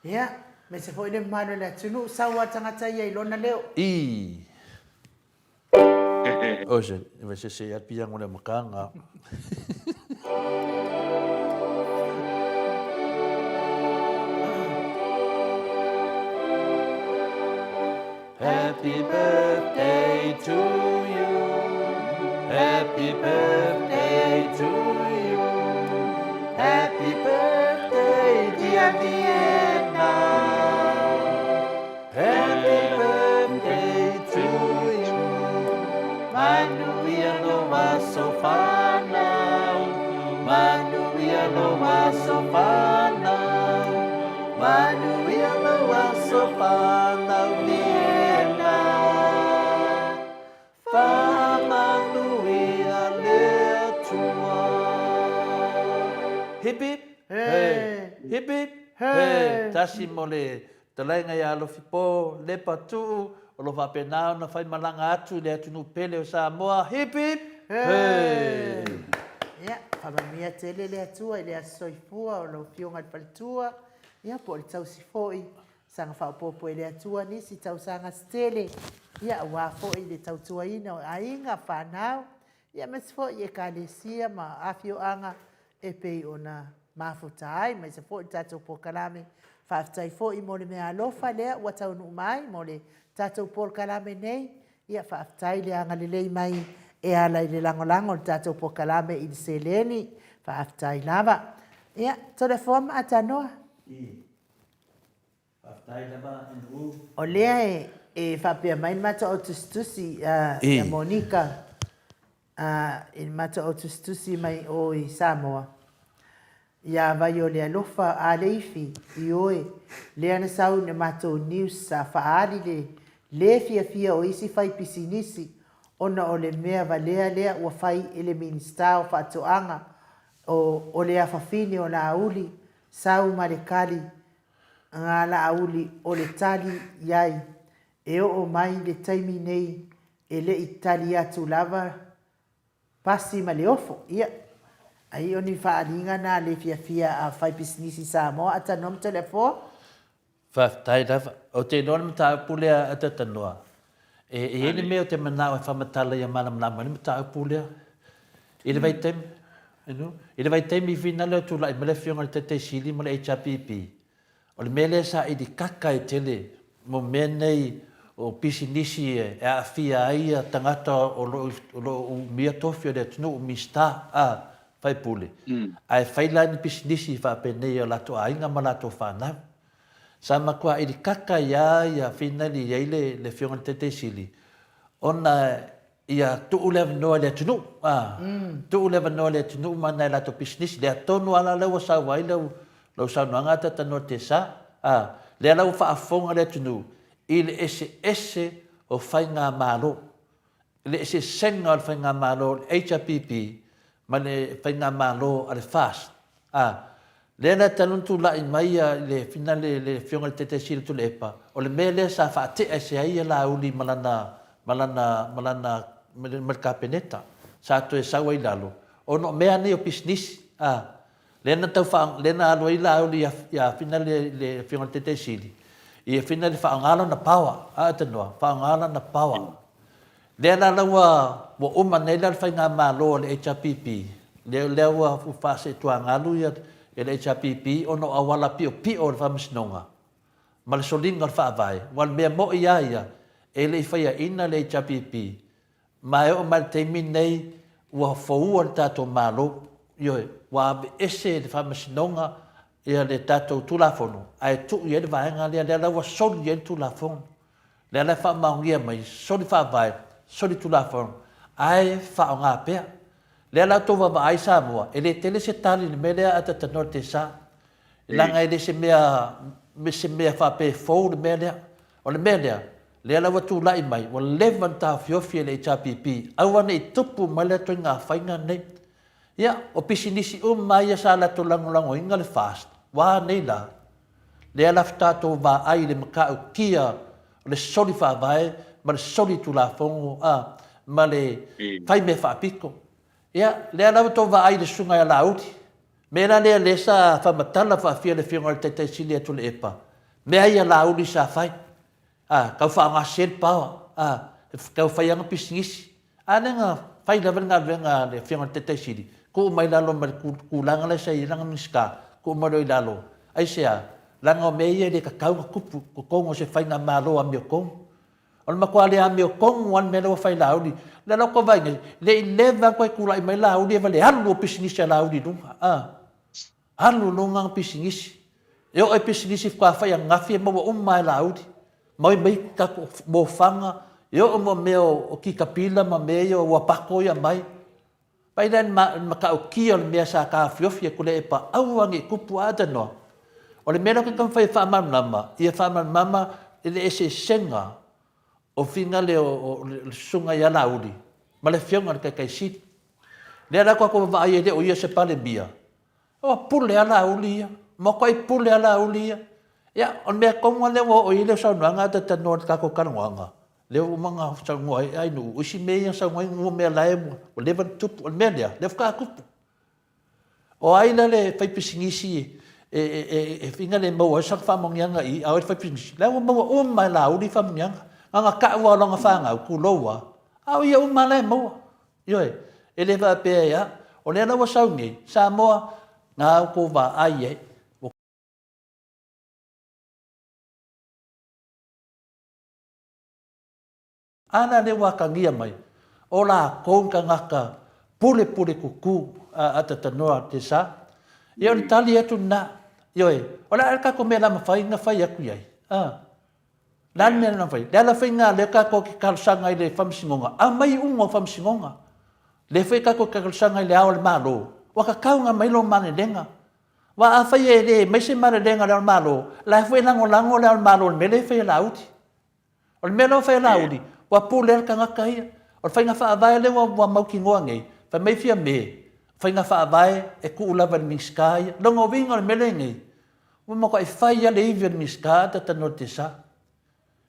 Ia, aemaise foi le mamalu o le atunuu, sau a tagata ia i lona leo. I. Ose, vai se se al piango le makanga. Happy birthday to you. Happy birthday to you. Happy birthday dear Vienna. Happy birthday to you. Manuia lou aso fanau. Manuia lou aso fanau. Manuia lou aso fanau Vienna. Faamanuia le Atua. Hip hip hey hip hip hey tasi mo le talaiga ia Alofipo Lepa Tuu o lo faapena ona faimalaga atu i le atunuu pele o Samoa hip hip hey. Ia, faamanuia tele le Atua i le aso soifua o lau Afioga i le Faletua, ia po o le tausi foi Saga faaopoopo e le Atua nisi tausaga se tele, ia aua foi le tautuaina o aiga, fanau, ia aemaise foi Ekalesia ma afioaga e pei ona mafuta ai, aemaise foi le tatou polokalame. Faafetai foi mo le meaalofa lea ua taunuu mai mo le tatou polokalame nei. Ia faafetai le agalelei mai e ala i le lagolago o le tatou polokalame i le seleni. Faafetai lava. Ia, Toleafoa ma Atanoa. O lea e faapea mai le matou au tusitusi ia Monika i le matou au tusitusi mai o i Samoa, ia Vaiolealofa Aleifi, ioe, lea na sau i le matou news sa faaali le le fiafia o isi fai pisinisi ona o le mea valea lea ua fai e le Minisita o Faatoaga o o le afafine o Laauli Sau ma le kali nga Laauli o le tali iai e oo mai le taimi nei e le'i tali atu lava pasi ma le ofo. Ia, ai o ni faaaliga na le fiafia a fai pisinisi Samoa a tanoa ma Toleafoa? Faafetai lava. Ou te iloa le mataupu lea a Tatanoa, e i ai le mea ou te manao e faamatala ia malamalama ai le mataupu lea. I le vaitaimi, i le vaitaimi fina lea o tulai mai le Afioga i le Taitai Sili ma le HRPP, o le mea lea sa ilikaka ai tele mo mea nei o pisinisi e aafia ai tagata o lo o umia tofi o le atunuu, Minisita, a, faipule, ae fai la ni pisinisi faapenei i o latou aiga ma latou fanau. Sa matua ilikaka ai lava ia Finali i ai le Afioga i le Taitai Sili, ona ia tuu le avanoa i le atunuu, a, tuu le avanoa i le atunuu ma nai latou pisinisi. Lea tonu lava la lea ua sau ai lau, lau saunoaga a Tatanoa Tesa, a, lea la ua faafofoga le atunuu i le eseese o faigamalo. le eseesega o le Faigamalo o le HRPP ma le Faigamalo a le FAST. A, lea la talu ona tulai mai ia le finale le Afioga i le Taitai Sili o Tuilaepa, o le mea lea sa faatea ese ai ia Laauli ma lana, ma lana, ma lana, ma le Kapeneta, sa toe sau ai i lalo, ona o mea nei o pisinisi. A, lea na tau faa, lea na alu ai Laauli ia, ia finale le Afioga i le Taitai Sili, ia finale faaaoga lana power, a Atanua, faaaoga lana power. Lea la la ua ua uma nei la le faigamalo a le HRPP, lea lea ua faaseetuagalu ia le HRPP ona o auala piopio o le Faamasinoga ma le soliga o le Faavae, aua o le mea moi lava ia, e le i faiaina le HRPP, ma e oo mai le taimi lenei ua foua le tatou Malo, ioe, ua aveese e le Faamasinoga ia le tatou Tulafono ae tuu i ai le vaega lea, lea la ua soli ai le Tulafono. Lea la e faamaonia mai, soli faavae, soli tulafono, ae faaaoga pea. Lea la outou vaavaai Samoa, e le tele se tali i le mea lea a tatanoa le tesa. Leaga e le se mea, se mea faapea e fou le mea lea. O le mea lea, lea la ua tulai mai, ua leva ona taofiofi e le HRPP, aua ne i tupu mai le ituaiga faiga lenei. Ia, o pisinisi uma lava ia sa latou lagolagoina le FAST, ua a nei la? Lea la tatou vaai i le matautia o le soli faavae ma le soli tulafono a, ma le fai mea faapito. Ia, lea la ua tou vaai i le susuga ia Laauli. Mea la lea lea sa faamatala faafia le afioga i le Taitai Sili ia Tuilaepa, mea ia Laauli sa fai. A, tau faaaoga sel power, a, tau fai ana pisinisi. A lea na fai lava le galuega a le Afioga i le Taitai Sili, tuu mai lalo ma le tulaga la sa i ai lana Minisita, tuu mai loa i lalo. Aisea? Leaga o mea ia e le tatau ona tupu i totonu o se faigamalo amiotonu. O le matua le amiotonu lava le mea lea ua fai e Laauli. O lea la ua outou vaai nei, e le i leva ona toe tulai mai Laauli e valealu o pisinisi a Laauli i luga. A. Alu loa lana pisinisi. E oo i pisinisi faatoa fai ananafi e maua uma lava e Laauli. Mai mai tatou mofaga, e oo mo mea o kitapila ma mea ia o uapato ia aumai. Vaai la i le matautia o le mea sa taofiofi e Tuilaepa aua ne i tupu a tanoa. O le mea lea ou te taumafai e faamalamalama, ia faamalamalama i le eseesega o finagale o le susuga ia Laauli ma le afioga i le Taitai Sili. Lea la tatou vaavaai e le o ia se Palemia, Ua pule lava Laauli ia. Matuai pule lava Laauli ia. Ia, o le mea tonu lava lea ua oo i ai lau saunoaga a ta talanoa i le tatou talanoaga, lea ua uma ona saunoa ai Ainuu, o isi mea ia na saunoa ai o mea la e ua leva ona tupu. O le mea lea, lea faatoa tupu. O ai la le faipisinisi e fina le maua ai sana faamanuiaga i i, a o ai le faipisinisi? La ua maua uma e Laauli faamanuiaga. Na ona tau lava o lana fanau, tulou lava, a o ia uma lava la e maua. Ioe, e le faapea e a. O lea la ua sau nei, Samoa, na outou vaai ai, ua A la lea ua atagia mai, o latou ni tagata pulepule tutu a tatanoa te sa. Ia o le tali atu lena. Ioe, o le a le tatou mea la mafai ona fai atu i ai? A. O le a le mea na fai? Le ala faiga lea tatou te talosaga i le Faamasinoga, aumai iuga o Faamasinoga. Lea foi tatou te talosaga i le Ao o le Malo, ua tatau ona aumai lou malelega. Aua afai e le aumai se malelega a le Ao o le Malo, la e foi e lagolago le Ao o le Malo i le mea lea e fai e Laauli. O le mea lea ua fai e Laauli, ua pule ai le tagata ia. O le faiga faavae lea ua mautinoa nei, fai mai Fiame, faiga faavae e tuu lava i le Minisita ia. Lona uiga o le mea lea nei, Ua matuai fai lava le ivi o le Minisita ta talanoa i le tesa.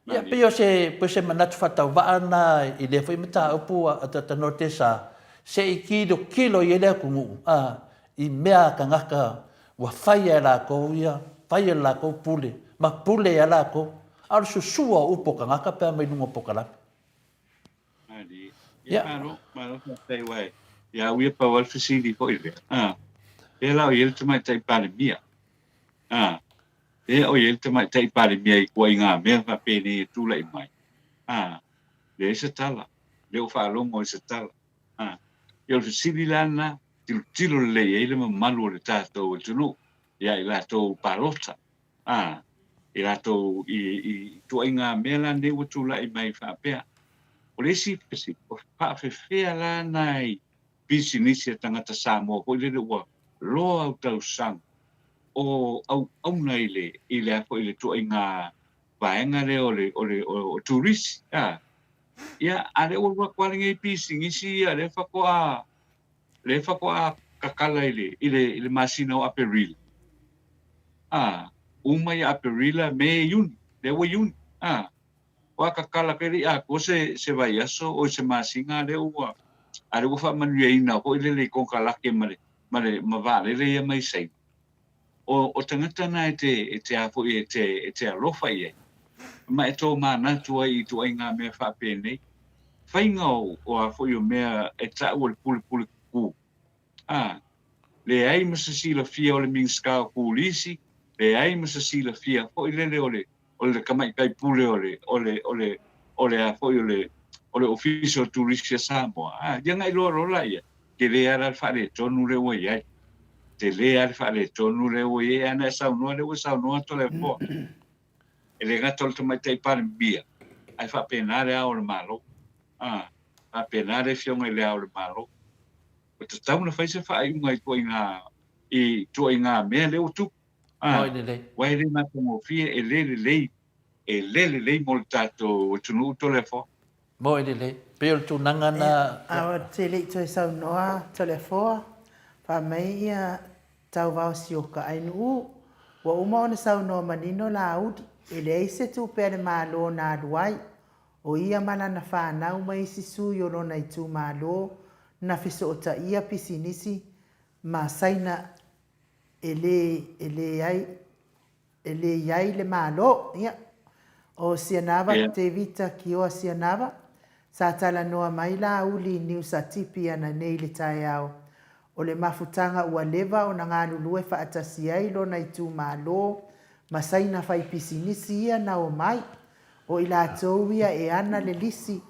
Ia, pei o se, pei o se manatu faatauvaa lena i lea foi mataupu a ta talanoa i le tesa, se i tilotilo i ai le atunuu, a, i mea a tagata ua fai lava e latou ia, fai e le latou pule, ma pule ai lava latou. A o le susua o upu a tagata pe a aumai i luga o polokalame. Malie. Ia, malo, malo faafetai aua ia au ia pau lava le fesili foi lea. A, pea la o i ai le Tamaitai Palemia. A, pea o i ai le Tamaitai Palemia i ituaiga mea faapenei e tulai mai. A, leai se tala, le o faalogo i se tala. A, ia o le fesili la lena, tilotilo lelei ai le mamalu o le tatou atunuu ia i latou palota. A, i latou i, i ituaiga mea la nei ua tulai mai faapea. O le isi fesili, o faafefea la nai pisinisi a tagata Samoa foi lele ua loa au tausaga o auauna i le, i le a foi i le ituaiga vaega lea o le, o le, o, o turisi, a? Ia, a lea ua alu atu lava lenei pisinisi ia lea faatoa lea faatoa tatala i le i le i le masina o Aperila. A, uma ia Aperila, Me, Iuni, lea ua Iuni. A, ua tatala pea le i atoa se se vaiaso oi se masina a lea ua a lea ua faamanuiaina foi lele i konekarate ma le ma le ma vaalele ia mai Saina. O o tagata na e te e te a foi e te e te alofa i ai ma e tomanatu ai i ituaiga mea faapenei. Faiga o o a foi o mea e ta'u o le pulepule kukū. A, leai ma se silafia o le Minisita o Turisi, leai ma se silafia foi lele o le o le tamaitai pule o le o le o le o le a foi o le o le Ofisa o Turisi a Samoa. A, ia na iloa loa laia, tele lava la le faaletonu lea ua i ai. Tele lava le faaletonu lea ua i ai, a na e saunoa lea ua saunoa Toleafoa. E le gata o le Tamaitai Palemia, ae faapena le Ao o le Malo. A, faapena le Afioga i le Ao o le Malo. Ua tatau ona fai se faaiuga i ituaiga i ituaiga mea lea ua tupu. A, aua e le matagofie, e le lelei, e le lelei mo le tatou atunuu Toleafoa. Moi lelei. Pei o le tulaga na. Ia, a ou te le i toe saunoa Toleafoa, fai mai ia Tauvao Sioka Ainuu, ua uma ona saunoa manino Laauli, e leai se tupe a le Malo na alu ai, o ia ma lana fanau ma isi sui o lona itumalo na fesootaia pisinisi ma Saina e lē e lē ai e lē i ai le Malo. Ia, o Sianava yeah. Tevita Kioa Sianava, sa talanoa mai Laauli i Niusatipi ananei i le taeao. O le mafutaga ua leva ona galulue faatasi ai lona itumalo ma Saina faipisinisi ia na omai. O i latou ia e ana le lisi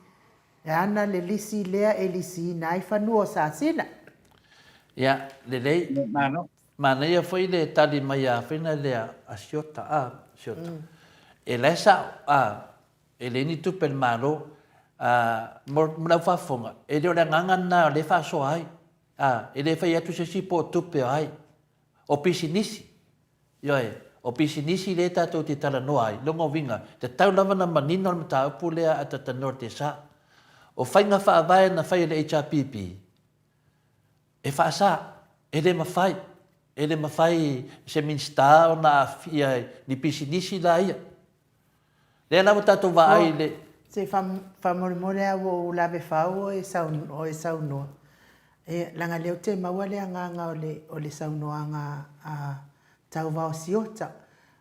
E ana le lisi lea e lisiina ai fanua o Sasina. Ia, lelei. Malo. Manaia foi le tali mai a fina lea a Siota, a, Siota. E la e sa'o, a, e leai ni tupe a le Malo, a, mo, mo le au faafofoga, e le o le agaga lena o lea e faasoa ai, a, e le fai atu se isi po o tupe o ai, o pisinisi. Ioe, o pisinisi lea tatou te talanoa ai, lona uiga, tatau lava ona manino le mataupu lea a talanoa i le TSA. O faiga faavae na fai e le HRPP, e faasa, e le mafai, e le mafai se Minisita ona aafia i ni pisinisi la ia. Lea la ua tatou vaai i le. Se faamolemole lava ua ou lave fau o e saunoa. Leaga lea ou te maua le agaga o le saunoaga a Tauvao Siota.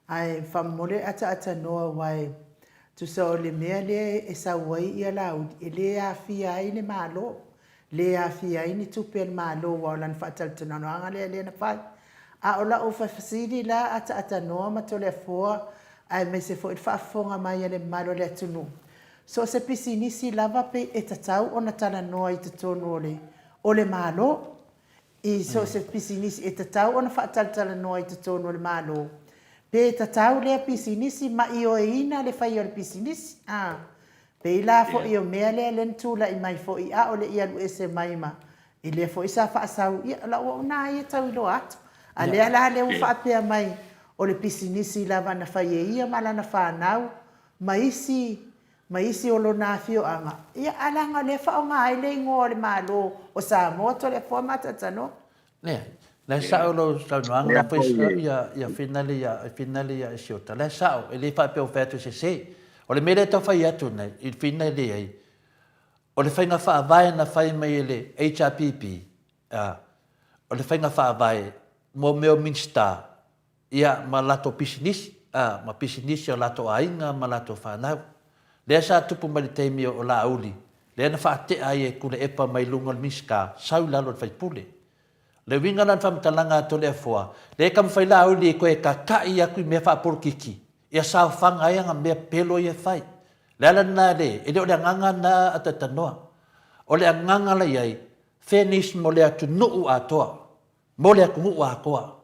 Ae faamolemole ataatanoa aua e tusa o le mea lea e sau ai ia Laauli, e le aafia ai le Malo, le aafia ai ni tupe a le Malo aua o lana faatalatalanoaga lea lea na fai. A o lau fesili la ataatanoa ma Toleafoa aemaise foi le faafofoga mai a le mamalu o le atunuu, So o se pisinisi lava pe e tatau ona talanoa i totonu o le o le Malo. I so o se pisinisi e tatau ona faatalatalanoa i totonu o le Malo. Pe tatau lea pisinisi ma ioeina le faia o le pisinisi, a. Pei la foi o mea lea lea na tulai mai foi a o le i alu ese mai ma i lea foi sa faasau, ia o lau auauna ia tau iloa atu. A lea la lea ua faapea mai o le pisinisi lava na fai e ia ma lana fanau ma isi ma isi o lona afioaga, ia ae leaga o lea e faaaoga ai le igoa o le Malo o Samoa, Toleafoa ma Atatanoa. Leai, la e sao lau saunoaga, la foi ia ia finale ia finale ia Siota, la e sao, e le faapea ua fai atu e sese. O le mea lea e tau fai atu nei, i le finale ai, o le faiga faavae na fai mai e le HRPP, a, o le faiga faavae mo mea o Minisita, ia, ma latou pisinisi, a, ma pisinisi a o latou aiga ma latou fanau. Lea sa tupu mai le taimi o Laauli, lea na faatea ai e Tuilaepa mai luga o le Minisita, sau i lalo o le faipule. O le uiga la o le faamatalaga a Toleafoa, lea e taumafai Laauli e toe tata'i atu i mea faapolokiki, ia saofaga ai ana mea pelo ia e fai. O le ala lena e le o le agaga lena a Taitanoa. O le agaga la i ai, fairness mo le atunuu atoa. Mo le atunuu atoa.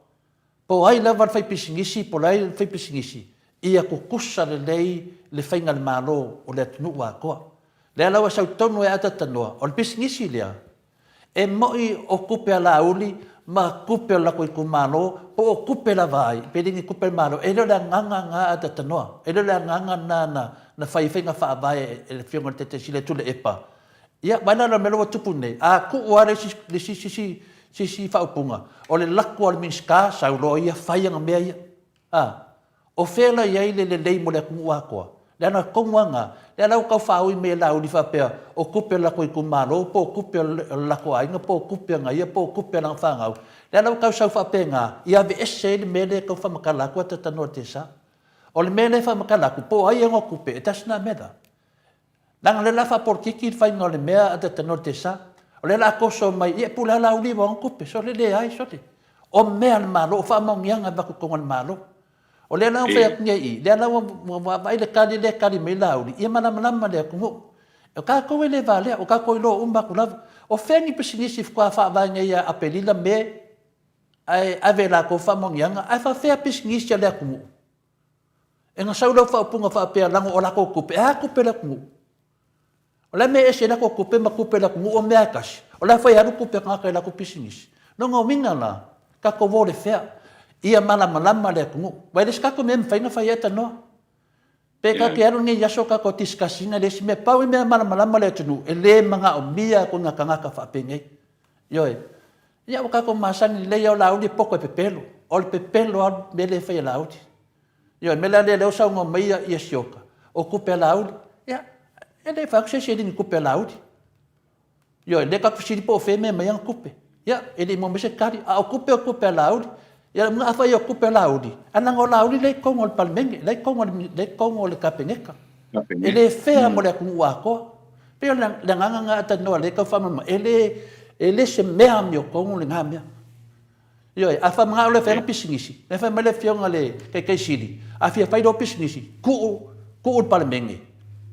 Po o ai lava le faipisinisi po o le ai le faipisinisi, ia tutusa lelei le faiga a le Malo o le atunuu atoa. Lea la ua sau tonu ai Atatanoa, o le pisinisi lea, e moʻi o tupe a Laauli ma tupe o le latou itumalo, po o tupe lava ai, pe le ni tupe a le Malo, e le o le agaga na Atatanoa, e le o le agaga na na na fai ai faiga faavae e le Afioga i le Taitai Sili a Tuilaepa. Ia, vaai la i le mea lea ua tupu nei, a tuu lava le isi, le isi, se isi, se isi faaupuga, o le lako a le Minisita, sau loa ia fai ana mea ia. A, o fea la e i ai le lelei mo le atunuu atoa? Leaga tonu lava lena, lea la ua tau faaui mai e Laauli faapea, o tupe a le latou itumalo, po o tupe a le latou aiga, po o tupe a na ia, po o tupe a lana fanau. Lea la ua tau sau faapena, ia aveese ai le mea lea e tau faamatala atu a ta talanoa i le TSA. O le mea lea e faamatala atu, po o ai e ona tupe, it does not matter. Leaga o lea o le a faapolokiki le faiga o le mea a ta talanoa i le TSA. O lea o le a toso mai, ia e pule lava Laauli i ana tupe. Sole, leai, sole. O mea a le Malo, o faamaoniaga e avatu i totonu o le Malo. O lea la ua fai atu nei i i, lea la ua vaavaai le tali lea e tali mai Laauli, ia malamalama le atunuu. O tatou e le valea, ua tatou iloa uma atu lava. O fea ni pisinisi faatoa faavae nei ia Aperila, Me, ae ave e latou faamaoniaga, ae faafefea pisinisi a le atunuu? E na sau lau faaupuga faapea leaga o latou tupe, e a tupe a le atunuu? O le a mea e ese ai latou tupe ma tupe a le atunuu o mea lava e tasi? O le a foi e alu tupe a tagata i latou pisinisi? Lona uiga la, tatou o i le fea? Ia malamalama le atunuu. Aua e le o se tatou mea e mafai ona fai ai tanoa. Pe tatou te alu lenei aso tatou discuss ina le isi mea, pau le mea malamalama le atunuu, e le manaomia atu na tagata faapenei. Ioe. Ia ua tatou masani lelei lava o Laauli e poto e pepelo. O le pepelo lava le mea lea e fai e Laauli. Ioe, o le mea la lea o lea ua saunoa mai ia Sioka, o tupe a Laauli. Ia, e le i fai atu se isi e le ni tupe a Laauli. Ioe, lea tatou te fesili po o fea e mea mai ai ana tupe. Ia, e le i maua mai se tali, a o tupe o tupe a Laauli. Ia, afai o tupe a Laauli, ae leaga o Laauli lea e i totonu o le Palemene, lea e i totonu o le Kapeneta. E le fair mo le atunuu atoa. E pei o le agaga lena a talanoa lea e tau faamalamalama, e le, e le se mea amiotonu lena mea. Ioe, a faamanao loa e fai ana pisinisi, lea fai mai le afioga i le Taitai Sili, a fia fai loa pisinisi, tuu, tuu le Palemene,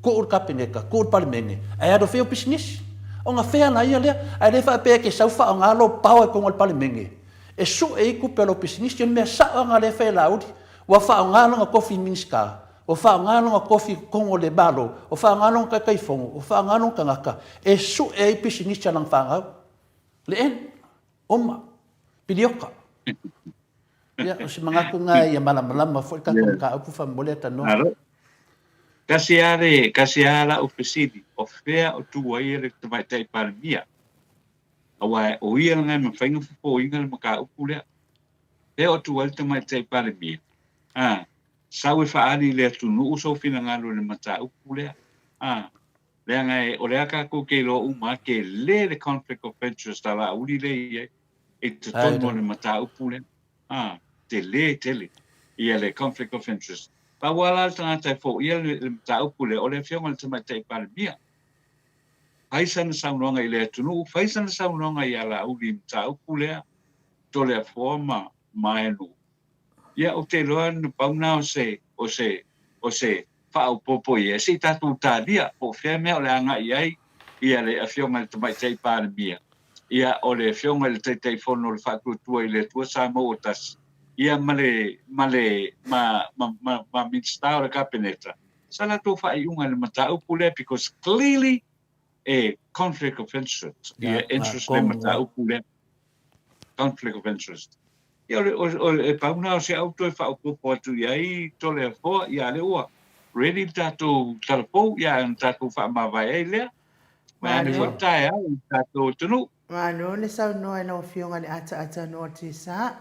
tuu le Kapeneta, tuu le Palemene, ae alu e fai au pisinisi. Ona fair laia lea, ae le faapea e te sau faaaoga lou power i totonu o le Palemene, e sue ai tupe a lou pisinisi. O le mea sao lava lena lea e fai e Laauli, ua faaaoga lona tofi Minisita, Ua faaaoga lona tofi i totonu o le Malo, ua faaaoga lona Taitaifono, ua faaaoga lona tagata e sue ai pisinisi a lana fanau. Le end. Uma. Pilioka. Ia, o se manatu lena ia malamalama foi le tatou mataupu faamolemole a tanoa. Malo. Tasi lava le, tasi lava lau fesili, o fea o tu ai le Tamaitai Palemia? Aua o ia lena e mafai ona fofoina le mataupu lea. Fea o tu ai le Tamaitai Palemia? A, Sau e faaali i le atunuu sou finagalo i le mataupu lea. A, leaga e, o lea tatou te iloa uma lava, tele le conflict of interest a Laauli lea e i ai i totonu o le mataupu lea. A, tele tele ia le conflict of interest. Pau lava la le tagata e foia le, le mataupu lea, o le Afioga i le Tamaitai Palemia. Fai sana saunoaga i le atunuu, fai sana saunoaga ia Laauli i le mataupu lea, Toleafoa ma Maenu. Ia, ou te iloa na pau na o se, o se, o se faaopoopo i ai, se i tatou talia po o fea mea o le a agai i ai ia le Afioga i le Tamaitai Palemia, ia o le Afioga i le Taitaifono o le Faatuatua i le Atua Samoa ua Tasi, ia ma le, ma le, ma, ma, ma, ma Minisita o le Kapeneta, sa latou faaiuga i le mataupu lea because clearly e conflict of interest, ia interest le mataupu lea. Conflict of interest. Ia, o le, o, o, e pau na o se au toe faaopoopo atu i ai Toleafoa, ia lea ua ready le tatou talafou, ia ona tatou faamavae ai lea. Mai ane foi le taeao i le tatou atunuu. Malo le saunoa i lau Afioga i le ataata noa Tisa.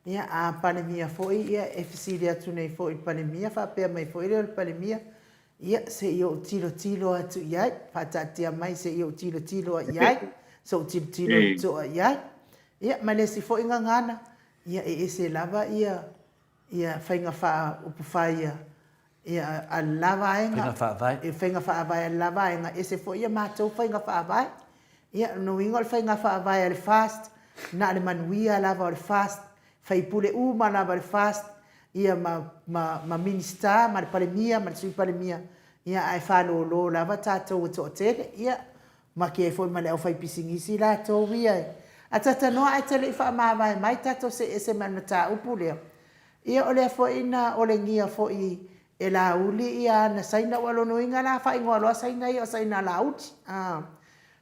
Ia, a Palemia foi, ia, e fesili atu nei foi i le Palemia, faapea mai foi lea o le Palemia, Ia, se i ou tilotilo atu i ai, faataatia mai se i ou tilotilo i ai, se ou tilotilo totoa i ai. Ia, ma le isi foi gagana, ia e ese lava ia, ia faiga faaupufai a, ia, a le la vaega. Faiga faavae. Ia, faiga faavae a le la vaega, ese foi ia matou faiga faavae. Ia, o lona uiga o le faiga faavae a le FAST, na o le manuia lava o le FAST, Faipule uma lava le FAST ia ma ma ma Minisita ma le Palemia ma le Sui Palemia ia ae faalolo lava tatou e toatele ia maki ai foi ma le aufaipisinisi latou ia e atatanoa ae te le i faamavae mai tatou se ese ma le mataupu lea ia o lea foi na olegia foi e Laauli ia ana Saina ua lona uiga la faaigoa loa Saina ia o Saina Laauli a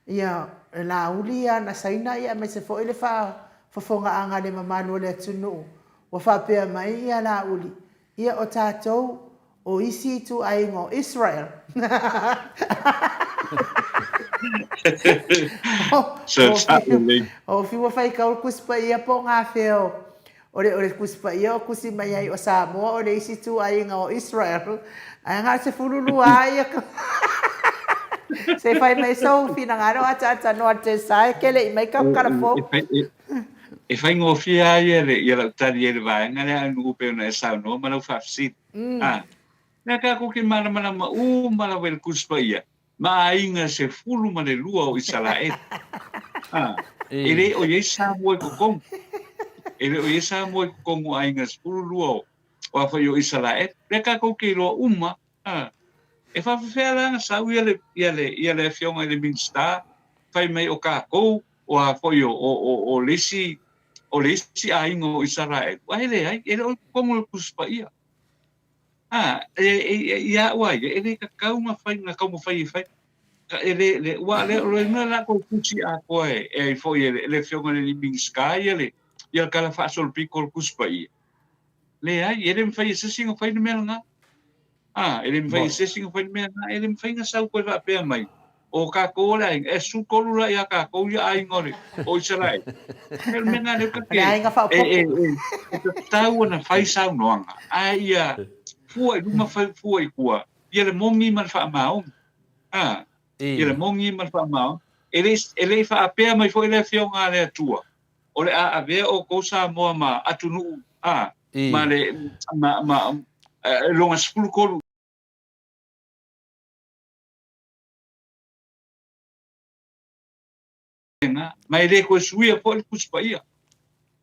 Ia Laauli ia ana Saina ia aemaise foi le faafofogaaga a le mamalu o le atunuu ua faapea mai ia Laauli, ia o tatou O isi ituaiga o Israel. O fiu ua faitau le Tusi Paia po o gafea o o le o le Tusi Paia o tusi mai ai o Samoa o le isi ituaiga o Israel. Ae na o le 12 lava ia Se i fai mai sou finagalo ataatanoa le tesa e kele'i mai kau kalafou. E faigofie lava ia le ia lau tali ai i le vaega lea a nuu pei ona e saunoa ma lau faafesili. A, mea tatou te malamalama uma lava i le Tusi Paia ma aiga 12 o Isaraelu. A, e le o i ai Samoa i totonu. E le o i ai Samoa i totonu o aiga 12 o o a foi o Isaraelu. Lea tatou te iloa uma. A, e faafefea la ona sau ia le, ia le, ia le afioga i le Minisita fai mai o tatou o a foi o, o, o, o le isi o le isi aiga o Isaraelu, ae leai, e le o i totonu o le Tusi Paia. A, e, e, e, ia au a ia, e le tatau ona fai, na taumafai e fai. E le, le, ua le, o le mea la kou tusi atoa e, e ai foi e le, le afioga i le Minisita ia le, ia le tala faasolopito o le Tusi Paia. Leai, e le mafai e se isi ona fai le mea lena. A, e le mafai e se isi ona fai le mea lena, e le mafai ona sau koe faapea mai, o tatou o le aiga, e 13 la ia tatou ia aiga o le o Isaraelu. E le mea lena lea ta te, e, e, e, e tatau ona fai saunoaga, ae ia fua i luma fua i tua, ia le moni ma le faamaoni. A, ia le moni ma le faamaoni. E le, e le i faapea mai foi le Afioga a le Atua, o le a avea outou Samoa ma atunuu, a, ma le, ma, ma, lona 13. Lena, ma e le toe suia foi le Tusi Paia.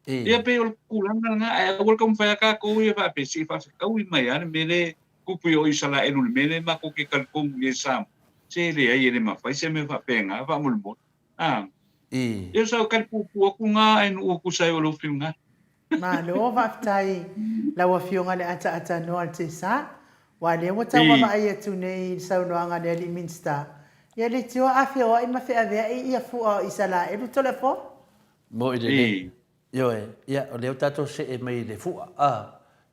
Ia pei o le tulaga lena, ae aua le taumafai a tatou ia faapea, se i faafetaui mai lava le mea lea e tupu i o Isaraelu i le mea lea matou te talitonu i ai Samoa. Se leai e le mafai se mea faapena faamolemole. A. Ia sa ou tali puupuu atu na ae nuu tusa ai o lou finagalo. Malo faafetai lau afioga le ataatanoa le Tesa. Aua lea ua tau vaavaai atu nei i le saunoaga a le alii Minisita, ia leitioa a feoai ma feaveai ia fua o Isalaelu Toleafoa. Moi lelei. Ioe, ia, o lea ua tatou see mai i le fua, a.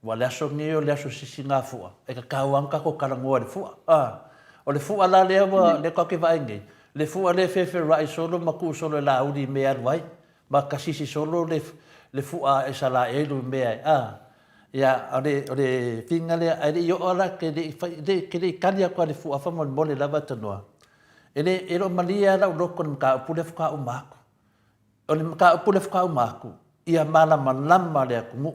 Aua o le aso lenei o le aso sisigafua, e tatau lava ona tatou talanoa i le fua, a. O le fua la lea ua, lea tatou te vaai nei, le fua lea e fefeluai solo ma tuu solo e Laauli i mea e alu ai, ma kasisi solo le, le fua a Isalaelu i mea e, a. Ia, o le, o le figa lea, ae le i oo la, ke le i fai, le, ke le i kali atu lava i le fua faamolemole lava tanoa. E le, e le o malie lava lau loto i le mataupu lea faatoa uma atu. O le mataupu lea faatoa uma atu, ia malamalama le atunuu.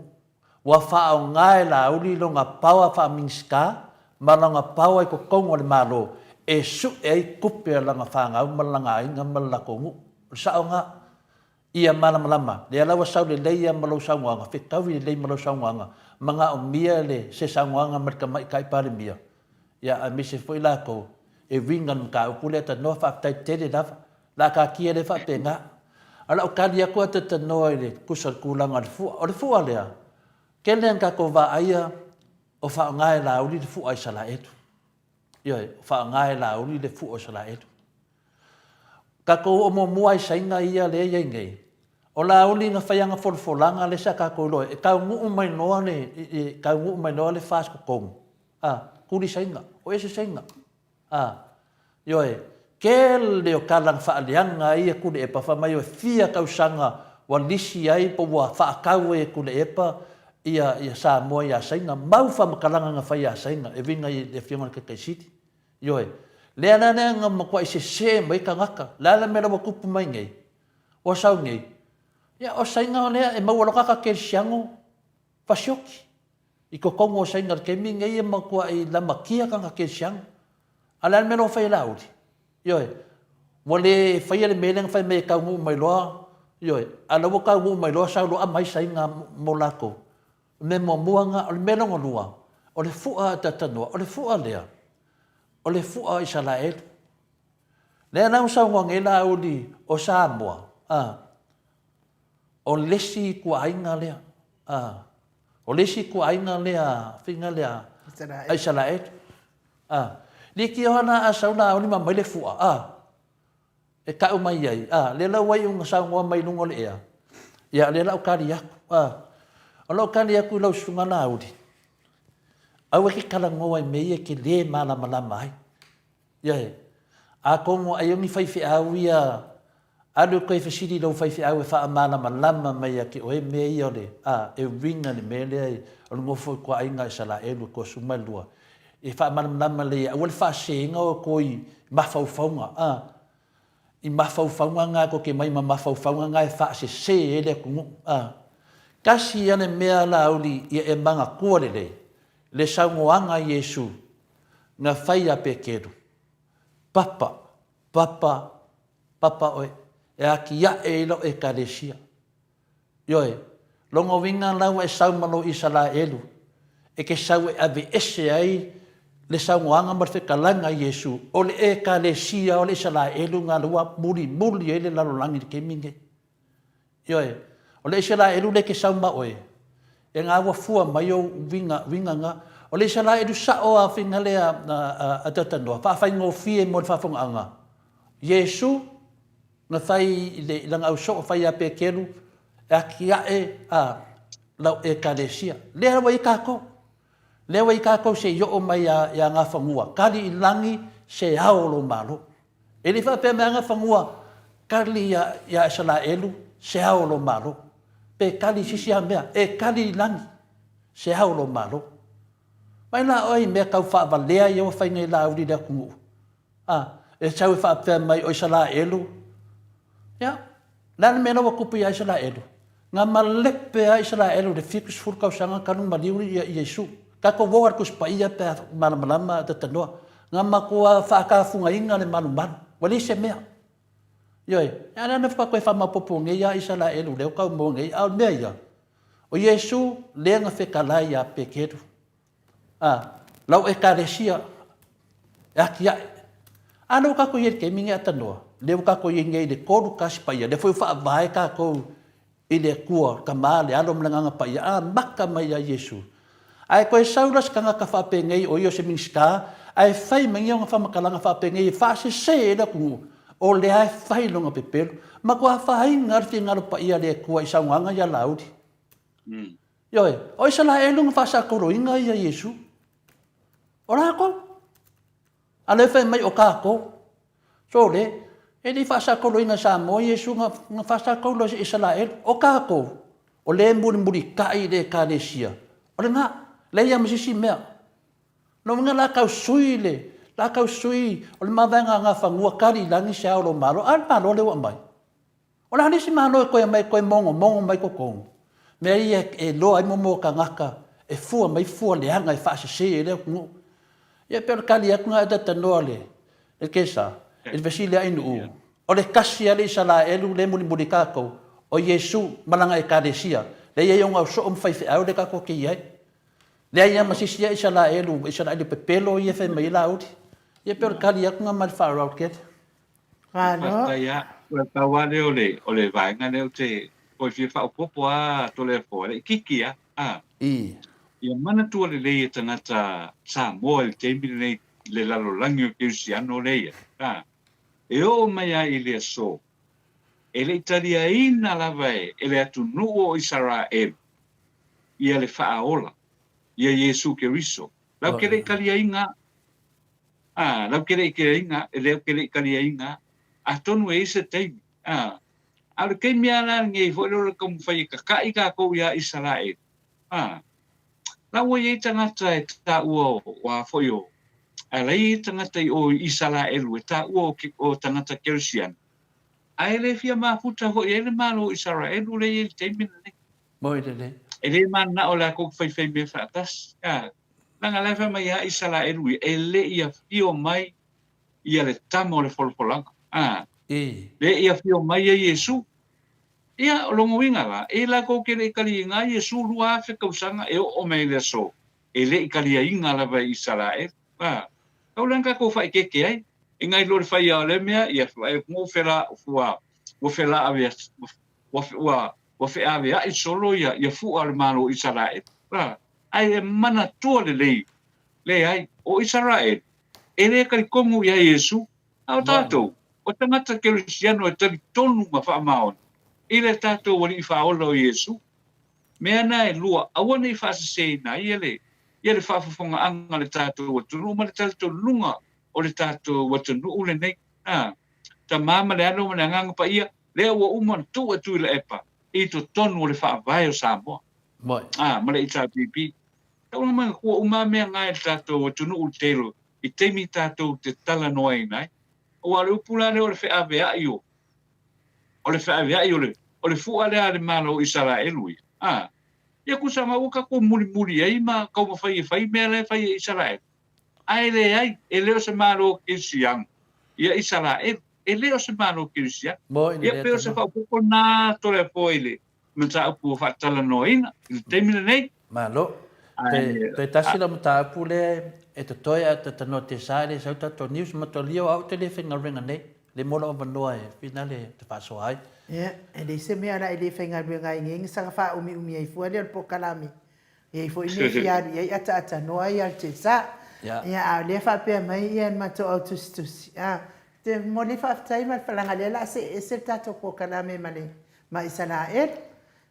Ua faaaoga e Laauli lona power faa-Minisita ma lona power i totonu o le Malo e sue ai tupe a lana fanau ma lana aiga ma le latou nuu. O le sao lena. Ia malamalama, lea la ua sau lelei a ma lou saunoaga, fetaui lelei ma lau saunoaga, manaomia le se saunoaga mai le Tamaitai Palemia, ia aemaise foi latou e uiga i le mataupu lea tanoa, faafetai tele lava. La taatia lea faapena. A o lau tali atu a tanoa i le tusa o le tulaga o le fua. O le fua lea, tele ina tatou vaaia o faaaoga e Laauli le fua a Isaraelu. Ioe, o faaaoga e Laauli le fua o Isaraelu. Tatou oo muamua i Saina ia lea e i ai nei, o Laauli na fai ana folafolaga lea sa tatou iloa ai, e taunuu mai loa le, e taunuu mai loa le FAST totonu, a, tuli Saina, o ese Saina, a, ioe, tele o tala na faaleaga ai ia Tuilaepa fai mai e fia tausaga ua lisi ai po ua faatau ai e Tuilaepa ia, ia Samoa ia Saina, mau faamatalaga na fai ia Saina e uiga i le Afioga i le Taitai Sili. Ioe. Lea la lea na matuai sese mai tagata. Le a le mea la ua tupu mai nei? Ua sau nei. Ia, o Saina o lea e maua loa ka kerisiano fasioti. I totonu o Saina i le taimi lenei e matuai lamatia tana kerisiano. A o le a le mea la ua fai e Laauli? Ioe. Ua le faia le mea lea na fai mai e taunuu mai loa, ioe, a o la ua taunuu mai loa sau loa aumai Saina mo latou. O le mea muamua lena. O le mea lona lua, o le fua a Tatanoa, o le fua lea, o le fua o Isaraelu. Lea la ua saunoa nei Laauli o Samoa, a, o le isi ituaiga lea, a, o le isi ituaiga lea, faiga lea a Isaraelu. A, leitioa la a sau Laauli ma aumai le fua, a, e tau mai ai, a, lea la ua iu ina saunoa mai i luga o le ea, ia, lea la ou tali atu, a. O lau tali atu i lau susuga Laauli, Aua e ke talanoa i mea ia e te lē malamalama ai. Ioe. Atonu ai o ni faifeau ia, alu e koe fesili i lou faifeau e faamalamalama mai ia te oe mea ia o le, a, e uiga le mea lea o le nofo i tuaaiga a Isalaelu e 32. E faamalamalama lelei aua le faaseseina outou i mafaufauga, a, i mafaufauga na tou te mai ma mafaufauga na e faasese ai le atunuu, a. Tasi ia le mea Laauli ia e manatua lelei, le saunoaga a Iesu na fai ia Peteru, Papa, papa, papa oe, e atiae i lau Ekalesia. Ioe, lona uiga la ua e sau ma lou Isalaelu, e te sau e aveese ai le saunoaga ma le fetalaiga a Iesu, o le Ekalesia o le Isalaelu na ua mulimuli ai le lalolagi i le taimi lenei. Ioe, o le Isalaelu lea e te sau ma oe, e na ua fua mai ou uiga, uiga na. O le Isalaelu sao a faiga lea a Tatanoa, faafaigofie mo le faafogaaga. Iesu na fai i le, i lana ausoo fai ia Peteru, e atiae a lau Ekalesia. Lea ua i ai tatou. Lea ua i ai tatou se i oo mai ia, ia Gafanua, kali i lagi se ao o lou Malo. E le i faapea mai Agafanua, Kali ia, ia Isalaelu se ao o lou Malo. Pe kali i se isi lava mea, e kali i lagi se ao o lou Malo. Mai la oe i mea tau faavalea ia ua fai nei Laauli i le atunuu. A, e sau e faapea mai o Isalaelu, ia, le a le mea la ua tupu ia Isalaelu? Na malepe lava Isalaelu i le 70 tausaga talu maliu ia Iesu. Tatou o lava i le Tusi Paia pe a malamalama Tatanoa. Na matua faatafugaina le malumalu, ua leai se mea. Ioe, a lea na faatoa toe faamaopoopo nei lava Isalaelu lea ua tau maua nei, a o le mea ia, o Iesu lea na fetalai ia Peteru. A, lau Ekalesia e atiae. A lea ua tatou i ai i le taimi lenei Atanoa, lea ua tatou i ai nei i le 31 Paia, lea foi ua faavae tatou i le Atua, le Tama, le Alo ma le Agaga Paia, amata mai ia Iesu. Ae toe sau la se tagata faapenei o ia o se Minisita, ae fai mai ia ona faamatalaga faapenei e faasese ai le atunuu, o lea e fai lona pepelo. Matua afaina lava le finagalo paia o le Atua i saunoaga ia Laauli. Ioe, o Isalaelu na faasakoloina ia Iesu. O latou. A lea fai mai o tatou. Sole, e le i faasakoloina e Samoa Iesu na, na faasakolo e Isalaelu. O tatou, o lea e mulimulitai i le Ekalesia. O lena, leai lava ma se isi mea. Lona uiga la tau sui le, la tau sui o le mavaega a Gafanua kali i lagi se ao o lou Malo. A le Malo lea ua aumai. O le a le isi Malo e toe aumai e toe mogomogo mai totonu? Mea ia e iloa ai momoa tagata e fua mai fua leaga e faasese ai le atunuu. Ia pei o le tali atu lena e talanoa le le Kesa i le fesili a Ainuu. O le tasi lava le Isalaelu lea e mulimuli tatou, o Iesu ma lana Ekalesia, lea e i ai ona soo ma faifeau lea tatou te i ai. Leai lava ma se isi Isalaelu, Isalaelu pepelo ia e fai mai ai Laauli. Ia pei o le tali atu lena ma le faaaloalo tele. Malo. Faafetai lava. Ua pau lava lea o le, o le vaega lea ou te toe fia faaopoopo lava Toleafoa, e laitiiti lava, a. I. Ia manatua lelei e tagata Samoa i le taimi lenei i le lalolagi o kerisiano lea ia, a. E oo mai lava i le aso, e le i taliaina lava e le atunuu o Isaraelu ia le Faaola, ia Iesu Keriso. Lau ke le i taliaina. Ā, lau ke le i keriaina, e leo ke le i kaliaina, atonu e i ai se taimi, ā, a o le taimi lava la lenei foi lea o le taumafai e tata'i tatou iā Isaraelu, ā, la ua i ai tagata e taua o, o a foi o, a la e i ai tagata i o i Isaraelu e taua o, o tagata Kerisiano, ae le fia mafuta foi i ai le Malo o Isaraelu lea e i ai i le taimi lenei. Moi lelei. E le mananao lakou faifai mea faatasi, ā, Leaga la e fai mai ia Isaraelu ia, e le i afio mai ia le tama o le folafolaga. A, le i afio mai ia Iesu. Ia, o lona uiga la, e latou te le i kaliaina Iesu 2000 tausaga e oo mai i le aso, e le i kaliaina lava e Isaraelu. A, tau lea na tatou faaeteete ai, e nai lo le fai o lea mea, ia, ua fela, ua, ua felaave, ua, ua, ua feaveai solo ia, ia fua o le Malo o Isaraelu. A, ae e manatua lelei, leai, o Isaraelu, e le talitonu ia Iesu, a o tatou, o tagata kerisiano e talitonu ma faamaoni i le tatou Alii Faaola o Iesu. Mea na e lua, aua ne i faaseseina ai le. Ia le faafofogaaga a le tatou atunuu ma le talitonuga o le tatou atunuu lenei. A, Tama ma le Alo ma le Agaga Paia, lea ua uma ona tuu e Tuilaepa i totonu o le Faavae o Samoa. A, ma le HRPP. Tauna mai ua uma mea na e le tatou atunuu i telo i taimi tatou te talanoaina ai. Aua o le upu la lea o le feaveai o o le feaveai o le o le fua lea a le Malo o Isaraelu ia. A, ia tusa ma ua tatou mulimuli ai ma taumafai e fai mea la e fai e Isaraelu. Ae leai, e le o se Malo Kerisiano ia Isaraelu. E le o se Malo Kerisiano. Ia pei o se faaopoopo lena Toleafoa i le mataupu ua faatalanoaina i le taimi lenei. Malo. Toe tasi lau mataupu lea e totoe ae talanoa te sa e le sau tatou news ma tolia o au te le faigaluega nei. Le mo lou avanoa e whina le te faasoa ai. Ia, e leai se mea la e le faigaluega ai nei, saga faaumiumi ai fua lea o le polokalame. E i ai foi mea e fia alu i ai ataatanoa ia le Tesa. Ia, a o lea faapea mai ia le matou au tusitusi. A, te momoli faafetai ma le leaga o lea o le a see ese le tatou polokalame ma le ma Isaraelu.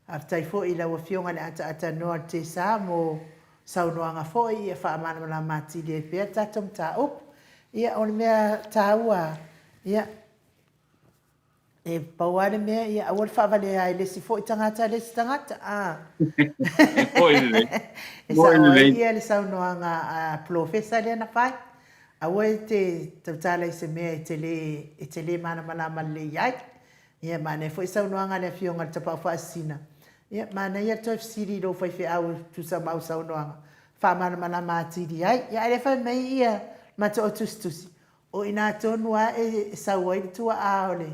Faafetai foi i lau Afioga i le ataatanoa o le Tesa mo saunoaga foi ia faamalamalama atili ai pea le tatou mataupu. Ia, o le mea taua, ia, e pau lava le mea, ia aua le faavalea i le isi foi tagata le isi tagata, a. E sao ai ia le saunoaga a Polofesa lea na fai, aua e te tautala i se mea e te le, e te le malamalama lelei ai. Ia, manaia foi saunoaga a le Afioga i le Tapaau Faasisina. Ia, manaia le toe fesili i lou faifeau e tusa ma au saunoaga, faamalamalama atili ai. Ia, ae le fai mai ia matou tusitusi, o i ina tonu lava e sau ai le tuaa o le,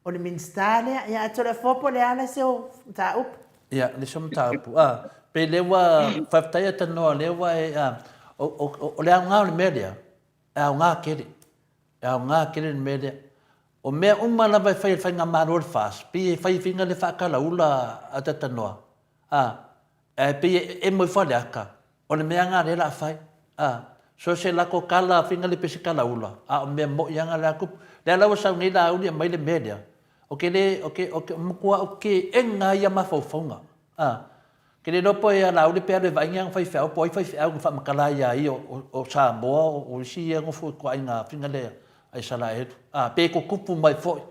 o le Minisita lea. Ia, ae Toleafoa po o le a la se mataupu? Ia, le se mataupu. A, pei lea ua, faafetai a tanoa lea ua e, a, o, o, o le aoga o le mea lea, e aoga tele. E aoga tele le mea lea. O mea uma lava e fai e le Faigamalo o le FAST, pei e fai faiga le faatalaula a Tatanoa, a, ae pei e emo ifo le ata, o le mea na lea la fai, a, so se lako tala faiga le pese talaula, a o mea moi a na lea tupu. Lea la ua sau nei Laauli aumai le mea lea, o ke le, o ke, o ke matua o ke ena ia mafaufauga, a, Ke le iloa po e Laauli pe alu e vaai ni ana faifeau po o ai faifeau na faamatala ai ia ia o Samoa o isi ia nofo i ituaiga faiga lea a Isaraelu. A, pe tutupu mai foi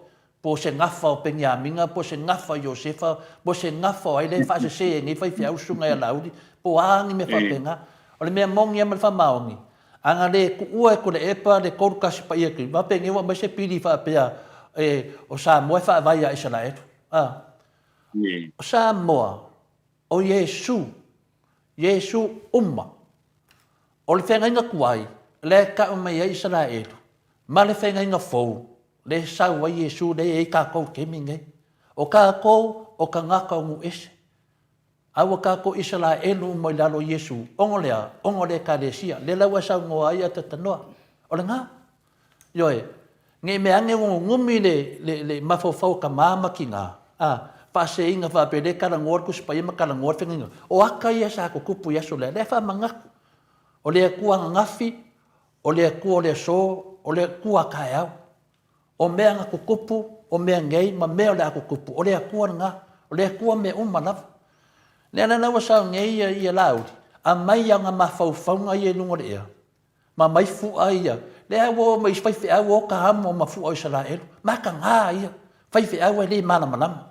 po o se gafa o Peniamina po o se gafa o Iosefa po o se gafa o ai lea e faasese ai nei faifeau susuga ia Laauli po o a ni mea faapena. O le mea moni lava ma le faamaoni, a na le tuua e Tuilaepa le 31 paia kei, faapena ua aumai se pili faapea e o Samoa e faavae ia Isaraelu. A, O Samoa, o Iesu, Iesu uma. O le feagaiga tuai, lea e tau mai ai Isaraelu, ma le feagaiga fou, lea e sau ai Iesu, lea e i ai tatou i le taimi lenei. O tatou, o tagata o nuu ese. A ua tatou Isaraelu uma i lalo o Iesu, ona o le a? Ona o le Ekalesia. Lea la ua e saunoa ai Atatanoa. O lena. Ioe, ne i mea ane ua nunumi le, le, le mafaufau o tama ma tina, a, faaseseina faapea lea e talanoa le Tusi Paia ma talanoa le Feagaiga. O ata ia sa tutupu i aso lea, lea e faamanatu. O le Atua ananafi, o le Atua o le aso, o le Atua a taeao. O mea na tutupu, o mea nei ma mea o le a tutupu, o le Atua lena. O le Atua mea uma lava. Lea la la ua sau nei ia, ia Laauli, aumai ana mafaufauga ia i luga o le ea, Ma mai fua ia. Lea ua o mai isi faifeau o ka amo ma fua o Isaraelu. Mataga ia. Faifeau e le malamalama.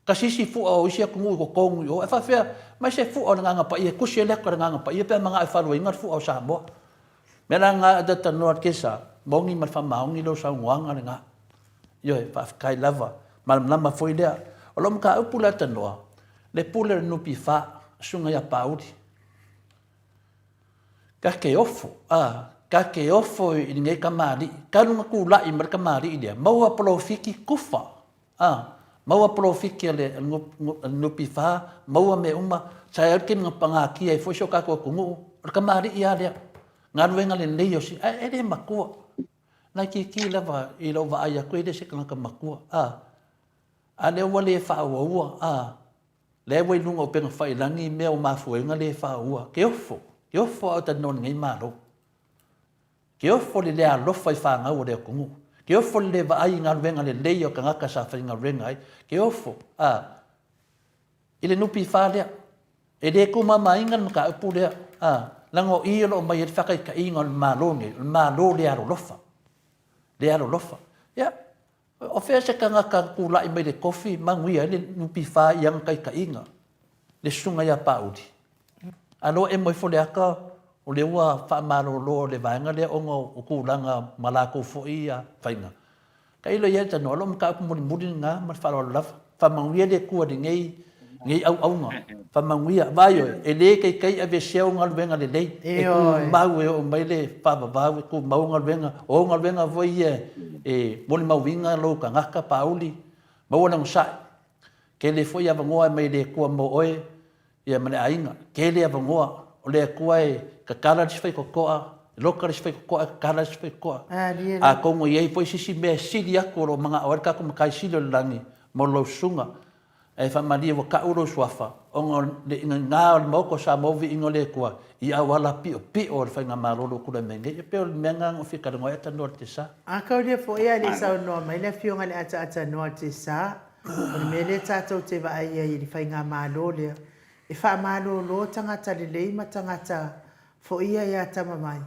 Kasi isi fua o isi atunuu i totonu i o. Ae faafefea mai se fua o le Agaga Paia e tusi ai le ata o le Agaga Paia pe a manao e faluaina le fua o Samoa. Mea la lena a talanoa le kesa, moni ma le faamaoni lou saunoaga lena. Ioe, faafetai lava. Malamalama foi lea. O lau mataupu lea talanoa, le pule o le NPF, susuga ia Pauli. Ka ke ofo, a, ka ke ofo i lenei kamali'i, talu na tula'i mai le kamali'i lea, maua polofiki kufa, a, maua polofiki a le, a le NPF, maua mea uma, sa i ai le taimi na pagatia ai foi si o tatou atunuu, o le kamali'i lava lea, galuega lelei o si, ae e le matua. Laitiiti lava i lou vaai atu e le se tagata matua, a, a lea ua le faaauaua, a, Lea ua i luga o upega faiilagi mea ua mafua ai ona le faaua. Ke ofo, ke ofo a o talanoa i lenei Malo. Ke ofo le le alofa i fanau o le atunuu. Ke ofo le le vaai i galuega lelei o tagata sa faigaluega ai. Ke ofo, a, i le NPF lea. E le tumamaina le mataupu lea, a. Leaga o i o lo o aumai ai le faataitaiga o le Malo nei, o le Malo le alolofa. Le alolofa. Ia, o fea se tagata na tulai mai le tofi manuia ai le NPF i ana taitaiga, le susuga ia Paauli? A lea ua emo ifo le ata, o lea ua faamalolo le vaega lea ona o tulaga ma latou foi faiga. Tailo i ai le tanoa, o lou mataupu mulimuli lena ma le faaaloalo lava. Faamanuia le Atua i lenei, lenei auauna. Faamanuia. Vaai oe, e le taitai aveesea ou galuega lelei. E tumau e oo mai le faavavau, e tumau galuega. O au galuega foi ia e molimauina lou tagata, Paauli, maua le onosai. Tele foi avanoa e aumai e le Atua mo oe, ia ma le aiga. Tele avanoa, o le Atua e tatala le isi faitotoa, loka le isi faitotoa, tatala le isi faitotoa. Atonu e i ai foi se isi mea e sili atu o lo o manao ai le tatou Matai Sili o le lagi mo lou susuga. Ae faamalie ua tau lou suafa ona o le inaina o le Maota o Samoa viiga o le Atua i auala piopio o le Faigamalo o lo o tulai mai nei. E pei o le mea lena na ou fia talanoa ai a talanoa i le Tesa. A kaulia foi a le i saunoa mai le Afioga i le Ataatanoa i le Tesa, O le mea lea tatou te vaai ai i le faigamalo lea, e faamalolo tagata lelei ma tagata foi ia e atamamai,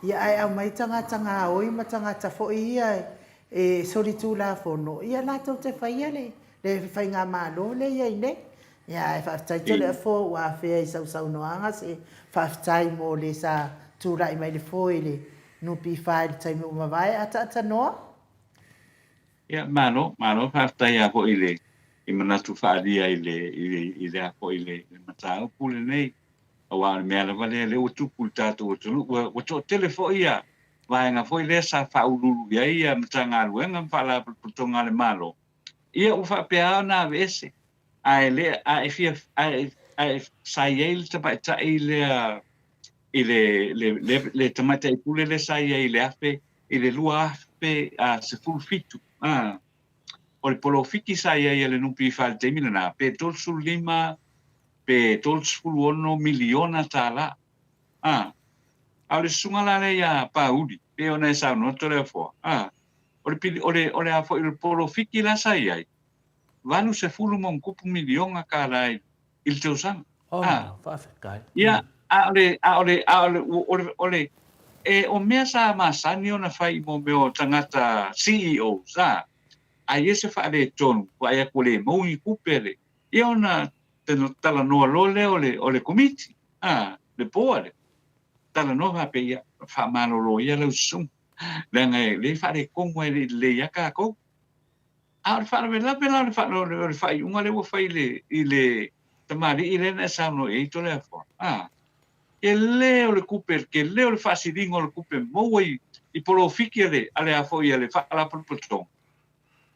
ia ae aumai tagata gaoi ma tagata foi ia e solitulafono, ia latou te faia le faigamalo lea e i ai nei. Ia ae faafetai Toleafoa ua afea i sau saunoaga se faafetai mo le sa tulai mai le foe i le NPF i le taimi ua mavae, ataatanoa. Ia, malo, malo faafetai lava foi i le i manatu faaalia i le i le i le a foi i le i le mataupu lenei. Aua o le mea lava lea lea ua tupu i le tatou atunuu, ua ua toatele foi ia vaega foi lea sa faauluulu i ai ia Matagaluega ma Faalapotopotoga a le Malo, ia ua faapea lava ona aveese. Ae le a e fia ae ae sa i ai le tamaitai lea i le le le le tamaitai pule lea sa i ai i le 1000 i le 2017, a, o le polofiti sa i ai a le NPF i le taimi lena, pe 35 pe 36 miliona tala. A, a o le susuga la lea ia Paauli, pei ona e saunoa Toleafoa, a, o le pili, o le, o le a foi, o le polofiti la sa i ai, 80 ma ona tupu miliona tala i, i le tausaga. Oh, ah. Faafetai. Ia, a o le, a o le, a o le, o le, o le, e, o mea sa masani ona fai i mo mea o tagata CEOs, a, a i ai se faaletonu, vaai atu ua le maua ni tupe le, ia ona talanoa loa lea o le, o le komiti, a, le board, talanoa faapea, ia, faamalolo ia lau susuga, leaga e le faaletonu e le i lelei lava tatou. A o le faalavelave la o le, o le faaiuga lea ua fai i le, i le tamalii lea na e saunoa i ai Toleafoa, a, tele o le tupe, le tele o le faasiliga o le tupe maua i, i polofiti a le, a le a foi a le Faalapotopotoga,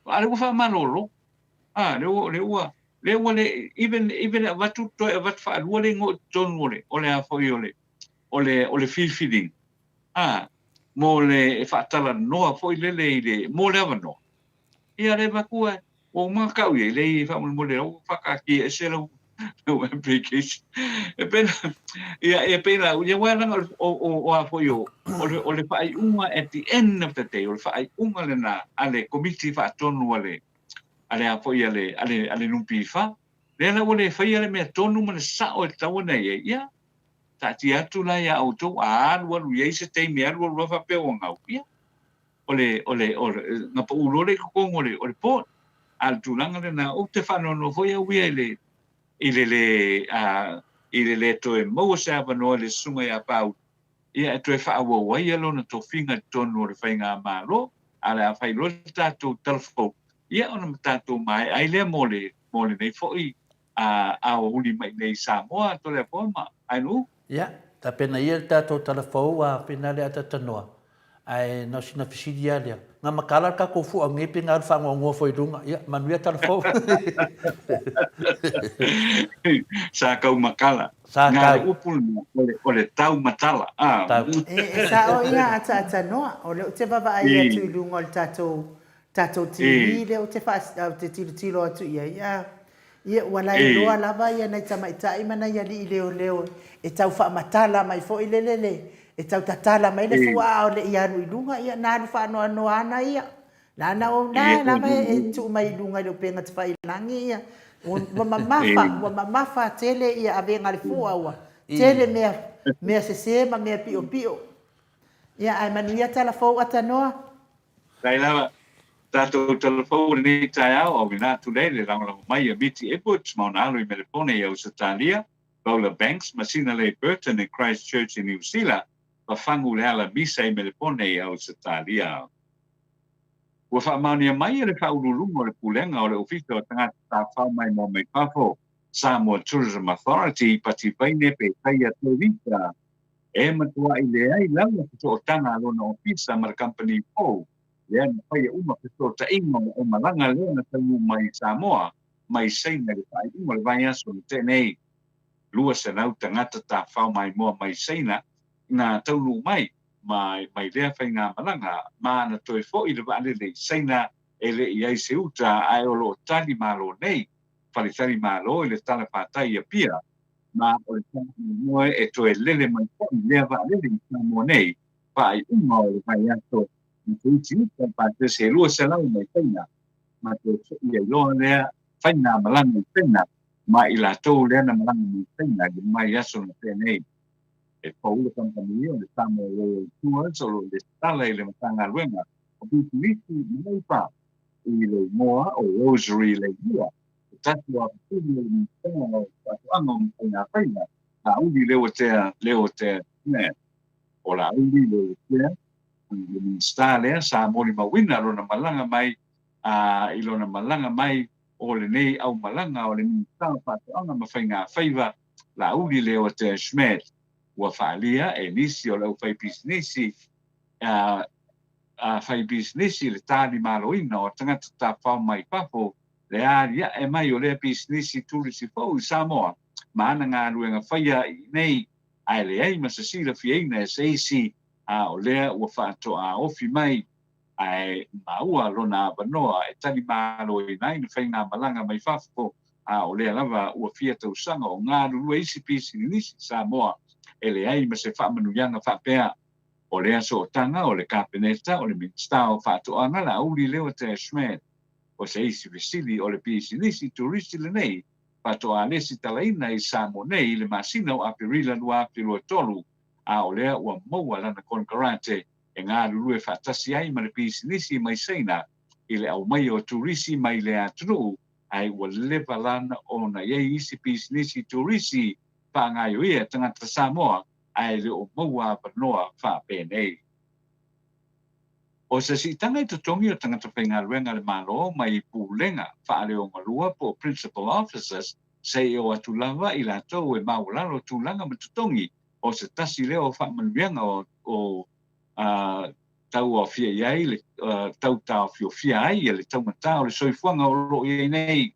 a lea ua faamalolo, a, lea ua, lea ua, lea ua le, even, even e avatu, toe avatu faalua le igoa i totonu o le, o le a foi o le, o le, o le filifiliga, a, mo le, e faatalanoa foi lele i le, mo le avanoa. Ia le matua, ua uma ona tau i ai, leai faamolemole ua faataatia ese lau lau application. E pei la, ia, e pei la, ia aua leaga o, o, o a foi o, o le, o le faaiuga at the end of the day, o le faaiuga lena a le Komiti Faatonu a le, a le a foi a le, a le, a le NPF. Lea la ua le faia le mea tonu ma le sao e tatau ona i ai, ia, taatia atu la iā outou, a alualu i ai se taimi e alualu lava faapea ua gau, ia, o le, o le, o le, na pau loa lea i totonu o le, o le board. A o le tulaga lena, ou te faanoanoa foi au ia i le, i le lē, a, i le lē toe maua se avanoa i le susuga ia Pau, ia e toe faaauau ai lona tofiga i totonu o le faigamalo, a o le a fai loa le tatou tala fou, ia ona tatou maea ai lea mo le, mo lenei foi a, aoauli mai i inei i Samoa, Toleafoa ma Ainuu. Ia, tapena ia le tatou tala fou a pena le atatanoa. Ae na o sina fesili lava lea. Na mataala le tatou fua nei pe na alu faanoanoa foi i luga. Ia, manuia tala fou. Sa kau matala. Sa Nga kau. le upu lena, o le, o le tau matala. Ah. Tau. E, e sao ia ataatanoa, o lea ou te vaavaai atu i luga o le tatou, tatou TV lea ou te faa, ou te tilotilo atu i ai, a, Ia, ua lailoa lava ia nai tamaitai ma nai alii leoleo e tau faamatala mai foi lele le, e tau tatala mai le fua a o le i alu i luga, ia na alu faanoanoa ana ia. Lana o na lava e tuu mai i luga i le upega tafailagi ia, ua mamafa, ua mamafa tele ia avega a le fua, ua tele mea. Mea sese ma mea piʻopiʻo. Ia, ae manuia tala fou Atanoa. Faafetai lava. Tatou tala fou o lenei taeao, auina atu lea i le lagolago mai a Miti Edwards ma ona alo i Melepone i Ausetalia, Paula Banks ma Sinalei Burton i Christchurch i Niu Sila, Fafagu Leala Misa i Melepone i Ausetalia. Ua faamaonia mai e le Faauluuluga o le Pulega o le Ofisa o Tagata Tafafao Maimoa Mai Fafo, Samoa Tourism Authority, Pativaine Petaia Tevita, e matuaʻi leai lava fesootaga a lona ofisa ma le kamupani fou lea na faia uma fesootaiga o le aumalaga lea na taunuu mai i Samoa mai Saina i le faaiuga o le vaiaso na tea nei. 200 tagata tafafao maimoa mai Saina na taunuu mai ma mai lea faigamalaga ma na toe foʻi le vaalele i Saina e le i ai se uta ae o lo o tali malo nei Faletali Malo i le tala fatai i Apia ma o le faamoemoe e toe lele mai foi lea vaalele i Samoa nei faaiuga o le vaiaso ma se isi uta pasese e 200 mai Saina ma toe foi ai loa lea faigamalaga i Saina ma i latou lea na malaga mai Saina i le vaiaso na tea nei. E fou le kamupani o le Samoa Royal Tours o lo o lesitala i le Matagaluega o Pisinisi ma Leipa i le igoa o Rosary Leilua, se tasi o afafine o le Minisita o Faatoaga ma Faigafaiva, Laauli Leuatea Leuatea Smith. O Laauli Leuatea le Minisita lea sa molimauina lona malaga mai i lona malaga mai o lenei aumalaga o le Minisita o Faatoaga ma Faigafaiva, Laauli Leuatea Schmidt, ua faaalia e nisi o le aufaipisinisi faipisinisi le talimaloina o tagata tafafao mai fafo le aliae mai o lea pisinisi turisi fou i Samoa ma ana galuega faia i inei ae leai ma se silafiaina e se isi a o lea ua faatoa ofi mai ae maua lona avanoa e talimaloina ai na faigamalaga mai fafo a o lea lava ua fia tausaga o galulue isi pisinisi i Samoa e leai ma se faamanuiaga faapea. O lea sootaga o le Kapeneta o le Minisita o Faatoaga Laauli Leuatea Schmidt. O se isi fesili o le pisinisi turisi lenei faatoa lesitalaina i Samoa nei i le masina o Aperila 2023, a o lea ua maua lana konekarate e galulue faatasi ai ma le pisinisi mai Saina i le aumaia o turisi mai lea atunuu, ae ua leva lana ona i ai isi pisinisi turisi faagaioia tagata Samoa ae le o maua avanoa faapenei. O se siitaga i totogi o tagata faigaluega a le Malo mai Pulega Faaleogalua po o Principal Officers seia o atu lava i latou e maualalo tulaga ma totogi o se tasi lea o faamanuiaga o tauaofia i ai le tau taofiofia ai le taugata o le soifuaga o lo o i ai nei i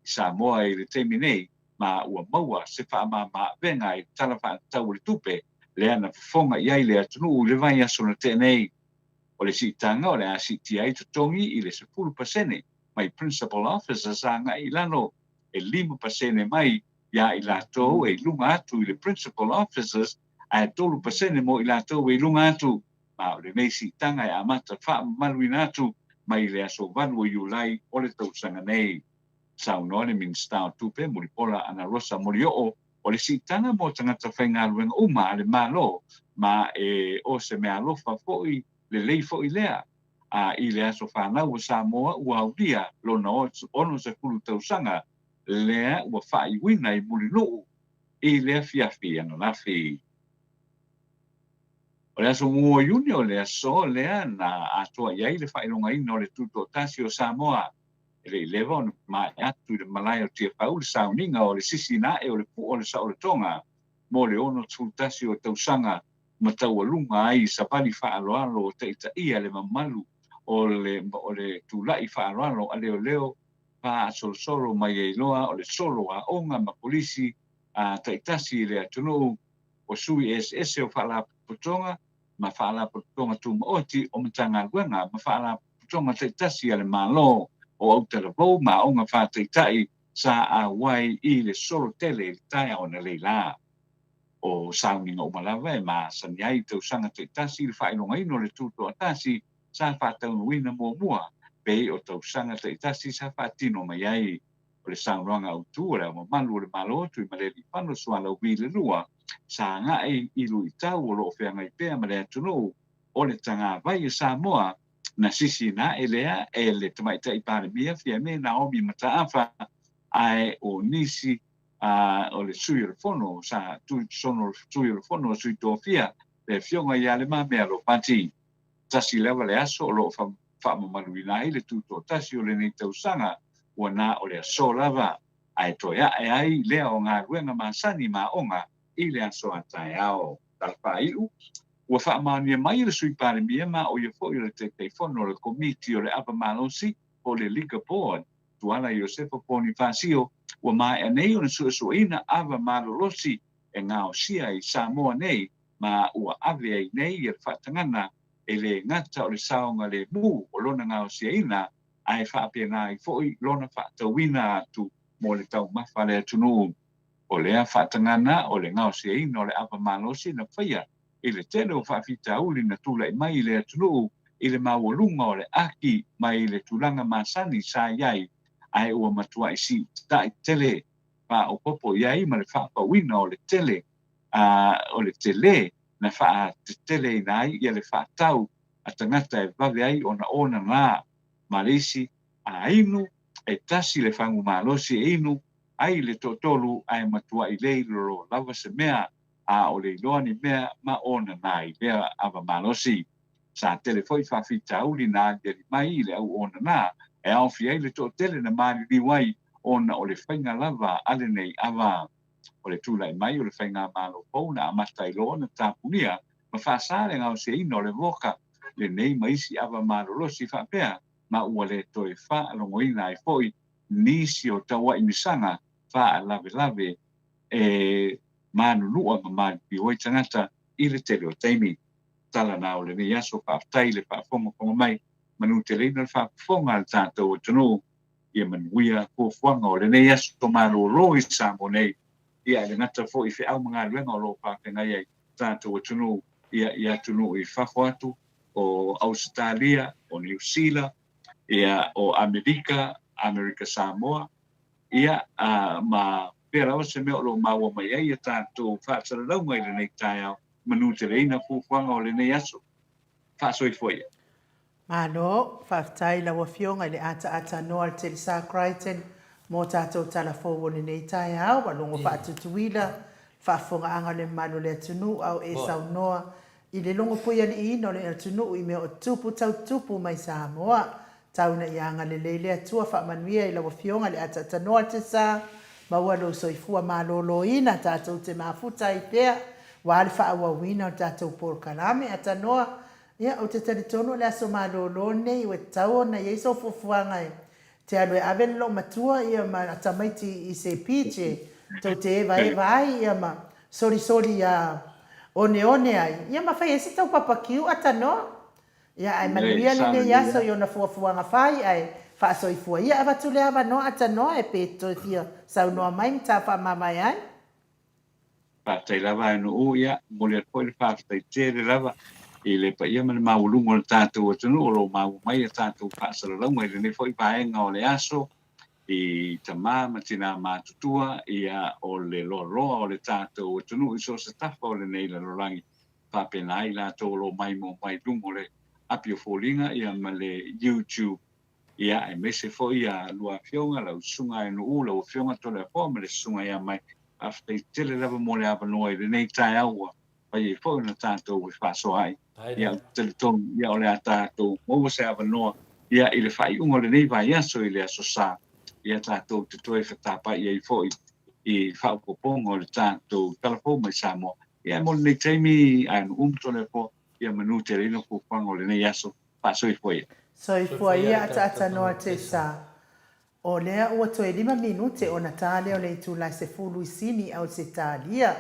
Samoa i le taimi nei ma ua maua se faamama-avega i le Tala Faatatau o le Tupe lea na fofoga i ai le atunuu i le vaiaso na tea nei. O le siitaga o le a siitia ai totogi i le 10% mai Principal Officers agai i lalo, e 5% mai iā i latou e i luga atu i le Principal Officers ae 3% mo i latou e i luga atu. Ma o lenei siitaga e amata faamamaluina atu mai le aso 8 o Iulai o le tausaga nei. Saunoa le Minisita o Tupe, Mulipola Anarosa Molioo, o le siitaga mo tagata faigaluega uma a le Malo, ma e o se meaalofa foi lelei foi lea. A i le aso fanau o Samoa ua aulia lona 60 tausaga lea ua faaiuina i Mulinuu i le afiafi ananafi. O le aso 1 o Iuni o le aso lea na atoa i ai le faailogaina o le Tutoatasi o Samoa. E le i leva ona maea atu i le malae o Tiafau le sauniga o le sisina ae o le puʻu o le saolotoga mo le 61 o tausaga ma taualuga ai i savali faaaloalo o taitaia le mamalu o le o le tulaʻi faaaloalo a leoleo faasolosolo mai ai loa o le solo aoga ma kolisi a taitasi i le atunuu o sui eseese o faalapotopotoga ma faalapotopotoga tumaoti o Matagaluega ma faalapotopotoga taitasi a le Malo o Autalavou ma aoga faataitai sa auai i le solo tele i le taeao analeila. O sauniga uma lava e masani ai i tausaga taitasi i le faailogaina o le Tutoatasi sa faataunuuina muamua pei o tausaga taitasi sa faatino mai ai. O le saunoaga autu o le Ao Mamalu o le Malo Tuimalealiifano Sualauvi le Lua. Sa agai i luitau o lo o feagai pea ma le atunuu o le tagavai a Samoa, na sisiina ae lea e le Tamaitai Palemia Fiame Naomi Mataafa, ae o nisi o le Sui o le Fono sa tuusono le Sui o le Fono a Sui Tofia, le Afioga ia Le Mamea Ropati. Tasi lava le aso o lo o faamamaluina ai le tutoatasi o lenei tausaga, ua na o le aso lava, ae toe ae ai lea o galuega masani ma aoga i le aso a taeao. Tala faaiu, Ua faamaonia mai e le Sui Palemia ma o ia foi o le Taitaifono o le Komiti o le Ava Malosi po o le Liquor Board, Tuala Iosefa Ponifasio, ua maea nei ona suesueina ava malolosi e gaosia i Samoa nei ma ua ave ai nei le faatagaga e le gata o le saogalemu o lona gaosiaina ae faapena ai foi lona faatauina atu mo le taumafa a le atunuu. O lea faatagaga o le gaosiaina o le ava malosi na faia i le tele o faafitauli na tulai mai i le atunuu i le maualuga o le aki mai le tulaga masani sa i ai ae ua matuai siitai tele faaopoopo i ai ma le faapauina o le tele a o le tele na faateteleina ai ia le faatau a tagata e vave ai ona onana ma le isi a inu e tasi le fagu malosi e inu ai le toatolu ae matuai le ilolo lava se mea a o le iloa ni mea ma onana i lea ava malosi. Sa tele foi faafitauli na aliali mai i le au onana e aofia ai le toatele na maliliu ai ona o le faiga lava a lenei ava. O le tulai mai o le faigamalo fou na amata ai loa ona tapunia ma faasa le gaosiaina o le voka lenei ma isi ava malolosi faapea ma ua le toe faalogoina ai foi nisi o tauaimisaga faalavelave e manunua ma maliliu ai tagata i le tele o taimi. Tala na o lenei aso, faafetai i le faafogafoga mai, manuteleina le faafofoga a le tatou atunuu. Ia manuia fuafuaga o lenei aso malolo i Samoa nei, ia ae le gata foi i feau ma galuega o lo o faafeagai ai tatou atunuu ia i atunuu i fafo atu o Ausetalia, o Niu Sila, ia o Amerika, Amerika Samoa, ia ma pea lava se mea o lo o maua mai ai ia tatou faasalalauga i lenei taeao, manuteleina fuafuaga o lenei aso. Faasoifua ia. Malo, faafetai i lau Afioga i le ataata noa le Telesa Crichton mo tatou tala fou o lenei taeao. Ua logo faatutuila le faafofogaaga o le mamalu o le atunuu a o e saunoa i le logo puialiiina o le atunuu i mea o tupu tau tupu mai Samoa. Tau ina ia agalelei le Atua faamanuia i lau Afioga i le ataata noa le Telesa, maua lou soifua maloloina tatou te mafuta ai pea aua le faaauauina o le tatou polokalame. Atanoa Ia, ou te talitonu o le aso malolo lenei ua tatau ona i ai sou fuafuaga e te alu e ave le loomatua ia ma tamaiti i se beach e tou te evaeva ai ia ma solisoli ia oneone ai ia ma fai ai se tau papakiu atanoa. Ia, ae manuia lenei aso i ona fuafuaga fai ae faasoifua ia avatu le avanoa atanoa e pe toe fia saunoa mai ma ta faamavae ai. Faafetai lava e Nuu, ia, momoli atu foi le faafetai tele lava i le paia ma le maualuga o le tatou atunuu o lo o maua mai a tatou faasalalauga i lenei foi vaega o le aso i tama ma tina matutua, ia, o le loaloa o le tatou atunuu i so o se tafa o lenei lalolagi, faapena ai latou o lo o maimoa mai luga o le api o foliga, ia, ma le YouTube. Ia, aemaise foi a lua afioga, lau susuga e Nuu, lau afioga Toleafoa ma le susuga ia Mike. Faafetai tele lava mo le avanoa i lenei taeao ua fai ai foi ona tatou e faasoa ai. Ia, ou te talitonu, ia, o le a tatou maua se avanoa, ia, i le faaiuga o lenei vaiaso i le Aso Sa, ia, tatou te toe fetapai ai foi i faaopoopoga o le tatou Tala Fou mai Samoa. Ia, ae mo lenei taimi, ae Nuu ma Toleafoa, ia manu tele fuafuaga o lenei aso. Faasoifua ia. Soifua ia ataatanoa Tessa. O lea ua toe lima minute ona ta lea o le itula e sefulu i Sini Ausetalia.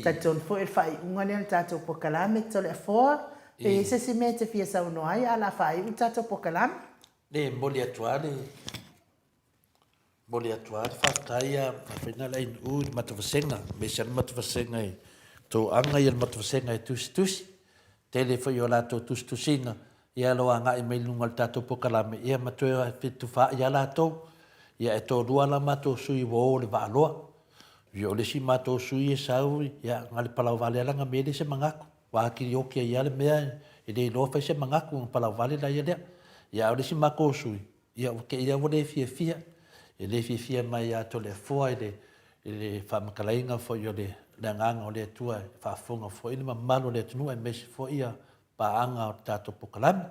Talitonu foi o le faaiuga lea o le tatou polokalame Toleafoa. Pe i ai se isi mea e te fia saunoa ai a o le a faaiu le tatou polokalame? E momoli atu lava le Momoli atu lava le faafetai a Faina le ANU i le matou vasega, aemaise lava le matou vasega i toaga ia le matou vasega e tusitusi. Tele foi o latou tusitusiga ia lo agai mai luga o le tatou polokalame ia ma toe fetufaai lava latou. Ia e toalua la matou sui ua o le Vaaloa. Ia o le isi matou sui e sau, ia, na o le palauvale lava lana mea e leai se manatu. Ua atili oti ai lava le mea, e le iloa fai se manatu ona palauvale laia lea. Ia a o le isi matou sui, ia ua te i lava ua le fiafia. E le fiafia mai ia Toleafoa i le, i le faamatalaina foi o le, le agaga o le Atua e faafofoga foi le mamalu o le atunuu aemaise foi ia paaga o le tatou polokalame.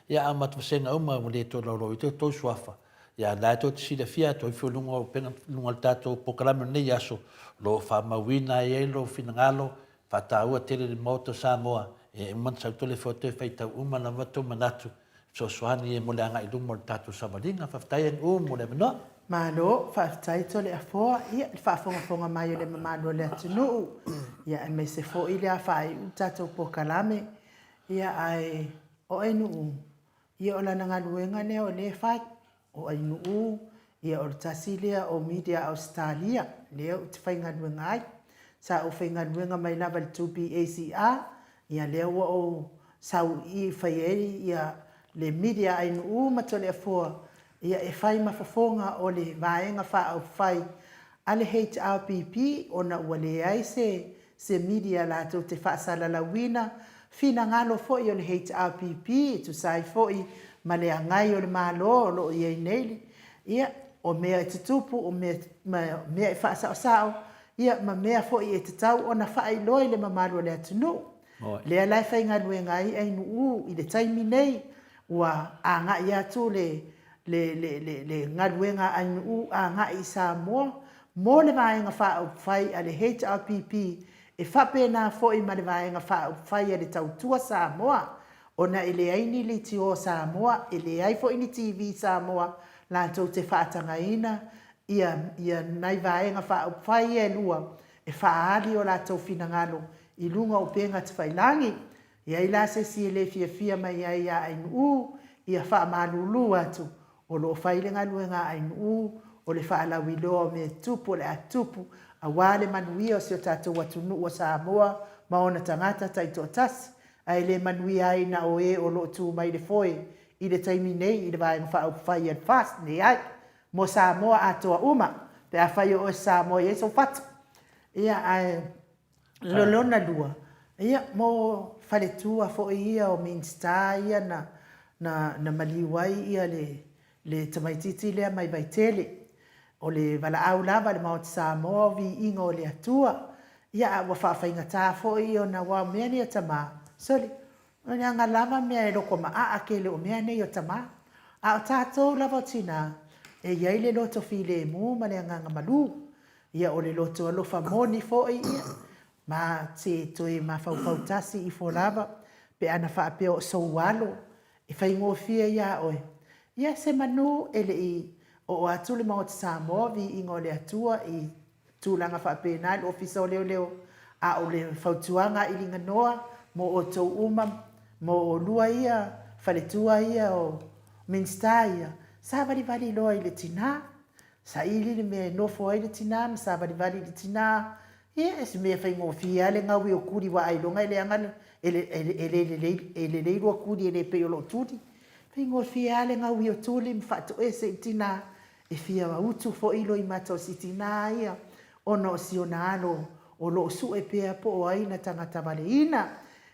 Ia a o matou vasega uma ua le tolaulauina tou suafa, ia o la e tou te silafia atu ai foi i luga o upega, luga o le tatou polokalame o lenei aso, o lo o faamauina ai ai lou finagalo, faataua tele i le Maota o Samoa, e uma ona sau Toleafoa toe faitau uma lava tou manatu, fesoasoani mo le agai i luma o le tatou savaliga. Faafetai Anu'u mo le avanoa. Malo, faafetai Toleafoa, ia le faafogafoga mai o le mamalu o le atunuu, ia aemaise foi le a faaiu le tatou polokalame. Ia ae o Anu'u, ia o lana galuega lea o lea e fai. O Anu'u, ia o le tasi lea o media a Ausetalia lea ou te faigaluega ai. Sa ou faigaluega mai lava i le 2BACR, ia lea ua ou sau i i fai ai ia le media Anu'u ma Toleafoa ia e fai ma fofoga o le Vaega Faaupufai a le HRPP ona ua leai se se media latou te faasalalauina finagalo foi o le HRPP e tusa ai foi ma le agai o le Malo o lo o i ai nei ia o mea e tutupu o mea ma mea e faasaosao ia ma mea foi e tatau ona faailoa i le mamalu o le atunuu. Lea la e faigaluega ai Ainuu i le taimi nei, ua agai atu le le le le le galuega a Ainuu agai i Samoa mo le Vaega Faaupufai a le HRPP e faapena foi ma le Vaega Faaupufai a le Tautua Samoa, ona e leai ni leitioa Samoa, e leai foi ni TV Samoa latou te faatagaina ia ia nai Vaega Faaupufai ia e lua e faaali o latou finagalo i luga o upega tafailagi. E ai la se isi e le fiafia mai ai ia Ainuu, ia faamalulu atu, o lo o fai le galuega a Ainuu, o le faalauiloa o mea tupu o le a tupu, aua le manuia o si o tatou atunuu o Samoa ma ona tagata taitoatasi, ae le manuia ai na o e o lo o tu mai le foe i le taimi nei i le Vaega Faaupufai a le FAST, leai, mo Samoa atoa uma, pe afai o oe Samoa e i ai sou fatu. Ia, ae lo lona lua, ia, mo faletua foi ia o Minisita ia na, na, na maliu ai ia le, le tamaitiiti lea mai Vaitele. O le valaau lava a le Maota Samoa o viiga o le Atua. Ia, a ua faafaigata foi ona, aua o mea nei o tama, sole, Leaga lava mea e loko maaa tele o mea nei o tama. A o tatou lava o tina, e i ai le loto filemu ma le agaga malu. Ia o le loto alofa moni foi ia, ma te toe mafaufau tasi ifo lava pe ana faapea o sou alo e faigofie ia oe. Ia se manu e le i oo atu le Maota Samoa viiga o le Atua i tulaga faapena i le Ofisa o Leoleo, a o le fautuaga a Iliganoa mo outou uma, mo olua ia, faletua ia o Minisita ia, savalivali loa i le tina, saili le mea e nofo ai le tina ma savalivali i le tina, ia se mea faigofie lava le gaui o tuli aua ailoga e leaga e le lelei, e lelei lua tuli e le pei o lou tuli. Faigofie lava le gaui o tuli ma faatoese i le tina E fia utu foi loimata o si tinā ia ona o si ona alo o lo o sue pea po o ai na tagata valeina.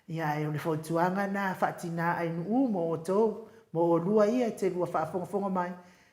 Ia ae o le fautuaga na faatinā Ainuu mo outou, mo olua ia e te lua faafogafoga mai,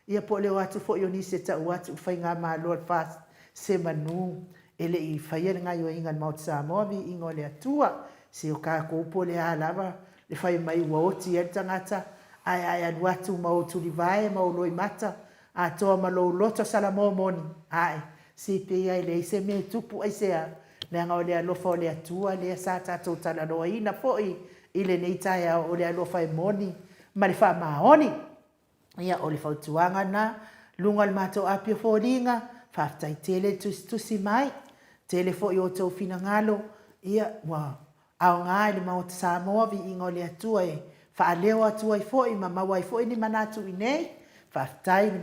ia po o le o atu foi o nisi e tau atu i le faigamalo a le FAST se manu e le i faia le gaioiga a le Maota Samoa viiga o le Atua. Se o tatou po o le a lava le fai mai ua oti ai le tagata, ae a e alu atu ma ou tulivae ma ou loimata atoa ma lou loto Salamō moni, ae, se pei a e leai se mea e tupu aisea, leaga o le alofa o le Atua lea sa tatou talanoaina foi i lenei taeao, o le alofa e moni ma le faamaoni. Ia, o le fautuaga lena, luga o le matou api o foliga, faafetai tele le tusitusi mai, tele foi outou finagalo, ia, ua aoga i le Maota Samoa, viiga o le Atua e faaleo atu ai foi ma maua ai foi ni manatu i inei. Faafetai le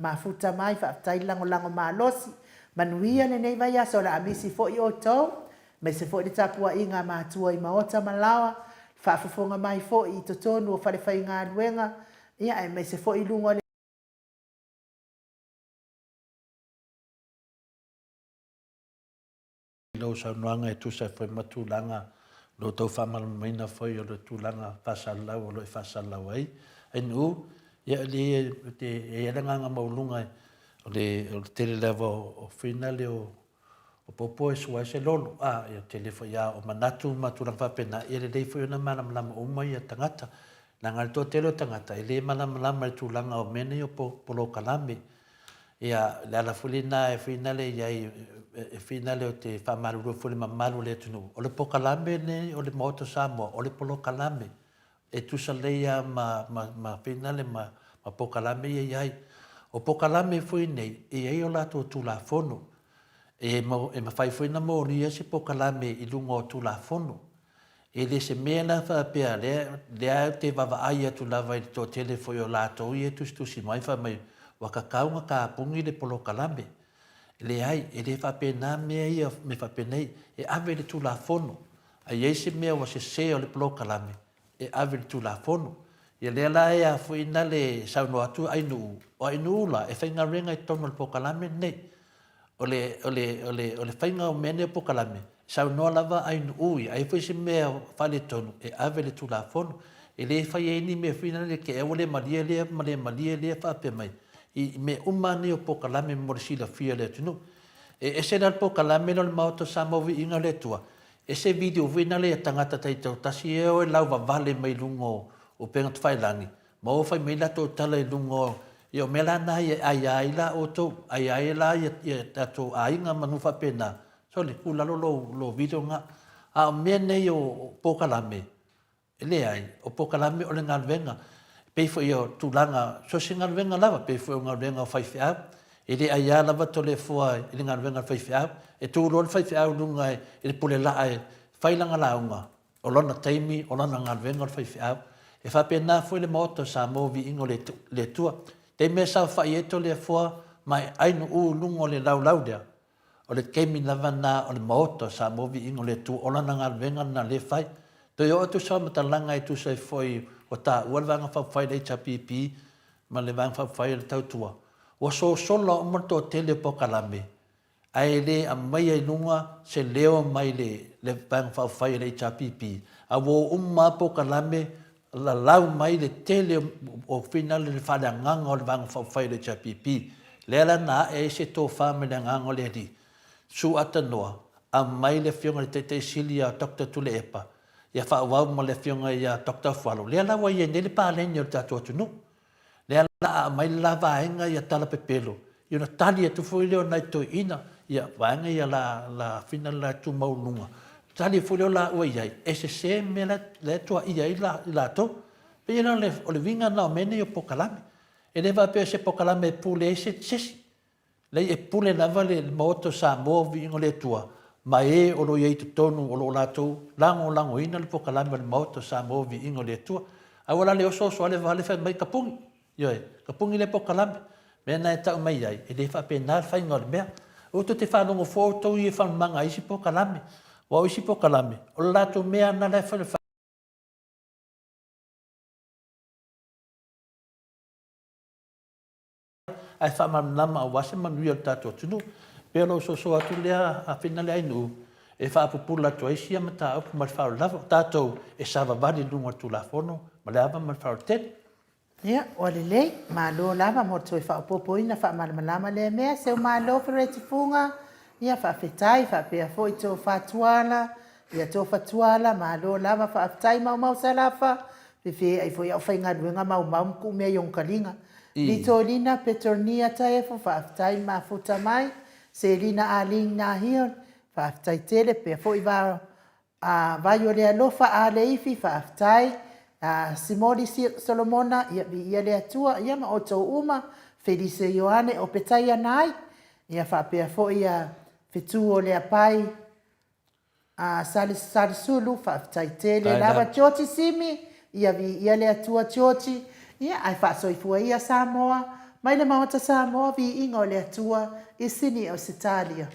mafuta mai, faafetai le lagolago malosi. Manuia lenei vaiaso, o le a misi foi outou, aemaise foi le tapuaiga a matua i maota ma laoa, le faafofoga mai foi i totonu o falefaigaluega, ia aemaise foi i luga o le. lau saunoaga e tusa ai foi ma tulaga o lo o tau faamalamalamaina foi o le tulaga faasalalau o lo o e faasalalau ai. Ainuu, ia e leai e i ai le agaga maualuga o le tele lava o finale o O popo e sua ai se lolo, a, ia tele foi lava o manatu ma tulaga faapena, ia lelei foi ona malamalama uma ia tagata. Leaga o le toatele o tagata e le malamalama i le tulaga o mea nei o polokalame. Ia, o le ala foi lena e finale i ai, e finale ou te faamalulu ai foi i le mamalu o le atunuu, o le polokalame lenei o le Maota o Samoa, o le polokalame. E tusa lelei lava ma, ma, ma finale ma, ma polokalame ia e i ai. O polokalame foi nei, e i ai o latou Tulafono. E, e mafai foi ona molia se polokalame i luga o Tulafono. E le se mea la faapea, lea, lea ou te vaavaai atu lava i le toatele foi o latou ia e tusitusi mai fai mai, ua tatau ona tapuni le polokalame. Leai, e le faapena mea ia, mea faapenei. E ave i le Tulafono. A i ai se mea ua sese o le polokalame, e ave i le Tulafono. Ia lea la e a foi na le saunoa atu Ainuu, o Ainuu la e faigaluega i totonu o le polokalame lenei. O le, o le, o le, o le faiga o mea nei o polokalame, saunoa lava Ainuu ia, a i ai foi se mea faaletonu, e ave i le Tulafono. E le fai ai ni mea foi lea te i ua le malie lea ma le malie lea faapea mai, i mea uma lava nei o polokalame mo le silafia e le atunuu. E ese la le polokalame lea o le Maota o Samoa Viiga o le Atua, Ese video foi na lea tagata taitautasi e o e lauvavale mai luga o upega tafailagi ma o fai mai latou tala i luga o ia o mea la na ia e aia ai la outou aia ai la ia ia tatou aiga ma nuu faapena sole ku lalo lou lou video na a o mea nei o polokalame E leai, o polokalame o le galuega, e pei foi o tulaga, so o se galuega lava, pei foi o galuega o faifeau. E le aiā lava Toleafoa i le galuega a le faifeau. E tu loa le faifeau i luga i le pule laa e fai lana lauga, o lona taimi, o lana galuega o le faifeau. E faapena foi le Maota o Samoa, viiga o le Atua. Taimi e saofai ai Toleafoa ma e ainuu i luga o le laulau lea, O le taimi lava lena o le Maota o Samoa Viiga o le Atua, o lana galuega lena lea e fai. Toe oo atu se faamatalaga e tusa ai foi ua taua le Vaega Faaupufai a le HRPP ma le Vaega Faaupufai o le Tautua, ua sosola uma le toatele o polokalame ae le aumaia i luga se leo mai le Vaega Faaupufai a le HRPP, a ua o uma lava polokalame lalau mai le tele o finale i le faaleagaga o le Vaega Faaupufai o le HRPP. Lea la na ae ai se tofa mai le Agaga o le Alii, Su Atanoa, aumai le Afioga i le Taitai Sili ia Doctor Tuilaepa, ia faaauau ma le Afioga ia Doctor Afualo, lea la ua i ai nei le paleni o le tatou atunuu. Lea la a aumai le la vaega ia tala pepelo, ia ona tali atu foi lea o nai toeaiina, ia vaega ia la, la fina la tumau luga, tali foi lea o laua i ai, e sese mea la, la e tuaia ai la, i latou. Pei la o le, o le uiga lena o mea nei o polokalame. E le faapea o se polokalame e pule ai se, se isi. Leai, e pule lava le Maota o Samoa, viiga o le Atua, ma e o lo o i ai i totonu o lo o latou lagolagoina le polokalame o le Maota o Samoa, viiga o le Atua. Aua la le osooso ale vale fai mai tapuni, ioe, tapuni lea polokalame. Mea na e tau mai ai, e le faapena le faiga o le mea. Aua tou te faalogo fua outou i faamamaga a isi polokalame, aua o isi polokalame, o le latou mea lava lena la e fai ae faamalamalama aua se manuia o le tatou atunuu. Pei o lou soso atu lea a Fina Leainuu e faapupula atu ai sia mataupu ma le faaaloalo lava. O tatou e savavali i luga o le Tulafono ma le ava ma le faaaloalo tele. Ia, ua lelei. Malo lava mo le toe faaopoopoina faamalamalama lea mea. Seu malo Fereti Fuga. Ia, faafetai. Faapea foi Tofa Tuala. Ia Tofa Tuala, malo lava. Faafetai Maumau Salafa. Fefe ai foi au faigaluega maumau ma kuu mea i ona kaliga. Vitolina Petronia Taefu, faafetai le mafuta mai. Selina Arlene Nahil, faafetai tele. Pea foi va a vai o le alofa a Leifi, faafetai. A Simoli Solomona, ia viia le Atua, ia ma outou uma. Felise Ioane o Petaia Nai, ia faapea foi a Fetu o Leapai, A Salisulu, faafetai tele lava Georgie Simi, ia viia le Atua Georgie, ia ae faasoifua ia Samoa, mai le Maota Samoa, viiga o le Atua i Sini Ausetalia.